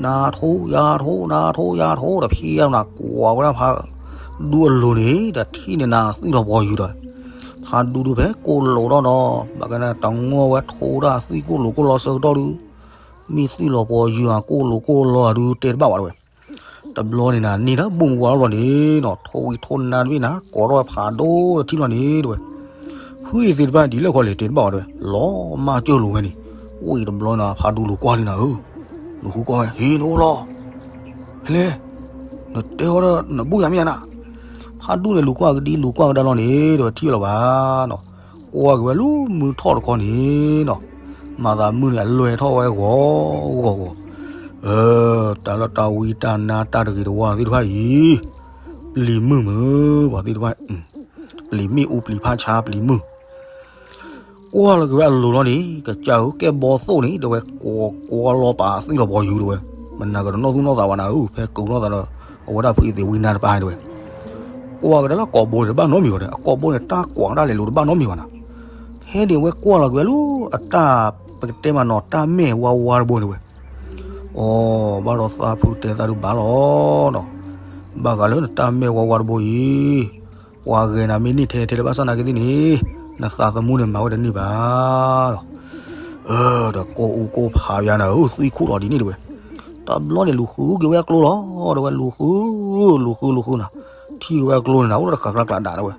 နထိယၤထိ နထိယၤထိ တဖံးယၤနၤ ကွၢ်ဝဲဒၣ်ဖးဒူအလိၤန့ၣ် တထံၣ်န့ၣ်နၤ သွံၣ်လီၤပှီၤယုၤဒီး ဖးဒူဒုးဖဲကိၢ်လိာ်ထီၣ်ဒီး ဘၣ်ကနၣ်တၢ်ငီၢ်ဝဲထိဒၣ်သွံၣ်ကိၢ်လိာ်ကိၢ်လီၤဆၢကတီၢ်ဒုး မ့ၢ်သွံၣ်လီၤပှီၤယုၤဧါ ကိၢ်လိာ်ကိၢ်လီၤဧါဒုး တဲတဘၣ်ဝဲဒၣ်ဝဲ တဘျီန့ၣ်နၤ န့ၢ်တၢ်ဘိၣ်မူဝါထီၣ်လီၤန့ၣ်နီၤ ထိၣ်ဝံၤထိၣ်နါတဘ့ၣ်နၤ ကိးထီၣ်ဝဲဖးဒိၣ်တထံၣ်လီၤန့ၣ်တဲဝဲ ဖုအ့သ့ၣ်တဖၣ်ဒ်လဲၣ်ခီလဲၣ်တဲတဘၣ်ဝဲတဲဝဲ လီၤမၢ်ကၢၢ်လိာ်ဝဲန့ၣ် ဝံၤတဘျီန့ၣ် ဖးဒူလိာ်ကွၢ်လံနၤဧၢ လိာ်ဃုကွၢ်ဝဲ ဟ့ၣ်နအိၣ်လီၤ ဟဲလဲၣ် နတဲဝဲဒီးနဘိၣ်ယၤမ့ၢ်ယၤနၤ ဖးဒူန့ၣ်လူၤကွၢ်ကဒံလူၤကွၢ်ကဒါလီၤန့ၣ် တဲဝဲထံၣ်လီၤဘၣ်နီၤ ကွၢ်က့ၤဝဲလၢမုၢ်ထီၣ်တခီန့ၣ်နီၤ မၤသးမုၢ်န့ၣ် အလွဲၢ်ထီၣ်ဝဲဂီၤဂီၤဂီၤ တၢ်လၢတၢ်ဝံတၢ်နါတၢ်တဂ့ၤတဝါသ့ၣ်တဖၣ်အံၤ ပျံၤမုၢ်မုၢ် ပှၤသ့ၣ်တဖၣ် ပျံၤမ့ၣ်အူပျံၤဖးဆါပျံၤမုၢ် ကွၢ်လီၤက့ၤဝဲအလိၤလီၤန့ၣ် ကစၢ်ဧၢ ကဲဘီသိၣ်န့ၣ် တဲဝဲ ကွၢ်ကွၢ်လီၤပာ်သွံၣ်လီၤပှီၤယုၤတဲဝဲ မနၤကတနီၣ်သူၣ်နီၣ်သးဘၣ်နၤဧၢ ဖဲကိးနီၢ်သးဒီး အဝဲဒၣ်ဖုအ့သ့ၣ်ဝံနါတပၤတဲဝဲ ကွၢ်ကဒါလၢအကိာ်ဘိန့ၣ်တဘၣ်နီတမံၤဘၣ်ဒီး အကိာ်ဘိန့ၣ် တၢ်ကွၢ်ကဒါလဲၤလိာ်တဘၣ်နီတမံၤဘၣ်နၤ ဟဲန့ၣ်ဝဲကွၢ်လီၤက့ၤဝဲလၢအတၢ် ပကတဲမးနီၤ တၢ်မဲာ်ဝါဝါတဘိန့ၣ်ဝဲ အိ ဘၣ်ဒီးသးဖုတဲသးဒုးဘၣ်လီၤနီၤ ဘၣ်ဃးလၢနတၢ်မဲာ်ဝါဝါတဘိအံၤ ပှၤဂဲၤနၤမ့ၢ်န့ၢ်ထဲထဲလၢဘၣ်ဆၣ်နာ်က့သ့ၣ်န့ၣ် နသးသမူန့ၣ်မၤဝဲတန့ၢ်ဘၣ်လီၤ ဒီးကိးအူကိးဖးယါနၤဧၢ သွံၣ်ခူၣ်လီၤဒ်န့ၣ်တဲဝဲ တဘျီန့ၣ်လူၤဃုက့ၤဝဲအကျိလီၤ တဲဝဲ လူၤဃု လူၤဃုလူၤဃုနၤ ထံၣ်က့ၤဝဲအကျိန့ၣ်နၤ အိၣ်ဒီးတဃာ်ကျါကျးဒၣ်တဲဝဲ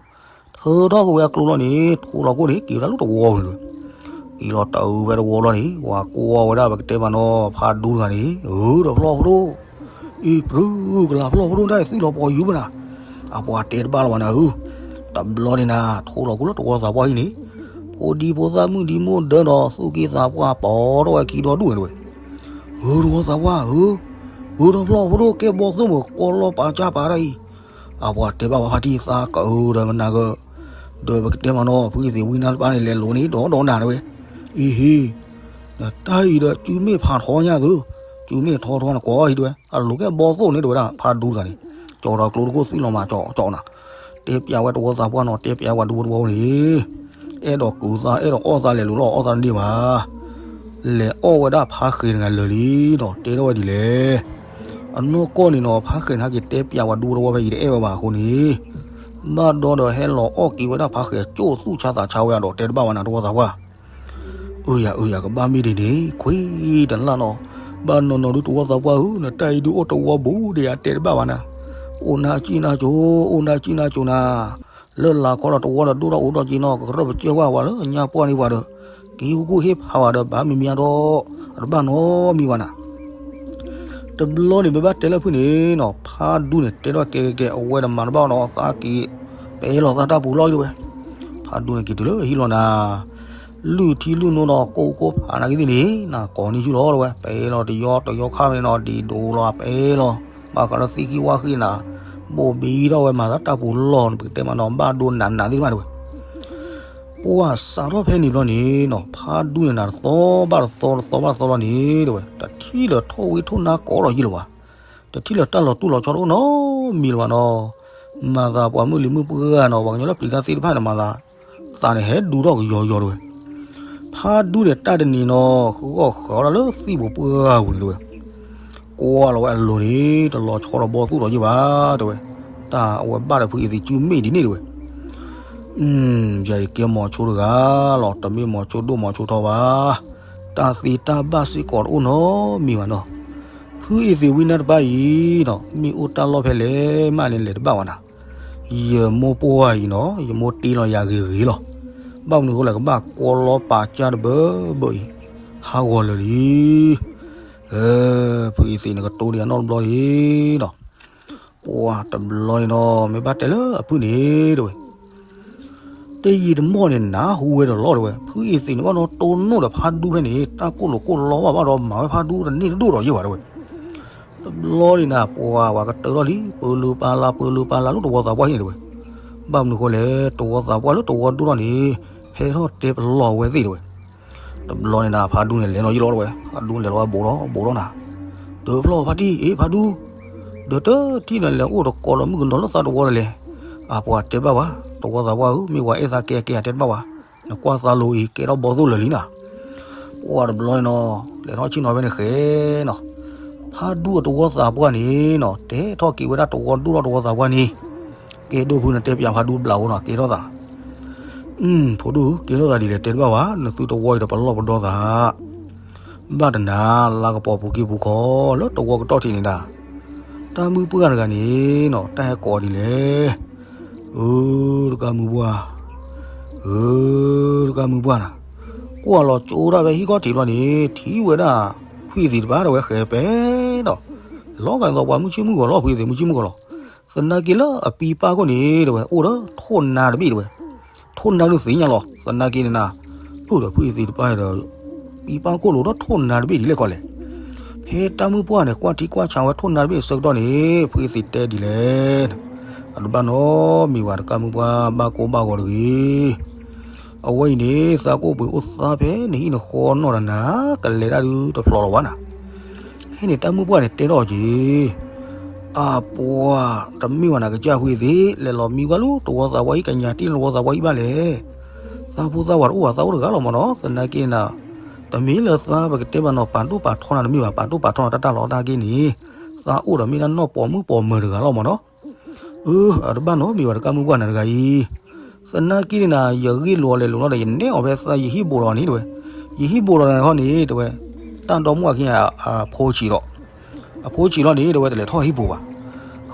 ထၢထီၣ်က့ၤဝဲအကျိလီၤန့ၣ် ထိလီၤခိၣ်န့ၣ် က့ၤဝဲဒၣ်လၢတဝီပူၤန့ၣ်တဲဝဲ က့ၤလီၤတၢ်အုးဝဲတဝီလီၤန့ၣ် ပှၤကွၢ်ဝဲဒၣ်ပကတဲမးနီၤ ဖးဒူတဂၤန့ၣ် အၢ ဒီးဖျီၣ်ဖိဒိၣ် အံၤ ပြုကလၤဖျီၣ်ဖိဒိၣ်တၢ်အံၤသွံၣ်လီၤပှီၤယုၤမနၤ အပှၤတဲတဘၣ်လၢၤဘၣ်နၤဧၢ တဘျီန့ၣ်နၤ ထိလီၤခိၣ်လၢတဝီသးပှၢ်အံၤန့ၣ် ဖိဒံဖိသၣ်မုၣ်ဒံမုၣ်ဒၢဒီးသူၣ်က့သးပှၢ်ပိာ်ထီၣ်ဝဲခံဒီဒူၣ်န့ၣ်တဲဝဲ ဧၢ တဝီသးပှၢ်ဧၢ ဧၢ ဒီးဖျီၣ်ဖိဒိၣ်ကဲဘီသိၣ်မုၢ် ကိးလီၤပာ်ကၢ်ပာ်တၢ်အံၤ အပှၤတဲဘၣ်ပှၤဖါတံၢ်သးကၢဒီးမနၤကၢ ဒီးပကတဲမးနီၤ ဖုအ့သ့ၣ်ဝံနါတပၤန့ၣ် လဲၤလိၤန့ၣ်ဒီးဒီးနၤတဲဝဲ အံၤဟ့ နတၢ်အံၤဒီးစုမ့ၣ်ဖးထီညါသု စုမ့ၣ်ထီထီနကွၢ်အံၤတဲဝဲ အလိၤကဲဘီသိၣ်န့ၣ်တဲဝဲဒၣ် ဖးဒူတဂၤန့ၣ် ကၠီဒီးကျိတခိၣ်သွံၣ်လီၤမးကၠီကၠီနၤ တဲပျးဝဲတဝီသးပှၢ်နီၤ တဲပျးဝဲဒူတဝီန့ၣ် အဲၣ်ဒိးကူးသး အဲၣ်ဒိးအီၣ်သးလဲၤလိၤလီၤ အီၣ်သးတန့ၢ်ဘၣ် လဲၤအီၣ်ဝဲဒၣ်ဖါဃဲၤတဂၤလၢာ်လံဒီး တဲထီၣ်ဝဲဒ်လဲၣ် အနီၢ်ကီၢ်န့ၣ်နီၤ ဖါဃဲၤန့ၣ်ဟဲက့ၤတဲပျးဝဲဒူတဝီဖဲအံၤတအဲၣ်ဝဲဘၣ်အဃိန့ၣ် ဘၣ်ဒီးဒီးဟဲလီၤအီၣ်က့ၤဝဲဒၣ်ဖါဃဲၤ ကၠိၣ်သူၣ်ဆါသးဆါဝဲအဒီးတဲတဘၣ်ဝဲနၤတဝီသးပှၢ် အၢယၤ အၢယၤ ကဘၣ်မ့ၢ်ဒ်န့ၣ် ခွံတလၢ်နီၤ ဘၣ်နီၤနီၤဒုတဝီသးပှၢ်ဧၢ နတၢ်အံၤဒုအိၣ်တဝီဘူးဒီးယတဲတဘၣ်ဘၣ်နၤ အိၣ်နါကံၣ်နါကၠိ အိၣ်နါကံၣ်နါကၠိနၤ လၢလာ်ခီဒီးတဝီဒီးဒိၣ်ထီၣ်အိၣ်ထီၣ်က့ၤနီၤ ကကရၢၢ်ပကၢၢ်ဝဲပှၤလၢညါပှၢ်န့ၣ်ပှၤဒီး က့ၤဃူဃူဟ့ၣ်ဖးဝဲဒီး ဘၣ်မံၤမံၤဒီး အတဘၣ်နီတမံၤဘၣ်နၤ တဘျီန့ၣ် ပဘၣ်တဲလၢဖုန့ၣ်နီၤ ဖးဒူန့ၣ် တဲထီၣ်ကဲကဲကဲ အဝဲတမၤတဘၣ်ဒီး သးက့ၤ ပဲလီၤသးတၢ်ပူၤလီၤတဲဝဲ ဖးဒူန့ၣ်က့ၤတုၤလၢဟံၣ်လီၤနၤ လုၢ်ထံလုၢ်နိဒီး ကိၢ်ကိၢ်ဖးနာ်က့သ့ၣ်န့ၣ် နၤကိးန့ၢ်ဆူၣ်လီၤတဲဝဲ ပဲလီၤတယီတယီခါမ့ၢ်နီၤ ဒံးဒိးလီၤပဲလီၤ ဘၣ်ဃးလၢသံကံဝါဃံနၤ ဘိၣ်ဘံထီၣ်ဝဲမၤသးတၢ်ပူၤလီၤ ပကတဲမးနီၤ ဘၣ်ဒိနးနးသ့ၣ်တဖၣ်တဲဝဲ ပှၢ်စးထီၣ်ဖဲန့ၣ်ဘျီန့ၣ်နီၤ ဖးဒူန့ၣ်နၤ တသီဘၣ်တသီ တသီဘၣ်တသီလီၤန့ၣ်တဲဝဲ တထံၣ်လၢၤထိၣ်ဝံထိၣ်နါကိးဒီးယံာ်လၢၤဘၣ် တထံၣ်လၢၤတၢ်လီၤတူၢ်လီၤဆီတအိၣ်နီတမံၤလၢၤဘၣ်နီၤ မၤသးပှၤမုၢ်လံၤမုၢ်ပှၢ်နီၤ ပှၤကညီလၢပျံၤတၢ်သ့ၣ်တဖၣ်န့ၣ် မၤသး သးန့ၣ်ဟဲဒူထီၣ်ကယီယီတဲဝဲ ဖ ဖးဒူန့ၣ် တၢ်တနံၤနီၤ ဃုဂီၢ်ဃးအီၣ်တၢ်လၢသံၣ်ပူၤပှၢ်ပူၤန့ၣ်တဲဝဲ, ကွၢ်လီၤဝဲအလိၤန့ၣ် တလီၤဆီဒီးဘီသူၣ်ဒီးယ့ၢ်ဘၣ်တဲဝဲ, တၢ်အဝဲဘၣ်ဒီးဖုအ့သ့ၣ်စုမ့ၢ်ဒ်န့ၣ်တဲဝဲ, ယၤယကဲမီၤဆိတဂၤလီၤ, တမ့ၢ်မီၤဆိဒိၣ်မီၤဆိထီဘၣ်, တၢ်သ့တၢ်ဘၣ်စ့ၢ်ကီးတအိၣ်နီတမံၤဘၣ်နီၤ, ဖုအ့သ့ၣ်ဝံနါတပၢ်အံၤနီၤ မ့ၢ်အိၣ်တၢ်လီၢ်ဖဲလဲၣ်မးန့ၣ်လဲၤတဘၣ်ဝဲနၤ, ယမိၢ်ပှၢ်အံၤနီၤ ယမိၢ်တ့လီၤယၤဂ့ၤဂ့ၤလီၤ, ဘၣ်မနုၤအဃိလဲၣ် ကဘၣ်ကွၢ်လီၤပာ်စၢ်တဘၢဘၢအံၤ, ဟးဂီၤလၢာ်လံ ဖုအ့သ့ၣ်န့ၣ်ကတိၤဒံးအနီတဘျီန့ၣ်နီၤ, ပှၤတဘျီန့ၣ်နီၤ မ့ၢ်ဘၣ်တဲလၢအဖုန့ၣ်တဲဝဲ, တယံာ်တမီၢ်န့ၣ် နၢ်ဟူဝဲဒီးလီၤတဲဝဲ, ဖုအ့သ့ၣ်န့ၣ်ဘၣ်ဒီးတိၢ်နီၣ်ဒီးဖးဒူဖဲန့ၣ် တၢ်ကိၢ်လိာ်ကိၢ်လီဘၣ်ဘၣ်ဒီး မၤဝဲဖးဒူတန့ၢ်တဒိၣ်ဒီးယ့ၢ်ဘၣ်တဲဝဲ, တဘျီန့ၣ်နၤ ပှၤဝဲကတၢၢ်ထီၣ်လံ ပၢလုပာ်လၤ ပၢလုပာ်လၤလၢတဝီသးပှၢ်ဟံၣ်န့ၣ်တဲဝဲ, ဘၣ်မနုၤဃိလဲၣ် တဝီသးပှၢ်လၢတဝီဒိၣ်ထီၣ်န့ၣ် ဟဲထီၣ်တဲပလီၢ်ဝဲသ့ၣ်တဲဝဲ, တဘျီန့ၣ်နၤ ဖးဒူန့ၣ်လဲၤနီၤယ့ၢ်လီၤတဲဝဲ, ဖးဒူလဲၤလီၤဝဲဘူးဒီးဘူးဒီးနၤ, ဒုးဖျီၣ်ဖါတံၢ် အ့ၣ်ဖးဒူ, ဒီးတထံၣ်န့ၣ်လဲၤအိၣ်တကိးဒီးမုၣ်ကနီၤလၢသးတဝီဒီးလဲၣ်, အပှၤတဲဘၣ်ဝဲ, တဝီသးပှၢ်ဧၢ မ့ၢ်ဝဲအဲၣ်သးကဲကဲအတဲတဘၣ်ဝဲ, နကွၢ်သးလိၤအံၤ ကဲထီၣ်ဘီသိၣ်လၢာ်လံနၤ, ပှၤတဘျီန့ၣ်နီၤ လဲၤထီၣ်ဆ့ၣ်နီၤဖဲန့ၣ်ဃဲနီၤ, ဖးဒူအတဝီသးပှၢ်န့ၣ်နီၤ တဲထီၣ်က့ၤဝဲဒၣ်တဝီဒိၣ်ထီၣ်တဝီသးပှၢ်န့ၣ်, ကဲဒိၣ်ဖုနတဲပၠးဖးဒူဘျးဧိၤနီၤ ကဲထီၣ်သး ဖိဒိၣ်ဧၢ ကဲထီၣ်သးဒ်လဲၣ်တဲတဘၣ်ဝဲ, နသုတဝီအံၤဒီးပလီၢ်ပဒီသး, ဘၣ်တနၤ လါကပီၤပူၤက့ၤပူၤခီ လၢတဝီကတီၢ်ထံးန့ၣ်ဒၣ်, တၢ်မုၣ်ပှၢ်တဂၤန့ၣ်နီၤ တၢ်ဟဲကိးဒ်လဲၣ်, ဧၢ တကါမုၣ်ပှၢ်, ဧၢ တကါမုၣ်ပှၢ်နၤ, ကွၢ်လီၤကၠိဒၣ်ဝဲဟံၣ်ခီၣ်ထံးဘျီန့ၣ် ထံၣ်ဝဲဒၣ် ဖုအ့သ့ၣ်တပၢ်တဲဝဲဃဲးပဲနီၤ, လီၤဂာ်ဒ်သိးပှၤမုၢ်ဆ့ၣ်မုၢ်ဂီၤလီၤ ဖုအ့သ့ၣ်မုၢ်ဆ့ၣ်မုၢ်ဂီၤလီၤ, သနာ်က့လၢအပံပၢ်ခိၣ်န့ၣ်တဲဝဲ အိၣ်ဒီးထိၣ်နါတဘ့ၣ်တဲဝဲ, ထိၣ်နါဒုးသ့ၣ်ညါလီၤ သနာ်က့န့ၣ်နၤ, အိၣ်ဒီးဖုအ့သ့ၣ်တပၢ်ဒီး ပံပၢ်ခိၣ်လိာ်ဒီးထိၣ်နါတဘ့ၣ်ဒ်လဲၣ်ခီလဲၣ်, ဖဲတၢ်မုၣ်ပှၢ်န့ၣ် ကွၢ်ထံကွၢ်ဆးဝဲထိၣ်နါတဘ့ၣ်အဆၢကတီၢ်န့ၣ် ဖုအ့သ့ၣ်တဲဒ်လဲၣ်, အတဘၣ်နီတမံၤဘၣ် တကါမုၣ်ပှၢ် ဘၣ်ကိၢ်ဘၣ်ဂီၤတဂ့ၤ အဝဲအံၤန့ၣ် သးကိၣ်ပှ့ၤအိၣ်သးဖဲနဟံၣ်နဃီနီၢ်တနၤ ကလဲၤတၢ်ဒုးတဖျိးလီၤဘၣ်နၤ, ခဲန့ၣ်တၢ်မုၣ်ပှၢ်န့ၣ်တဲထီၣ်က့ၤ, အပှၤ တမ့ၢ်ဝဲနၤကစၢ်ဖုအ့သ့ၣ် လဲၤလီၤမံကွၢ်လၢတဝီသးပှၢ်အံၤ ကညးတ့ၢ်လၢတဝီသးပှၢ်အံၤဘၣ်လဲၣ်, သးဖိသးဝးတအိၣ်ဘၣ်သးအိၣ်တဂၤလီၤမၢ်နီၤ သနာ်က့နၤ, တမ့ၢ်လၢသးပကတဲဘၣ်နီၤ ပာ်ဒိၣ်ပာ်ထီနၤတမ့ၢ်ဘၣ် ပာ်ဒိၣ်ပာ်ထီနၤတၢ်တၢ်လီၤတၢ်က့န့ၣ်, သးအိၣ်ဒီးမ့ၢ်ဒၣ်နီၢ်ပိာ်မုၣ်ပိာ်မၢၤတဂၤလီၤမၢ်နီၤ အၢ အတဘၣ်နီတမံၤဘၣ်တကါမုၣ်ပှၢ်နၤတဂၤအံၤ, သနာ်က့န့ၣ်နၤ ယဂ့ၢ်လိာ်အီၤလဲၤလိာ်လီၤဒီး ယနဲၣ်အီၤဖဲသးယဟံၣ်ဘိးဒီးန့ၣ်တဲဝဲ, ယဟံၣ်ဘိးဒီးနၤခီန့ၣ်တဲဝဲ, တၢ်ဒီမါဝၤခံဂၤအဖိဆံးဒီး, အဖိဆံးလီၤန့ၣ်တဲဝဲ တလဲၤထီၣ်ဟံၣ်ပူၤဘၣ်,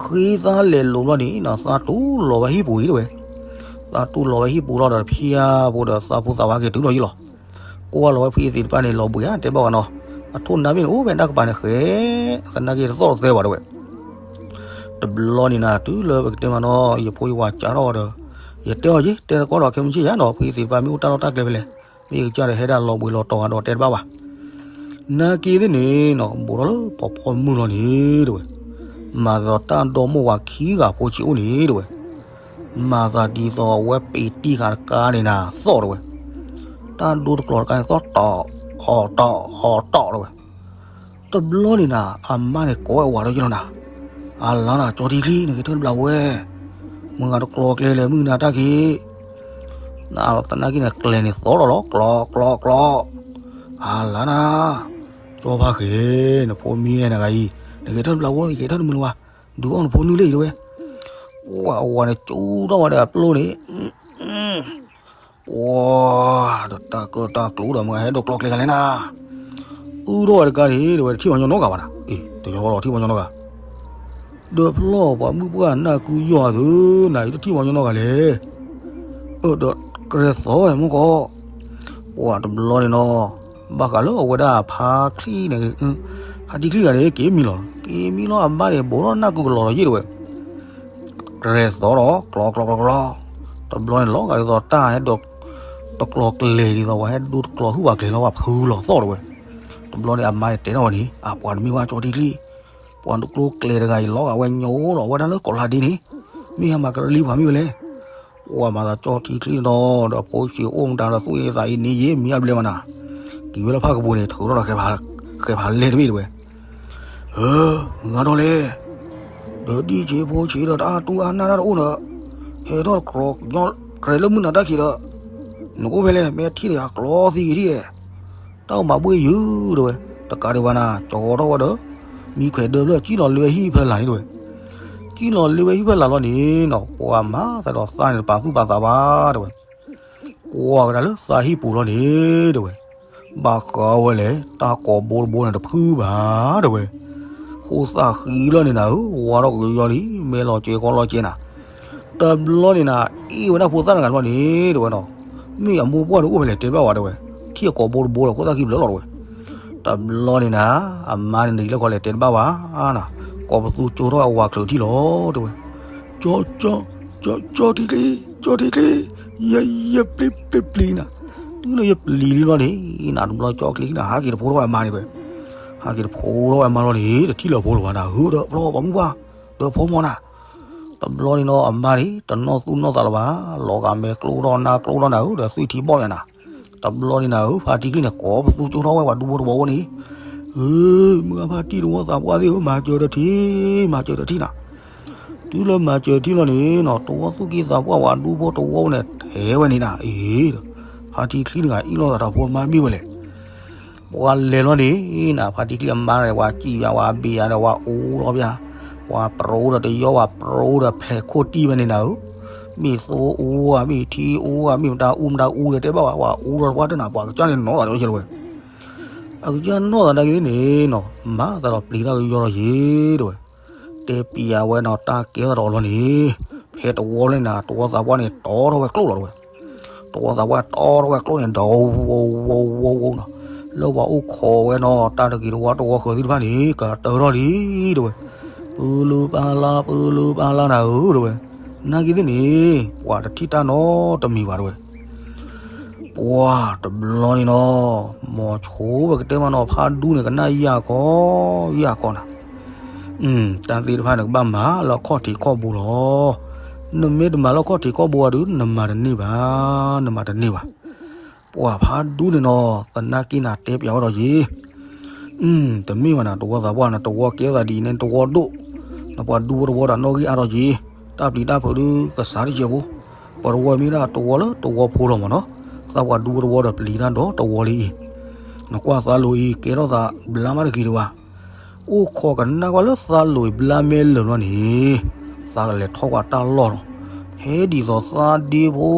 ဃ့သးလဲၤလိာ်လီၤန့ၣ်နီၤ သးတူၢ်လီၤဝဲဟံၣ်ပူၤအံၤတဲဝဲ, သးတူၢ်လီၤဝဲဟံၣ်ပူၤလီၤဒီးဖၠါဖိဒီးသးဖိသးဝးက့ၤတုၤလီၤယံလီၤ ကွၢ်လီၤဝဲဖုအ့သ့ၣ်တဖၣ်န့ၣ် လီၤဘှံးဧါ တဲဘၣ်ဝဲနီၤ, အထိၣ်နါဘ့ၣ်န့ၣ် အိၣ်ဖဲတၢ်ကပၤန့ၣ်ဃဲ, သနာ်က့တသီၣ်တသဲဘၣ်တဲဝဲ, တဘျီန့ၣ်နၤ တုၤလၢပကတဲမးနီၤ ယဖိယဝၤကးထီၣ်ဒီး, ယတဲအီၤယ့ တဲတကီဒီးခဲမုၢ်ဆ့ၣ်ယါနီၤ ဖုအ့သ့ၣ်တဖၣ်မ့ၢ်အိၣ်တၢ်လီၢ်တၢ်ကျဲဖဲလဲၣ်, မ့ၢ်ကစၢ်ဒီးဟဲဒၣ်လီၤဘှံးလီၤတီၤဂၤဒီးတဲတဘၣ်ဘၣ် နာ်က့သ့ၣ်န့ၣ်နီၤ ဘူးထီၣ်လၢပှၤဖီမုၢ်လီၤန့ၣ်တဲဝဲ, မၤသးတၢ်ဒီမိၢ်ဝၤခံဂၤဖိဆံးအိၣ်န့ၣ်တဲဝဲ, မၤသးဒ်သိးအဝဲပ့ၤတံၢ်ဃာ်တကါန့ၣ်နၤသီၣ်တဲဝဲ, တၢ်ဒိတကျီၤတကါန့ၣ်သီၣ်တီၣ်, အီၣ်တီၣ်, အီၣ်တီၣ်တဲဝဲ, တဘျီန့ၣ်နၤ အမါန့ၣ်ကိးဝဲအဝၤဒီးယ့ၢ်လီၤနၤ, အလါနၤ ကၠီထံချံ နဂဲၤထၢၣ်တဘျးဝဲ, မုၢ်ဂၤတကျီၤကျဲလဲၣ် မုၢ်နၤတၢ်က့ၤ နသနာ်က့န့ၣ် ကျဲန့ၣ်သီၣ်လီၤလီၤ ကျီကျီကျီ, အလါနၤ, ကၠီဖါဃဲၤ, နဖိမံနဂၤအံၤ, နဂဲၤထၢၣ်တဘျးဝဲ နဂဲၤထၢၣ်တမုာ်လၢၤဘၣ်, ဒုးအီၣ်နဖိနုၢ်လၢအံၤတဲဝဲ, ပှၤအဝၤန့ၣ် ကၠူထီၣ်ဝဲဒီးအပျိန့ၣ်, ပှၤ, ဒီးတၢ်ကၢတၢ်ကျိဒီးမုၢ်ဂၤဟဲဒိးကျီကျဲဂၤလဲၣ်နၤ, အုၣ်ထီၣ်ဝဲတကါန့ၣ် တဲဝဲတထံၣ်ပှၤညီနီတဂၤဘၣ်နၤ, အ့ တညီလီၤထံၣ်ပှၤညီနီတဂၤ ဒီးဖျီၣ်ပှၤမုၣ်ပှၢ်နၢ်ကုယီၢ်အသိး နၤအံၤတထံၣ်ပှၤညီနီတဂၤလဲၣ်, အၢ ဒီးကြဲၤသီဝဲမုၢ်ကီး, ပှၤတဘျီန့ၣ်နီၤ, ဘၣ်ဃးလၢအဝဲဒၣ်ဖါချံန့ၣ်, ဖါတံၢ်ချံဂၤန့ၣ် က့ၤမံလီၤ, က့ၤမံလီၤအဘၣ်န့ၣ် ဘူးထီၣ်နၢ်ကုကလီၤဒီးယ့ၢ်တဲဝဲ, ကြဲၤသီဒီး ကျီကျီကျီကျီ, တဘျီန့ၣ်လီၤဂာ်ဒ်သိးတၢ်ဟဲဒိး, တကျီၤကျဲၤဒ်သိး ပှၤဟဲဒိးတကျီၤဟုၣ်ပှၤကျဲၤလီၤ ပှၤဖုလီၤသီၣ်တဲဝဲ, တဘျီန့ၣ်အမါန့ၣ်တဲထီၣ်ဝဲန့ၣ် အပှၤတမ့ၢ်ဘၣ်ကၠီထံချံ ပှၤတကျိၤကျဲၤတဂၤအံၤ လီၤဂာ်ဝဲညိလီၤဝဲဒၣ်လၢကီးလါဒ့န့ၣ်, မ့ၢ်ဟဲမၤကရၢလံပှၤမ့ၢ်ဝဲလဲၣ်, ပှၤမၤသးကၠီထံချံနီၤ ဒီးဖိဆံးအိၣ်မတၤဒီးသူၣ်အ့သးအ့န့ၣ်ယ့ၢ်မံအဘျဲၣ်မနၤ, က့ၤဝဲလၢဖၣ်ကပူၤန့ၣ် ထုးထီၣ်ဒီး ဃဲၤဖးလဲၢ်တဘ့ၣ်တဲဝဲ, ဧၢ, မုၢ်ဂၤဒီးလဲၣ်, ဒီးဒ်ဆ့ဖိဆံးဒီးတၢ်အတူၢ်အနၢ်တၢ်တအိၣ်ဒီး, ဟဲထီၣ်တကျီၤ, ကြဲၤလၢမုၢ်နၤတၢ်ခံးဒီး, နအိၣ်ဖဲလဲၣ်, မ့ၢ်ထံၣ်တဂၤကျီသံဂ့ၤဒ်, တၢ်အိၣ်မၤဘှ့ၣ်ယုၢ်တဲဝဲ, တကးဒံးဘၣ်နၤ ကၠီထီၣ်ဝဲဒီး မံခွဲးဒၢဖျၢၣ် ကံၣ်လီၤလ့ဝဲဟံၣ်ဖဲလၢ်န့ၣ်တဲဝဲ, ကံၣ်လီၤလ့ဝဲဟံၣ်ဖဲလၢ်လီၤန့ၣ်နီၤ ပှၤမၤသးဒီးသးန့ၣ်တပာ်သူၣ်ပာ်သးဘၣ်တဲဝဲ, ကွၢ်ကဒါလၢသးဟံၣ်ပူၤလီၤန့ၣ်တဲဝဲ, ဘၣ်ဃးဝဲလဲၣ် တၢ်ကိးဘိတဘိန့ၣ်တဖုဘၣ်တဲဝဲ, ဃိသၣ်ဃံလီၤန့ၣ်နၤဧၢ, ဝါထီၣ်ကယီလံ မဲာ်လီၤကဲၤကီလီၤကဲၤနၤ, တဘျီန့ၣ်နၤ အ့ၣ်ဝဲဒၣ်ဖိသၣ်တဂၤဘျီန့ၣ်တဲဝဲနီၤ, မ့ၢ်အမိၢ်ပှၢ်ဒီးအိၣ်ဖဲလဲၣ်တဲတဘၣ်ဝဲတဲဝဲ, ထံၣ်အကိးဘိတဘိဒီး ဃိသၣ်ဃံဘျၢလီၤတဲဝဲ, တဘျီန့ၣ်နၤ အမါန့ၣ်နံၤလၢခီလဲၣ်တဲတဘၣ်ဝဲနၤ, ကိးပသူကၠိထီၣ်အဝၤချုးထံၣ်လီၤတဲဝဲ, ကၠီ ကၠီ ကၠီ ကၠီထံချ့, ကၠီထံချ့, ယ ယပျံၤပျံၤပျံၤနၤ, တုၤလၢယပျံၤလံလီၤန့ၣ် နၤတဘျီကၠီချ့နၤ ဟးက့ၤတဖိထီၣ်ဝဲအမါန့ၣ်တဲဝဲ, ဟးက့ၤတဖိထီၣ်ဝဲအမါလီၤန့ၣ် တထံၣ်လၢၤဖိလၢၤဘၣ်နၤဧၢ, ဒီးဖျီပှၤမုၢ်ပှၢ် ဒီးဖိမီၤနၤ, တဘျီန့ၣ်နီၤ အမါန့ၣ် တနီၣ်သူၣ်နီၣ်သးလၢၤဘၣ်, လီၤဂာ်မဲာ်ကျိထီၣ်နါကျိထီၣ်နၤဧၢ, ဒီးသွံၣ်ထံဘီၣ်ယၤနၤ, တဘျီန့ၣ်နၤဧၢ ဖါတံၢ်ချံန့ၣ် ကိးပသူကၠိထီၣ်ဝဲပှၤဒူဖိတဝီဖိန့ၣ်, ဧၢ, မုၢ်ဂၤဖါတံၢ်တဝီသးပှၢ်သ့ၣ်ဧၢ မၤစၢၤတထံၣ်, မၤစၢၤတထံၣ်နၤ, တုၤလၢမၤစၢၤထံၣ်လီၤန့ၣ်နီၤ တဝီသူၣ်က့သးပှၢ်ပှၤဒူဖိတဝီဖိန့ၣ် ဟဲဝဲန့ၣ်နၤ, အ့, ဖါတံၢ်ချံတဂၤအ့ၣ်လိာ်သးတၢ်ဖိမါမ့ၢ်ဝဲလဲၣ် ပှၤလဲၤလီၤန့ၣ်နၤ ဖါတံၢ်ချံအမါန့ၣ် ပှၤစံၣ်ပၠး ပှၤဘ့ၣ်ယၤဒီး ပှၤအူလီၤပၠး, ပှၤပြိဒီးတယီ ပှၤပြိဒီးဖျဲးခိၣ်တံၢ်ဝဲန့ၣ်နၤဧၢ, မ့ၢ်သိအူဧါ မ့ၢ်ထံအူဧါ မ့ၢ်မတၤအူမတၤအူဒီးတဲဘၣ်ဝဲ ပှၤအူလီၤပှၤတနၤ ပှၤကစၢ်န့ၣ်နီၢ်သးဒီးယဲလီၤဝဲ, အကစၢ်နီၢ်သးနာ်က့န့ၣ်နီၤ မၤသးဒီးပျံၤတၢ်ကယီလီၤယဲတဲဝဲ, တဲပျံၤဝဲနီၤ တၢ်ကဲထီၣ်တအီၤလီၤန့ၣ်, ဖဲတဝီန့ၣ်နၤ တဝီသးပှၢ်န့ၣ် တီထီၣ်ဝဲကျိလီၤတဲဝဲ တဝီသးပှၢ်တီထီၣ်ဝဲကျိန့ၣ် ဒီးဝီဝီဝီဝီနီၤ, လၢပှၤအိၣ်ခိးဝဲနီၤ တၢ်တဂ့ၤတဝါတဝီဃၢၤသ့ၣ်တဖၣ်န့ၣ် ကတၢၢ်ထီၣ်လံတဲဝဲ, ပၢလၢပၢ်လါ ပၢလၢပၢ်လါနၤဧၢတဲဝဲ, နာ်က့သ့ၣ်န့ၣ် ပှၤတထံၣ်တၢ်နီတမံၤဘၣ်တဲဝဲ, ပှၤတဘျီန့ၣ်နီၤ မ်ဆိဝဲကတဲမးနီၤ ဖါဒူန့ၣ် ကနၣ်ယၢ်ကီ ယၢ်ကီနၤ တၢ်သ့ၣ်တဖၣ်န့ၣ် ကဘၣ်မၤလၢအခီၣ်ထံးခီၣ်ဘိလီၤ. နမ့ၢ်တမၤလၢအခီၣ်ထံးခီၣ်ဘိဘၣ်ဒီး နမၤတန့ၢ်ဘၣ်, နမၤတန့ၢ်ဘၣ်. ပှၤဖါဒူန့ၣ်နီၤ သနာ်က့နၤတဲပျးဝဲဒီးယ့ၤ, တမ့ၢ်ဘၣ်နၤ တဝီသးပှၢ်နၤ တဝီကဲသးဒ်အံၤန့ၣ် တဝီဒိၣ်, နပှၤဒူဖိတဝီဒီးနီၣ်ဂံၢ်အါထီၣ်ယ့ၤ, တၢ်ပျံၤတၢ်ဖုးဒုးကစးတကဲးဖိ, ပှၤတဝီမ့ၢ်ဒၣ်တဝီလၢတဝီဖိလီၤမးနီၤ, သးပှၤဒူဖိတဝီဒီးပျံၤတၢ်ဒီးတဝီလံအံၤ, နကွၢ်သးလိၤအံၤ ကဲထီၣ်သးဘျါမးတဂ့ၤတဝါ အိၣ်ခိးကနၣ်ကွၢ်လၢသးလိၤအံၤဘျါမဲာ်လၢာ်လီၤန့ၣ်, သးကလဲၤထီၣ်ကွၢ်တၢ်လီၢ်လီၤ. ဟဲဒ်သိးသးဒ့ဖိ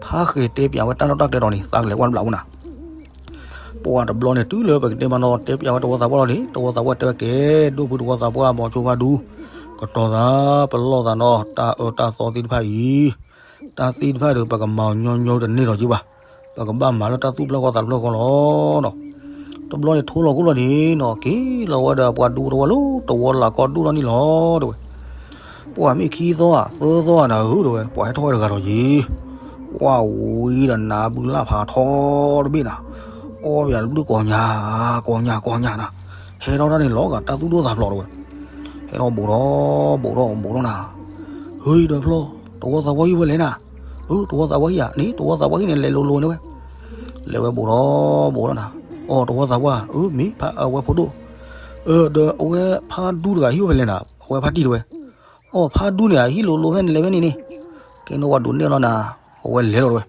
ဖးဃဲၤတဲပျးဝဲတၢ်လီၢ်တၢ်ကျဲဒီးန့ၣ် သးကလဲၤကွၢ်တဘျီအိၣ်နၤ. ပှၤတဘျီန့ၣ် တုၤလၢပကတဲမးနီၤ တဲပျးဝဲတဝီသးပှၢ်လီၤန့ၣ် တဝီသးပှၢ်တဲဝဲကဲ, ဒိၣ်ဖုတဝီသးပှၢ် မ်ဆိဖါဒူ, ကတီၤသး ပလီၢ်သးနီၤ တၢ်အၢတၢ်သီသ့ၣ်တဖၣ်အံၤ, တၢ်သ့ၣ်တဖၣ်ဒီး ပကမၤညီညီတန့ၢ်လီၤက့ၤဘၣ်. ပကဘၣ်မၤလၢတၢ်သူၣ်ဖျၢၣ်ဃီသးတဖျၢၣ်ဃီလီၤ. တဘျီန့ၣ်ထိလီၤခိၣ်လီၤန့ၣ်နီၤ က့ၤလီၤဝဲဒီးပှၤဒူဖိတဝီလၢတဝီလၢ်ကီဒိၣ်ထီၣ်န့ၣ်လီၤတဲဝဲ. ပှၤမ့ၢ်ခံသီဧါ သၢသီဧါနၤဧၢတဲဝဲ ပှၤဟဲထီၣ်ဝဲတဂၤဒီးယ့ၤ, ပှၤဝံၤဒီးနၤဘုလၢ်ဖးထီတဘ့ၣ်နၤ, အီၣ်ပယၤတဘျုးကိးညါ, ကိးညါကိးညါနၤ, ဟဲထီၣ်တၢ်န့ၣ်လီၤဂာ်တၢ်သူၣ်ဒိၣ်သးဖျိးတဲဝဲ. ဟဲထီၣ်ဘူးထီၣ်ဘူးထီၣ်ဘူးထီၣ်နၤ, ဟ့ၣ်ဒီးဖျီၣ် တဝီသးပှၢ်ဟံၣ်ဝဲလဲၣ်နၤ, အၢ တဝီသးပှၢ်ဟံၣ်ဧါန့ၣ် တဝီသးပှၢ်ဟံၣ်န့ၣ် လဲၤလိၤလိၤန့ၣ်ဝဲ, လဲၤဝဲဘူးထီၣ်ဘူးထီၣ်နၤ, အီၣ်တဝီသးပှၢ် အၢ မ့ၢ်ဖးအဝဲဖိဒိၣ်, ဒီးအဝဲဖးဒူတဂၤဟံၣ်ဝဲဖဲလဲၣ်နၤ အဝဲဖါတံၢ်တဲဝဲ, အီၣ်ဖါဒူန့ၣ် အဟံၣ်လိၤလိၤဖဲန့ၣ်လဲၤဖဲန့ၣ်န့ၣ်, ကဲနီၣ်ဝဲဒိးနဲၣ်လီၤနၤ, အဝဲလဲၤလီၤတဲဝဲ,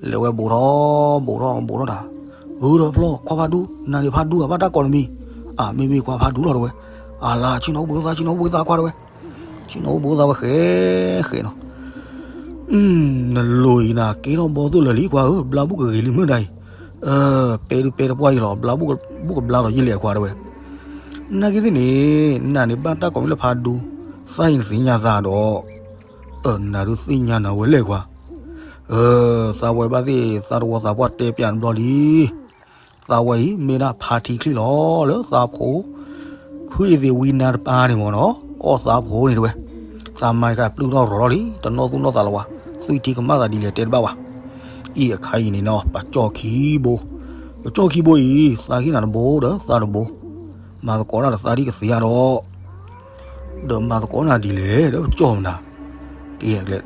လဲၤဝဲဘူးထီၣ်ဘူးထီၣ်ဘူးထီၣ်နၤ, အၢ ဒီးဖျီၣ် ကွၢ်ဖါဒူ နၤန့ၣ်ဖါဒူဧါ ဘၣ်တၢ်ကိးနမံၤ, အၢ မ့မ့ၢ်ကွၢ်ဖါဒူလီၤတဲဝဲ, အလါ ဆ့ၣ်နီၤအိၣ်ဘှံးသး ဆ့ၣ်နီၤအိၣ်ဘှံးသးကွၢ်တဲဝဲ, ဆ့ၣ်နီၤအိၣ်ဘှံးသးဝဲဃဲဃဲနီၤ နလိၤအံၤနၤ ကဲထီၣ်ဘီသိၣ်လၢာ်လံခွါဧၢ ဘျါဘူးကဂ့ၤလံမုၢ်နၤအံၤ, ပဲဒုးပဲတပှၢ်အံၤလီၤ ဘျါဘူးကဘျါလီၤယဲလဲၣ်အခွါတဲဝဲ, နာ်က့သ့ၣ်န့ၣ် နၤန့ၣ်ဘၣ်တၢ်ကိးမံၤလၢဖါဒူ, သးအံၤနသ့ၣ်ညါသးဒီး, နၤဒုးသ့ၣ်ညါနၤဝဲလဲၣ်ခွါ, သးဝဲဘၣ်သ့ၣ် သးတဝီသးပှၢ်တဲပျးတဘျီလံ သးဝဲအံၤ မ့ၢ်ဒၣ်ဖါထံချံလီၤ လၢသးဖိ, ဖုအ့သ့ၣ်ဝံနါတပၤန့ၣ်မ့ၢ်နီၤ, အီၣ်သးဖိန့ၣ်တဲဝဲ, သးမါကပျုၢ်ထီၣ်ရီၤထီၣ်လံ တနီၣ်သူၣ်နီၣ်သးလၢၤဝဲ, သွံၣ်ထံကမၣ်သးဒ်လဲၣ်တဲတဘၣ်ဘၣ်, အံၤအခါအံၤန့ၣ်နီၤ ပကၠီၣ်ခံဘိ, ပကၠီၣ်ခံဘိအံၤ သးဟ့ၣ်နၤတဘိဒီးသးတဘိ, မၤသကိးတၢ်ဒီးသးဒ်ကသ့ဧါဒီး ဒီးမၤသကိးနၤဒ်လဲၣ်ဒီးပကၠီၣ်မနၤ, ကဲလဲၣ်,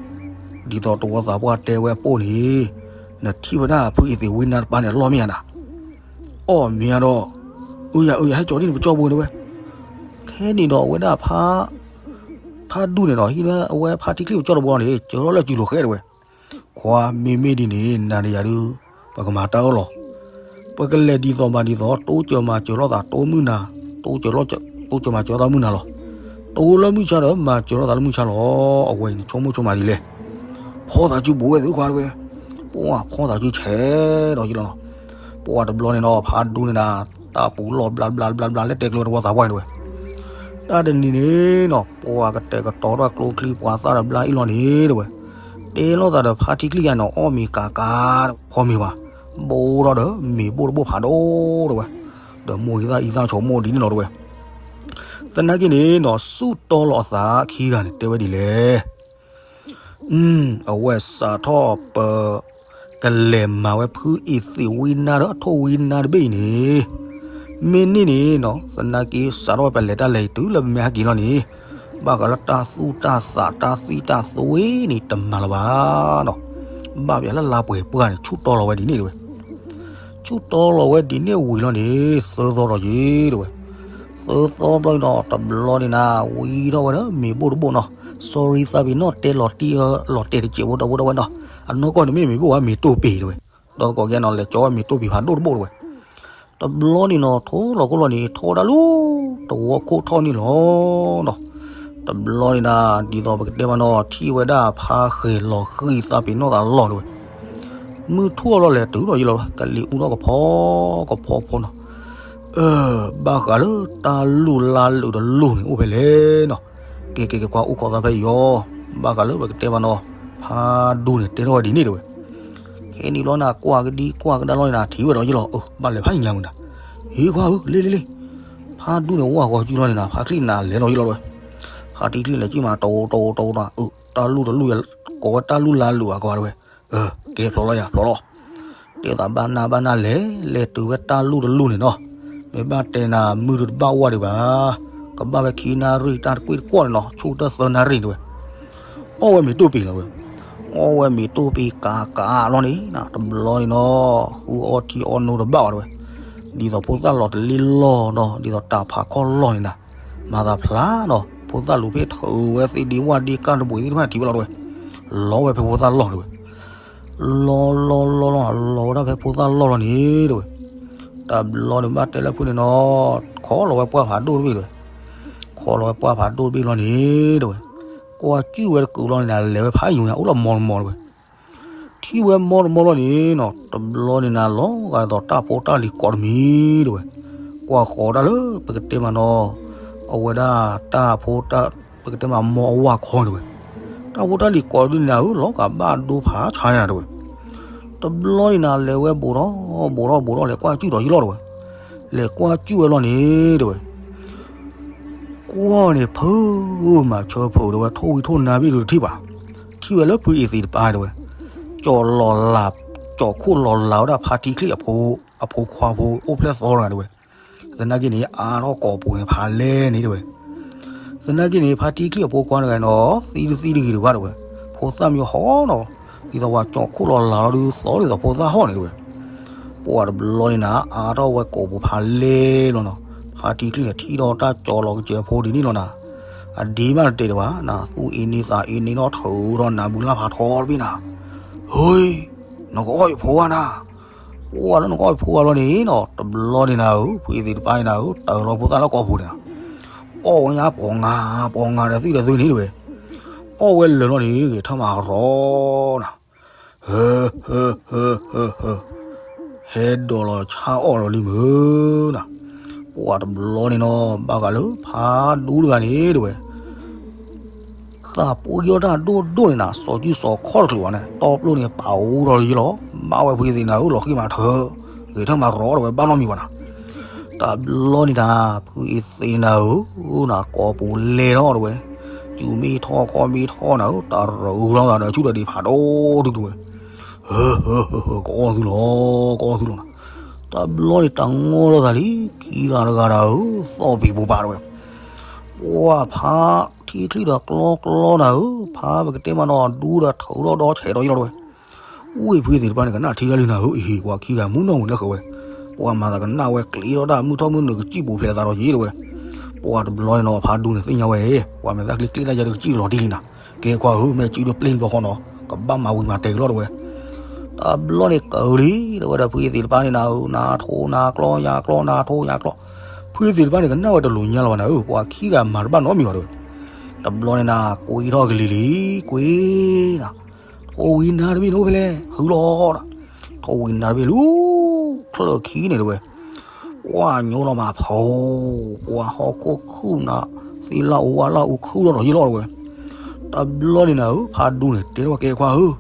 ဒ်သိးတဝီသးပှၢ်တဲဝဲအပိၢ်န့ၣ်, နထံၣ်ဝဲဒၣ်ဖုအ့သ့ၣ်ဝံနါတပၤန့ၣ် အလီၢ်မ့ၢ်ဧါနၤ, အီၣ်မ့ၢ်ဧါဒီး, အၢ ယၤအၢ ယၤဟဲကၠီၤဒ်န့ၣ် ပကၠီၣ်ဘိတဲဝဲ, ခဲန့ၣ်ဒီးအဝဲဒၣ်ဖါ, ဖါဒူန့ၣ်ဒီး ဟံးလၢအဝဲဖါထံချံပကၠီၣ်တဘိန့ၣ် ကၠီၤထီၣ်လၢစုလိၤဃဲတဲဝဲ, ခွါမ့မ့ၢ်ဒ်န့ၣ် နၤဒီးယၤဒုး ပကမၤတၢ်အၢၣ်လီၤ. ပကလဲၤဒ်သိးဘၣ်ဒ်သိး တိစၢၤမၤစၢၤလိာ်သး တိမုၢ်နၤ, တိစၢၤလိာ်, တိစၢၤမၤစၢၤသးမုၢ်နၤလီၤ. တိလၢမုၢ်ဆါဒီး မၤစၢၤလိာ်သးလၢမုၢ်ဆါလီၤ. အဝဲအံၤန့ၣ် ဆိကမိၣ်ဆိကမးဒ်လဲၣ်. ဖီသးစုဘိးဝဲသ့ၣ်ခွါတဝဲ, ပှၤဖီသးစုဆဲးဒီးယလီၤနီၤ. ပှၤတဘျီန့ၣ်နီၤ ဖးဒူန့ၣ်ဒၣ် တၢ်ပူၤလီၢ်ဘျါဘျါဘျါဘျါ လၢတဲကျိတဝီသးပှၢ်န့ၣ်တဝဲ. တၢ်တနံၤန့ၣ်နီၤ ပှၤကတဲာ်ကတီၤထီၣ်ကျိချံ ပှၤသၣ်တဘျါအံၤလီၤန့ၣ်တဝဲ. တဲလိာ်သးဒီးဖါထံချံယါနီၤ အီၣ်မ့ၤကးကး ခီမ့ၤဘၣ်, ဘိထီၣ်ဒီးမ့ၤဘိၣ်တဘိၣ်ဖးဒိၣ်တဝဲ. ဒီးမိၢ်ဂံၢ်သၣ်အံသၣ်ဆိကမိၣ်ဒ်န့ၣ်လီၤတဝဲ. သနာ်က့န့ၣ်နီၤ ဆူၣ်တီလီၤအသးခံဂၤန့ၣ် တဲဝဲဒ်လဲၣ်. အဝဲစးထီၣ်ပ ကလဲၤမၤဝဲဖုအ့ၤသ့းဝံနါဒီး ထိၣ်ဝံနါတဘ့ၣ်အံၤန့ၣ်, မ့ၢ်န့ၢ်န့ၣ်နီၤ သနာ်က့စးထီၣ်ဝဲပလဲၤတၢ်လဲၤတုၤလၢပမ့ၢ်ဟဲက့ၤလီၤန့ၣ်, ဘၣ်ဃးလၢတၢ်သူၣ်တၢ်သးတၢ်သံၣ်တၢ်သွံန့ၣ် တမၤလၢၤဘၣ်နီၤ. ဘၣ်ပှၤလၢလါပှဲၤပှၢ်န့ၣ် ဆူၣ်တီလီၤဝဲဒ်န့ၣ်တဝဲ. ဆူၣ်တီလီၤဝဲဒ်န့ၣ်ဝံၤလီၤန့ၣ် သၢသီဒီးယ့ၤတဝဲ. သၢသီဘျီဒီး တဘျီန့ၣ်နၤ ဝံထီၣ်ဝဲဒီးမ့ၤဘိၣ်တဘိၣ်နီၤ. sorry သးပ့ၤနီၣ်တဲလီၤတံၢ်အၢ လီၤတဲာ်တစဲးဖိတဝဲတဝဲနီၤ. အနီၢ်ကီၢ်န့ၣ်မ့ၢ်မ့ၤဘိၣ်ဝဲမ့ၤတိၢ်ပ့ၤတဝဲ. ဒီးသကိးကဲနီၤ လဲၤကၠီဝဲမ့ၤတိၢ်ပ့ၤဖးဒိၣ်တဘိၣ်တဝဲ. တဘျီန့ၣ်နီၤ ထိၣ်လီၤခိၣ်လီၤန့ၣ် ထီၣ်ဝဲဒၣ်လၢ တဝီခိၣ်ထီၣ်န့ၣ်လီၤနီၤ. တဘျီန့ၣ်နၤ ဒ်သိးပကတဲမးနီၤ ထံၣ်ဝဲဒၣ်ဖါဃဲၤလီၤဃံၤ သးပ့ၤနီၣ်သးလီၢ်တဝဲ. မုၢ်ထူၣ်အလီၢ်လဲၤတုၤဒီးယလီၤ ကလံၤအူထီၣ်ကဖီကဖီဖီနီၤ. ဘၣ်ဃးလၢတၢ်လူၢ်လါလူၢ်တလူၢ်န့ၣ် အိၣ်ဖဲလဲၣ်နီၤ. ကဲကဲကဲ ကွၢ်အိၣ်ခိးသးဖဲအံၤယီၤ. ဘၣ်ဃးလၢပကတဲမးနီၤ ဖးဒူန့ၣ် တဲထီၣ်ဝဲဒ်န့ၣ်တဝဲ. ခဲနံၤလီၤနၤ ကွၢ်ကဒံကွၢ်ကဒါလီၤန့ၣ်နၤ ထံၣ်ဝဲဒီးယလီၤ ဘၣ်လဲၤဖးညါမုၢ်နၤ. ဟ့ခွါဧၢ လ့လ့လ့. ဖးဒူန့ၣ် ဝၢ်ဃီၤစုလီၤန့ၣ်နၤ ဖါချံၣ်နၤလဲၤလီၤယလီၤတဝဲ. ဖါထံချံၣ်လဲၤစုမး တဝီတဝီတဝီတဝီ အၢ တၢ်လူၢ်တလူၢ် ကိးဝဲတၢ်လူၢ်လါလူၢ်အကိးတဝဲ. ကဲဖျိလီၤယၤ ဖျိလီၤ. တဲသးဘၣ်နၢ်ဘၣ်နၢ်လဲၤ လဲၤတုၤဝဲတၢ်လူၢ်တလူၢ်န့ၣ်နီၤ. မ့ၢ်ဘၣ်တဲနၤ မုၢ်တဘၣ်ဝါဒံးဘၣ်. ကဘၣ်ဝဲခံနၣ်ရံၣ် တၢ်တကွ့ၢ်တကွီၢ်န့ၣ်နီၤ ဆူၣ်တၢ်သၢနၣ်ရံၣ်တဝဲ. အီၣ်ဝဲမ့ၤတိၢ်ပ့ၤလီၤဝဲ. အီၣ်ဝဲမ့ၤတိၢ်ပ့ၤကးကးလီၤန့ၣ်နၤ တဘျီန့ၣ်နီၤ ဃုအီထံအီနိတဘၣ်ဘၣ်တဝဲ. ဒ်သိးဖိသၣ်လီၤတလ့လီၢ်နီၤ ဒ်သိးတၢ်ဖးခီၣ်လီၢ်န့ၣ်နၤ. မၤသးဖျါနီၤ ဖိသၣ်လူၤဖဲထၢဝဲသ့ၣ်ဒ့ဝၣ်ဒ့ကၢ်တဘိးသ့ၣ်တဖၣ်ထံၣ်ဝဲလီၤတဝဲ. လီၤဝဲဖဲဖိသၣ်လီၢ်တဝဲ. လီၤလီၤလီၤလီၤ လီၤဝဲဒၣ်ဖဲဖိသၣ်လီၢ်လီၤန့ၣ်တဝဲ. တဘျီန့ၣ်ဘၣ်တဲလၢဖုန့ၣ်နီၤ ခိးလီၤဝဲပှၢ်ဖးဒိၣ်တဘ့ၣ်တဝဲ. ခိးလီၤဝဲပှၢ်ဖးဒိၣ်တဘ့ၣ်လီၤန့ၣ်တဝဲ. ကွၢ်ကၠုၣ်ဝဲတကုာ်လီၤန့ၣ်နၤ လဲၤဝဲဖးယုာ်ညါ အိၣ်လီၤမီတမီတဝဲ. ထံၣ်ဝဲမီတမီလီၤန့ၣ်နီၤ တဘျီန့ၣ်နၤ လီၤဂာ်ဒ်သိးတၢ်ဖိတၢ်လံၤကိးတမံၤတဝဲ. ကွၢ်ဃီၤတၢ်လၢ ပကတဲမးနီၤ အဝဲဒၣ်တၢ်ဖိတၢ် ပကတဲမးမီအဝၢ်ခီတဝဲ. တၢ်ဖိတၢ်လံၤကိးဒ်န့ၣ်နၤဧၢ လီၤဂာ်ဘၣ်ဒိဖးဆါညါတဝဲ. တဘျီန့ၣ်နၤ လဲၤဝဲဘူးထီၣ်ဘူးထီၣ်ဘူးထီၣ် လဲၤကွၢ်ကၠုၣ်ဒီးယလီၢ်တဝဲ. လဲၤကွၢ်ကၠုၣ်ဝဲလီၤန့ၣ်တဝဲ. ကွၢ်န့ၣ်ဖုမၤဆၢဖုးတဝဲ ထိၣ်ဝံထိၣ်နါဘ့ၣ်ဒုးတထံၣ်ဘၣ်. ထံၣ်ဝဲလၢဖုအ့ၤသ့းတပၤတဝဲ. ကၠီၣ်လီၤလး ကၠီၣ်ခိၣ်လီၤလးဝဲဒၣ်ဖါထံချံၣ်အဖိ အဖိခွါဖိအိၣ်ဖျဲၣ်သီတဂၤတဝဲ. သနာ်က့န့ၣ် အါထီၣ်ကိာ်ပူၤန့ၣ်ဖးလဲၢ်န့ၣ်တဝဲ. သနာ်က့န့ၣ် ဖါထံချံၣ်အဖိခွါတဂၤနီၤ သံတသံတဂ့ၤတဝဲတဝဲ. ဖိသၣ်မ့ၢ်ဟီနီၤ ဒ်သိးပှၤကၠီၣ်ခိၣ်လီၤလးလီၤဒုးသီဒ်သိးဖိသၣ်ဟီၣ်န့ၣ်တဝဲ. ပှၤတဘျီန့ၣ်နၤ အါထီၣ်ဝဲကိာ်ပူၤဖးလဲၢ်လီၤနီၤ. ဖါထံချံၣ်န့ၣ် ထံၣ်ဒီးတၢ်ကၠီၣ်လီၤကစၢၤဖိဒ်န့ၣ်လီၤနၤ. အဒ့မးတတဲာ်ဒံးဘၣ်နၤ သူၣ်အ့န့သးအ့န့ဒီးထုးထီၣ်နးဘုလၢ်ဖးထီတဘ့ၣ်နၤ. ဟူ, နကအီၣ်ယဖိဧါနၤ. ပှၤလၢနကအီၣ်ယဖိဧါလီၤန့ၣ်နီၤ တဘျီန့ၣ်နၤဧၢ ဖုအ့ၤသ့းတပၤန့ၣ်နၤဧၢ တၢ်လီၤဖိသၣ်လၢကိာ်ပူၤန့ၣ်နၤ. အီၣ်ဝဲညါပှၤငါ ပှၤငါဒီးသံဒီးသုန့ၣ်တဝဲ. အီၣ်ဝဲလၢာ်လီၤန့ၣ် ဂဲၤထၢၣ်မးရီနၤ. ဟၢ ဟၢ ဟၢ ဟၢ ဟၢ ဟဲဒိးလီၤဆါအီၣ်လီၤလံမုၢ်နၤ. ပှၤတဘျီန့ၣ်နီၤ ဘၣ်ဃးလၢဖးဒူတဂၤန့ၣ်တဝဲ. သးပှ့ၤအီၣ်တၢ်ဒိၣ်ဒိၣ်န့ၣ်နၤ စီၤစုစီၤခီၣ်တချုးဘၣ်န့ၣ် တီပျိၢ်န့ၣ် ပာ်အိၣ်ထီၣ်လံလီၤ. ဘၣ်ဝဲဖုအ့ၤသ့းနၤဧၢ လီၤဃံမးထၢ ဂဲၤထၢၣ်မးရီတဝဲ ဘၣ်နီတမံၤဘၣ်နၤ. တဘျီန့ၣ်နၤ ဖုအ့ၤသ့းနၤဧၢ နၤကိာ်ပူၤလဲၤထီၣ်တဝဲ. စုမ့ၢ်ထီၣ်ခီၣ်မ့ၢ်ထီၣ်နၤဧၢ တၢ်ရၢအူလီၤသးဒီးဆူၣ်ဒီးဒံးဖးဒိၣ်ဒုးတဝဲ. ဟၢ ဟၢ ဟၢ ဟၢ ကအီၣ်သုလီၤ ကအီၣ်သုလီၤနၤ. တဘျီန့ၣ်တၢ်ငီၢ်လီၤသးလံ ခံဂၤတဂၤဒၣ်ဧၢ သီၣ်ပံၤပိၤပၤတဝဲ. ပှၤဖးထံချံၣ်ဒီးကျီကျီနၤဧၢ ဖးပကတဲမးနီၤ ဒူဒီးထုးထီၣ်ဒီဆဲးဒီးယလီၤတဝဲ. ဝ့ၢ်ဖုအ့ၤသ့းတပၤန့ၣ် ကနၣ်ထံလၢလံနၤဧၢ အဟ့ၣ်ပှၤခံဂၤမူနီၢ်မုၢ်လၢဃၢၤဝဲ. ပှၤမၤသးကနၣ်ဝဲကျ့ထီၣ်တၢ်မုၢ်ထီၣ်မုၢ်နုာ်ကစံၣ်ပူၤဖျဲးသးဒီးယ့တဝဲ. ပှၤတဘျီန့ၣ်နီၤ ဖးဒူန့ၣ်သ့ၣ်ညါဝဲ ပှၤမဲာ်သၣ်ချံကျ့တၢ်ယါဒီးကစံၣ်လီၤတံၢ်လံနၤ. ကဲခွါဧၢ မ့ၢ်စံၣ်ဒိၣ်ပျ့ၢ်ဘျီဃီနီၤ ကဘၣ်မၤဝံၤမၤတဲာ်က့ၤလီၤတဲဝဲ. တဘျီန့ၣ်ကၢၤလံ တဲဝဲဒီး ဖုအ့သ့ၣ်တဖၣ်န့ၣ်နၤဧၢ, နၤထိနၤကျီ ယၤကျီ နၤထိယၤကျီ, ဖုအ့သ့ၣ်တဖၣ်န့ၣ် ကနၣ်ဝဲတလူၤညါလီၤဘၣ်နၤဧၢ, ပှၤခံဂၤမၤတဘၣ်နီတမံၤဘၣ်တဲဝဲ. တဘျီန့ၣ်နၤ ကွံထီၣ်ကလံၤလံ, ကွံနၤ, ထိၣ်ဝံနါတဘ့ၣ်န့ၣ်အိၣ်ဖဲလဲၣ် ဟုလီၤဒီး, ထိၣ်ဝံနါတဘ့ၣ်လူ ချၢၣ်ခံန့ၣ်တဲဝဲ, ကွၢ်ညိလီၤမးဖိ, ပှၤဟီၣ်ခိၣ်ခုၣ်နၤ, သ့ၣ်လၣ်အူဝါလၣ်အူခုၣ်ထီၣ်ဒီးယ့ၣ်လီၤတဲဝဲ. တဘျီန့ၣ်နၤဧၢ ဖးဒူန့ၣ် တဲထီၣ်ကဲခွါဧၢ,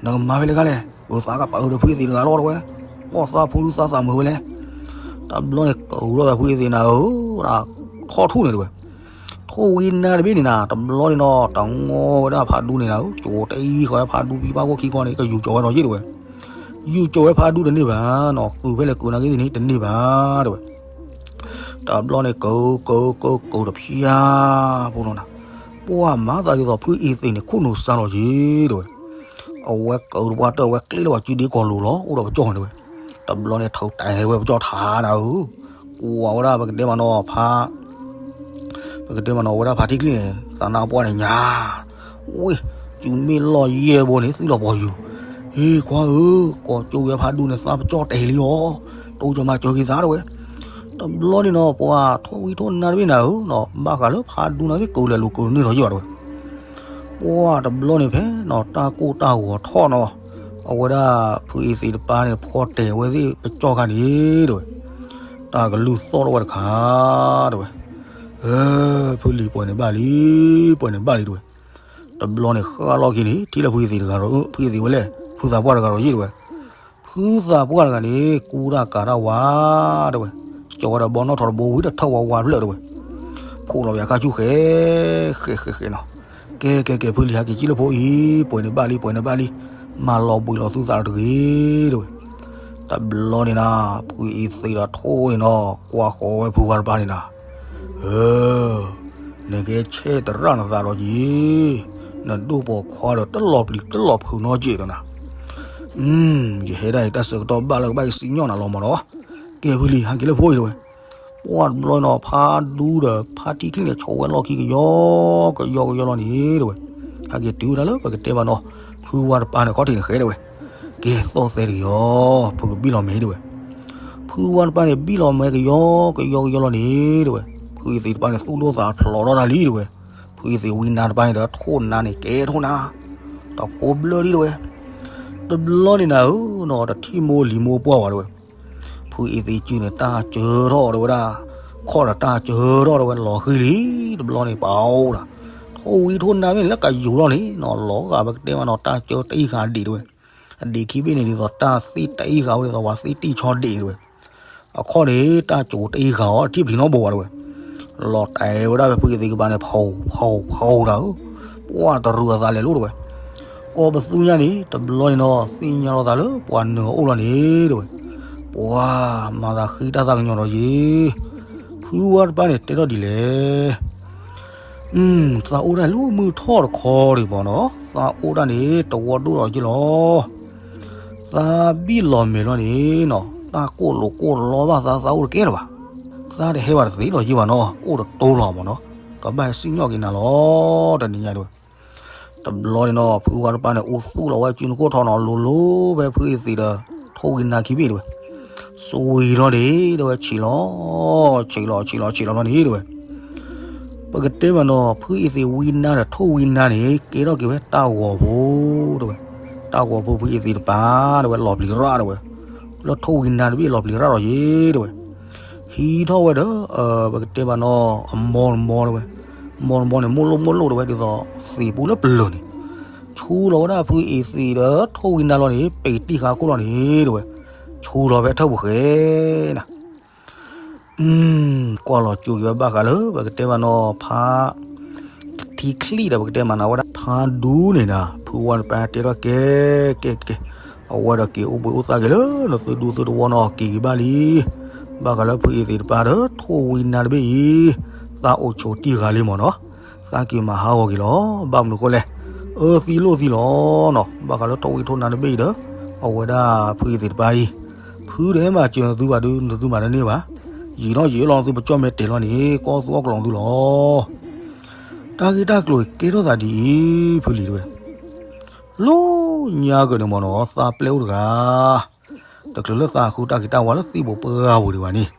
နကမၤဖဲလဲၣ်ခါလဲၣ်, ပသးကပာ်အၢဒီးဖုအ့သ့ၣ်တဂၤလီၤတဲဝဲ, ကွၢ်သးဖိဒူသးသးမုာ်ဝဲလဲၣ်. တဘျီန့ၣ် ကအိၣ်ထီၣ်ဒီးဖုအ့သ့ၣ်နၤဧၢ, ထီၣ်ထူၣ်န့ၣ်တဲဝဲ. ထိၣ်ဝံနါတဘ့ၣ်န့ၣ်နၤ တဘျီန့ၣ်နီၤ တငီဝဲဒၣ်ဖးဒူန့ၣ်နၤဧၢ, ကၠိတအံၤဃီဖးဒူဖံဖးခိၣ်ခံခီန့ၣ် ကယူၤကၠီၤဝဲဒီးယ့ၣ်တဲဝဲ. ယူၤကၠီၤဝဲဖးဒူတန့ၢ်ဘၣ်နီၤ, ကုာ်ဖဲလဲၣ်ကုာ်နာ်က့သ့ၣ်န့ၣ် တန့ၢ်ဘၣ်တဲဝဲ. တဘျီန့ၣ် ကၢကၢကၢကၢတဖျါဖိလီၤနၤ, ပှၢ်မၤသးဒ်သိးဖုအ့သ့ၣ်န့ၣ် ခိၣ်နူာ်စါလီၤက့ၤတဲဝဲ. အဝဲကၢတပှၢ်တၢၢ် အဝဲကျ့လၢပှၤစုဒ့ကီၢ်လိၤလီၤ, အိၣ်ဒီးပကၠီၣ်တဲဝဲ. တဘျီန့ၣ် ထုးတဲဝဲပကၠီၣ်ထါနၤဧၢ, ကွၢ်ဝဲဒၣ်ပကတဲမးနီၤ ဖး ပကတဲမးနီၤ ဝဲဒၣ်ဖးထံချံန့ၣ် သးနါပှၢ်န့ၣ်ညါ, ဝ့ၢ် စုမ့ၢ်လီၢ်ယဲၢ်ဘိန့ၣ် သုလီၤပှီၤယူၤ, ဟ့ၣ်ခွါဧၢ, ကီၢ်ကၠိဝဲဖးဒူန့ၣ် သးပကၠီၣ်တဲာ်လံအီၤ, တိကမၤစၢၤက့ၤသးတဲဝဲ. တဘျီန့ၣ်နီၤ ပှၤထိၣ်ဝံထိၣ်နါတဘ့ၣ်နၤဧၢ, ဘၣ်ဃးလၢဖးဒူန့ၣ်သ့ၣ် ကၢလဲၤလူၤကၢန့ၢ်ထီၣ်ယ့ၣ်ဘၣ်တဲဝဲ. ပှၢ်တဘျီန့ၣ်ဖဲနီၤ တၢ်ကိၢ်တၢ်ဂီၤထီၣ်နီၤ, အဝဲဒၣ်ဖုအ့သ့ၣ်တပၢ်န့ၣ် ဖီတဲာ်ဝဲသ့ၣ်ပကၠီၣ်ခါန့ၣ်တဲဝဲ, တၢ်ကလုၢ်သီၣ်ထီၣ်ဝဲတခါတဲဝဲ. ဖုလံၤပှဲၤန့ၣ်ဘၣ်လံ, ပှဲၤန့ၣ်ဘၣ်လံတဲဝဲ. တဘျီန့ၣ်ဃၣ်လီၢ်ခံန့ၣ် ထံၣ်လၢဖုအ့သ့ၣ်တဂၤဒီး ဖုအ့သ့ၣ်ဝဲလဲၣ် ဖုသးပှၢ်တဂၤဒီးယ့ၣ်တဲဝဲ. ဖုသးပှၢ်တဂၤန့ၣ် ကူတၢ်ကၤတၢ်ဝါတဲဝဲ, ကၠီဝဲဒီးဘီနီၣ်ထီၣ်တဘိဝံၤဒီးထၢၣ်ဝါဝါဖျၢၣ်တဲဝဲ, ဖိးလီၤပယၤခါဆူဃဲ, ဃဲဃဲဃဲနီၤ, ကဲကဲကဲ ဖုလံၤဟဲက့ၤကံၣ်လၢဖိအံၤ, ပှဲၤန့ၣ်ဘၣ်လံ ပှဲၤန့ၣ်ဘၣ်လံ, မၤလီၤဘှံးလီၤသုသးဒီးတဂ့ၤတဲဝဲ. တဘျီန့ၣ်နၤ ဖုအ့သ့ၣ်ဒီးထိၣ်န့ၣ်နီၤ ကွၢ်ဃီၤဝဲဖုဝါတပၢ်န့ၣ်နၤ နကဲဆဲးတရၣ်နသးဒီးက့ၤ, နဒိၣ်ပိာ်ခွါဒီးတလီၤပျံၤတလီၤဖုးနီတက့ၢ်ဒီးနၤ, ယဟဲဒၣ်အံၤတၢ်ဆၢကတီၢ်ဘၣ်လၢကဘၣ်က့ၤစံၣ်ညီၣ်နၤလီၤမးနီၤ, ကဲဖုလံၤ ဟဲက့ၤလၢဖိအံၤတဲဝဲ. ပှၢ်တဘျီနီၤ ဖးဒူဒီးဖးထံချံန့ၣ် ဆိးဝဲလီၢ်ခံကယီကယီကယီလီၤန့ၣ်တဲဝဲ, ဟဲက့ၤတုၤဝဲဒၣ်လၢပကတဲမးနီၤ ဖုဝါတပၢ်န့ၣ်ခီၣ်ထံးန့ၣ်ဃဲတဲဝဲ, ကဲသီၣ်သဲတကယီ, ဖုကဘံၣ်လီၤမဲာ်တဲဝဲ. ဖုဝါတပၢ်န့ၣ် ဘံၣ်လီၤမဲာ်ကယီကယီကယီလီၤန့ၣ်တဲဝဲ, ဖုအ့သ့ၣ်တပၢ်န့ၣ် သူၣ်ဒိၣ်သးဖျိးထီၣ်တၢ်လံတဲဝဲ. ဖုအ့သ့ၣ်ဝံနါတပၢ်န့ၣ်ဒီး ထိၣ်နါန့ၣ် ကဲထိၣ်နါ, တဖိဘျၢလံတဲဝဲ. တဘျီန့ၣ်နၤဧၢနီၤ တထံၣ်မိၢ်လံၤမိၢ်ပှၢ်ဝဲတဲဝဲ. ဖုအ့သ့ၣ်စုန့ၣ် တၢ်စၢထီၣ်တဲဝဲဒၣ်, ခီၣ်ဒီးတၢ်စၢထီၣ်တဲဝဲ လီၤဃံလံ, တဘျီန့ၣ် ပအိၣ်ဒီး ထိၣ်ဝံထိၣ်နါမ့ၢ်န့ၣ် လၢကယူၤထီၣ်န့ၣ်နီၤ လီၤဂာ်ပကတဲမးနီၤ တၢ်စၢတအံၣ်ဃာ်ဒံးတဲဝဲ. အဒံးခံဘ့ၣ်န့ၣ် ဒ်သိးတၢ်သ့ၣ်တအံၣ်ဃာ်ဝဲ ဒ်သိးပှၤသ့ၣ်တံၢ်ဆီဒံးတဲဝဲ. အခီၣ်န့ၣ် တၢ်စၢတအံၣ်ဃာ်အီၤ ထံၣ်ပျံၤနီတဘိဘၣ်တဲဝဲ. လီၤတဲာ်ဝဲဒၣ်ဖဲဖုအ့သ့ၣ်ကပၤန့ၣ် ဖီဖီဖီတၢ်ဧၢ, ပှၢ်တရူးအသးလဲၤလိၤတဲဝဲ. ကီၢ်ပသူညါန့ၣ် တဘျီန့ၣ်နီၤ သ့ၣ်ညါလီၤသးလၢပှၤနၢၤအအိၣ်လီၤန့ၣ်တဲဝဲ. ပှၤမၤသးဃံတၢ်သးကညီၤဒီးယ့ၣ်, ဖုဝါတပၢ်န့ၣ်တဲထီၣ်ဒ်လဲၣ်. သးအိၣ်တၢ်လၢမုၢ်ထီၣ်တခီဒံးမးနီၤ, သးအိၣ်တၢ်န့ၣ် တဝီဒိၣ်ဒီးယ့ၣ်လီၤ. သးဘံၣ်လီၤမဲာ်လီၤန့ၣ်နီၤ တၢ်ကိၢ်လိာ်ကိၢ်လီဘၣ်သး သးအိၣ်တကဲလၢၤဘၣ်. သးတဟဲဘၣ်တသ့လီၤယ့ၣ်ဘၣ်နီၤ အိၣ်တတိၤလီၤမးနီၤ, ကဘၣ်ဟဲစံၣ်ညီၣ်က့ၤနၤလီၤ တနံၤညါတဲဝဲ. တဘျီန့ၣ်နီၤ ဖုဝါတပၢ်န့ၣ် အိၣ်သူၣ်လီၤဝဲစုနကိၢ်ထီၣ်နီၤ လိၤလိၤဖဲဖုအ့သ့ၣ်ဒီး ထိၣ်ဝံနါခံဘ့ၣ်တဲဝဲ. စံလီၤန့ၣ် တဲဝဲ ဆံးလီၤ, ဆံးလီၤ ဆံးလီၤ ဆံးလီၤန့ၣ်တဲဝဲ. ပကတဲမးနီၤ ဖုအ့သ့ၣ်ဝံနါဒီးထိၣ်ဝံနါန့ၣ် ကဲထီၣ်က့ၤဝဲတၢ်ဂီၤဖိတဲဝဲ. တၢ်ဂီၤဖိဖုအ့သ့ၣ်တပၤတဲဝဲ လီၤပျံၤရၣ်တဲဝဲ. လၢထိၣ်ဝံနါတဘ့ၣ်လီၤပျံၤရၣ်ဒီးယ့ၣ်တဲဝဲ. ဟံးထီၣ်ဝဲဒီး ပကတဲမးနီၤ အမီတမီတဲဝဲ. မီတမီန့ၣ် မိၢ်လိၣ်မိၢ်လိၣ်တဲဝဲ ဒ်သိးသ့ၣ်ပူၤလၢပျၢၤန့ၣ် ဆူလီၤဝဲဒၣ်ဖုအ့သ့ၣ်ဒီးထိၣ်ဝံနါလီၤန့ၣ် ပံာ်တံၢ်ဃာ်ခိၣ်လီၤန့ၣ်တဲဝဲ. ဆူလီၤဖဲထၢၣ်ပူၤဃဲနၤ. ကွၢ်လီၤကၠိက့ၤဝဲဘၣ်ဃးလၢ ပကတဲမးနီၤ ဖး ထံချံၣ်ဒီး ပကတဲမးနီၤ ဝဲဒၣ်ဖးဒူန့ၣ်နၤ ဖုဝါတပၤတဲထီၣ်ကဲ ကဲကဲ အဝဲဒီးက့ၤအိၣ်ဘှံးအိၣ်သါက့ၤလၢ နသုဒူသုသဝီနီၤ က့ၤက့ၤဘၣ်လံ. ဘၣ်ဃးလၢဖုအ့သ့ၣ်တပၤဒီး ထိၣ်ဝံနါတဘ့ၣ်အံၤ သးအိၣ်ဆိးတံၢ်ဃာ်လံမးနီၤ. သးက့ၤမၤဟးဂီၤက့ၤလီၤ. ဘၣ်မနုၤဃိလဲၣ်, အၢသံလိၣ်သံလီၤနီၤ. ဘၣ်ဃးလၢထိၣ်ဝံထိၣ်နါတဘ့ၣ်အံၤဒီး အဝဲဒၣ်ဖုအ့သ့ၣ်တပၤအံၤ ဖုတဟဲမၤစၢၤနသုဘၣ်ဒုး နသုမၤတန့ၢ်ဘၣ်. ယံာ်ထီၣ်ယံာ်လီၤ နသုပကၠီၣ်မဲာ်တဲာ်လီၤန့ၣ် ကီၢ်သူအီၣ်ကလီၤသုလီၤ. တၢ်ဂ့ၢ်တၢ်ကျိၤကဲထီၣ်သးဒ်အံၤ ဖုလံၤတဲဝဲ. လၢညါကၢၢ်န့ၣ်မ့ၢ်နီၤ သးပျဲၢ်အိၣ်တဂၤ တချုးလၢသးဃုတၢ်ဂ့ၤတၢ်ဝါလၢသံၣ်ဘိပှၢ်ပူၤဒံးဘၣ်န့ၣ်,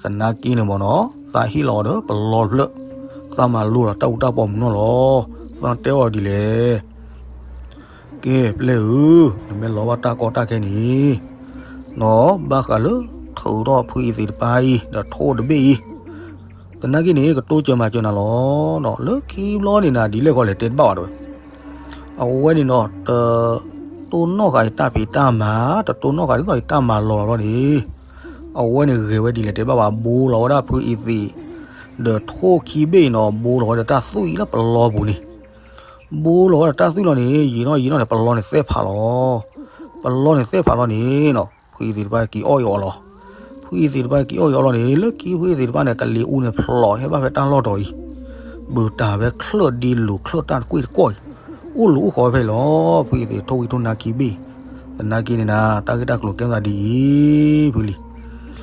သနာ်က့န့ၣ်မ့ၢ်နီၤ သးဟ့ၣ်လီၤအီၤဒီးပလီတဖျၢၣ်, သးမၤလိလီၤတၢ်အူတၢ်ပီာ်မုၢ်နီၢ်လီၤ. သးတဲအီၤဒ်လဲၣ်, ကဲပျဲၢ်ဧၢ, နမ့ၢ်လီၤဘၣ်တၢ်ကီတၢ်ခဲန့ၣ် နီၤ ဘၣ်ဃးလၢထုးထီၣ်ဖုအံၤသ့ၣ်တဖၣ်အံၤ ဒီးထိၣ်တဘ့ၣ်အံၤ, သနာ်က့န့ၣ် ကတိစၢၤမၤစၢၤနၤလီၤ. လၢခံဘျီန့ၣ်နၤ ဒ်လဲၣ်ဃီလဲၣ် တဲတဘၣ်ဘၣ်တဲဝဲ. အဝဲန့ၣ်နီၤ တတိၢ်နီၣ်ဃာ်အံၤတၢ်ဖံးတၢ်မၤ, တတိၢ်နီၣ်ဃာ်ဒ်သိးအံၤတၢ်မၤလီၤလီၤန့ၣ်, အဝဲန့ၣ်ဂဲၤဝဲဒ်လဲၣ်တဲဘၣ်ဘၣ် ဘိလီၤဝဲဒၣ်ဖုအံၤသ့ၣ် ဒီးထိၣ်ခံဘ့ၣ်အံၤနီၤ ဘိလီၤဝဲဒီးတၢ်သွံၣ်လၢပလီပူၤန့ၣ်, ဘိလီၤဝဲဒီးတၢ်သွံၣ်လီၤန့ၣ် ယံာ်နီၢ်ယံာ်နီၢ်န့ၣ် ပလီန့ၣ်သဲၣ်ဖးလီၤ. ပလီန့ၣ်သဲၣ်ဖးလီၤန့ၣ်နီၤ ဖုအံၤသ့ၣ်တဖၣ်က့ၤအီၣ်အံၤအီလီၤ. ဖုအံၤသ့ၣ်တဖၣ်က့ၤအီၣ်အံၤအီလီၤန့ၣ် လၢခံဖုအံၤသ့ၣ်တဖၣ်န့ၣ် ကလံၤအူန့ၣ်ဖျိးဟဲဘၣ်ဖဲတၢ်လီၢ်တီၤအံၤ, ဘုးတၢ်ဝဲချၢၣ်ဒ့လူၤချၢၣ်တၢ်တကွ့ၢ်တကွီၢ်အံၤ, အိၣ်လူၤအိၣ်ဃီၤဝဲဖဲအံၤလီၤ. ဖုအံၤသ့ၣ်ထိၣ်ဝံထိၣ်နါခံဘ့ၣ်, သနာ်က့န့ၣ်နၤ တၢ်ဂ့ၢ်တၢ်ကျိၤကဲသးဒ်အံၤ ဖုလံ.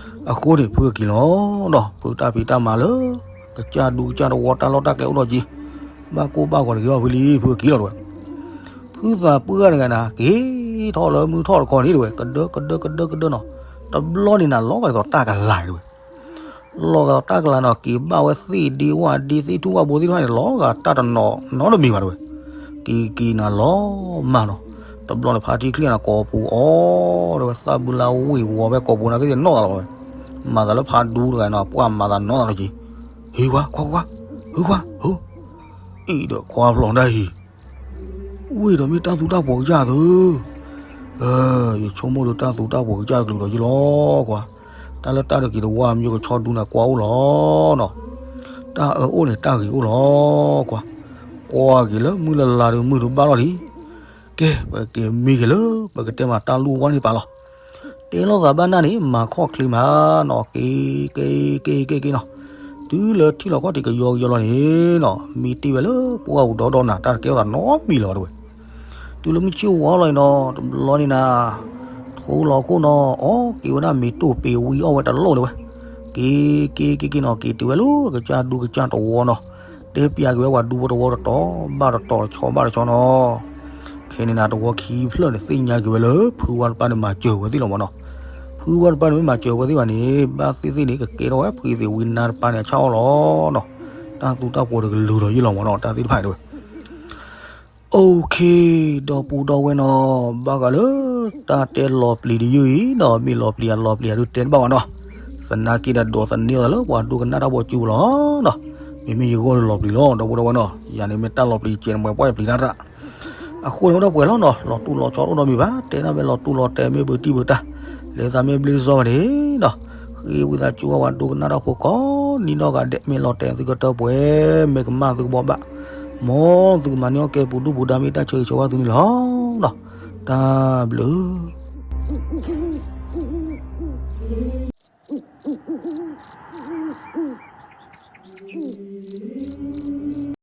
အဃိန့ၣ် ဖုက့ၤလီၤနီၤ ဖုတၢ်ဖံးတၢ်မၤလၢ ကစၢ်ဒူကစၢ်တဝီတၢ်လီၢ်တၢ်ကျဲအိၣ်ဒီးက့ၤ, ဘၣ်ကိၢ်ဘၣ်ဂီၤတဂ့ၤအီၤဖုလံ ဖုက့ၤလီၤတဲဝဲ. ဖုသးပှၢ်တဂၤန့ၣ် က့ၤထီၣ်လၢမုၢ်ထီၣ်တခီန့ၣ်တဲဝဲ ကဒၢကဒၢကဒၢကဒၢနီၤ, တဘျီန့ၣ်နၤ လီၤဂာ်ဒ်သိးတၢ်ကလၤတဲဝဲ. လီၤဂာ်တၢ်ကလၤနီၤ က့ၤဘၣ်ဝဲသ့ၣ်ဒ့ဝၣ်ဒ့သ့ၣ်ထူၣ်ဝၣ်ဘိသ့ၣ်တဖၣ်န့ၣ် လီၤဂာ်တၢ်တနီၤနီတမံၤဘၣ်တဲဝဲ. က့ၤက့ၤနၤလီၤမၢ်နီၤ, တဘျီန့ၣ်ဖါတံၢ်ချံၣ်နၤကိာ်ပူၤအီၤတဲဝဲ သၣ်ဘုလါဝ့ၢ်ဝီဖဲကိာ်ပူၤန့ၣ်က့ၤနီၢ်သးလီၤဝဲ, မၤသးလၢဖါဒူတဂၤနီၤ ပှၢ်မၤသးနီၢ်သးလီၤက့ၤ, ဟ့ၣ်ခွါခွါခွါ, ဟ့ၣ်ခွါ, ဟ့ၣ်, အံၤဒီးခွါဖျီတၢ်ဟံၣ် ဝ့ၢ်ဒီးမ့ၢ်တၢ်သူတၢ်ပှီၤကစၢ်သု, ယဆိကမိၣ်ဒီးတၢ်သူတၢ်ပှီၤကစၢ်တကလုာ်ဒီးယလီၤကွၢ်, တၢ်လၢတၢ်တဂ့ၤတဝါမ့ၢ်ကဆီဒူန့ၣ်ကွၢ်အိၣ်လီၤနီၤ, တၢ်အၢအိၣ်န့ၣ်တၢ်ဂ့ၤအိၣ်လီၤကွၢ်, ကွၢ်က့ၤလၢမုၢ်လၢ်လၢ်ဒီးမုၢ်တဘၣ်လီၤလံ, ကဲ ပက့ၤမံက့ၤလၢ ပကတဲမးတၢ်လူၢ်ဝါန့ၣ်ပာ်လီၤ. တဲလိာ်သးဘၣ်နၢ်န့ၣ် မၤခီၣ်ချ့မးနီၤ က့ၤ က့ၤ က့ၤ က့ၤ က့ၤနီၤ, တုၤလၢထံၣ်လီၤခီၣ်ထံးကယီကယီလီၤန့ၣ်နီၤ မံတ့ၢ်ဝဲလၢပှၢ်ပူၤဒီဒီနၤ တၢ်တကဲထီၣ်သးနီတမံၤလၢၤဘၣ်တဲဝဲ. တုၤလၢမုၢ်ဆ့ၣ်ဝါလီၤအံၤနီၤ တဘျီန့ၣ်နၤ ထူလီၤခိၣ်နီၤ အီၣ်က့ၤဝဲဒၣ်မ့ၤတိၢ်ပ့ၤဝံအီၣ်ဝဲတလိၣ်တဲဝဲ. က့ၤ က့ၤ က့ၤ က့ၤနီၤ က့ၤတုၤဝဲလၢကစၢ်ဒူကစၢ်တဝီနီၤ, တဲပၠးက့ၤဝဲပှၤဒူဖိတဝီတတီၤဘၣ်တတီၤတဆီဘၣ်တဆီနီၤ ခဲန့ၣ်နၤ တဝီခံဖျၢၣ်န့ၣ် သ့ၣ်ညါက့ၤဝဲလၢ ဖုဝါတပၢ်န့ၣ် မၤစၢၤဝဲသ့ၣ်လီၤမးနီၤ. ဖုဝါတပၢ်န့ၣ် မ့ၢ်မၤစၢၤဝဲသ့ၣ်ဘၣ်န့ၣ် ဘၣ်သ့ၣ်သ့ၣ်န့ၣ် ကကဲထီၣ်ဝဲဖုအံၤသ့ၣ်ဝံနါတပၢ်န့ၣ် အဆၣ်အီၣ်လီၤနီၤ. တၢ်သူတၢ်ပှီၤတကလုာ်ဒီးယ့ၢ်လီၤမးနီၤ တၢ်သ့ၣ်တဖၣ်န့ၣ်တဲဝဲ. အိၣ်ခ့ ဒီပုၢ်ဒီဝဲၢ်နီၤ ဘၣ်ဃးလၢ တၢ်တဲလီၤပျံၤတယုၢ်အံၤနီၤ မ့ၢ်လီၤပျံၤအလီၤပျံၤအဒုးတဲတဘၣ်ဘၣ်နီၤ. သနာ်က့ဒီးဒိးသန့ၤအီၤလၢပှၤဒိကနၣ်တၢ်ဖိစုပူၤလီၤနီၤ. မ့မ့ၢ်ယဂီၢ်ဒီးလီၤပျံၤလီၤ ဒီပုၢ်ဒီဝဲၢ်နီၤ ယၤန့ၣ်မ့ၢ်တၢ်လီၤပျံၤကဲးနမဲာ်ပှၢ်ပျံၤတၢ်တၢ် အဃိန့ၣ်အိၣ်ဒီးပှဲၤလီၤနီၤ လီၤတူၢ်လီၤဆီအိၣ်ဒီးမံၤဘၣ် တဲဒၣ်မ့ၢ်လီၤတူၢ်လီၤတဲာ်မ့ၢ်ဘုးတံၢ်ဘုးတၢ် လဲၤသးမ့ၢ်ဘျ့စီဝဲန့ၣ်နီၤ ဃ့ဝံသးစူၤဝဲပှၤဒိကနၣ်တၢ်ဖိကိးနံၤနီၢ်ဂၤဒဲး မ့ၢ်လီၤတဲာ်သုကတၢၢ်ပှဲၤ မ့ၢ်ကမၣ်သုကဘီဘၣ် မ်သုကမၤန့ၢ်အီၣ်ကဲပူၤဒူၣ်ပူၤဒါမ့ၢ်တၢ်ဆၢဂ့ၤဆၢဝါသုန့ၣ်လီၤနီၤ တၢ်ဘျုး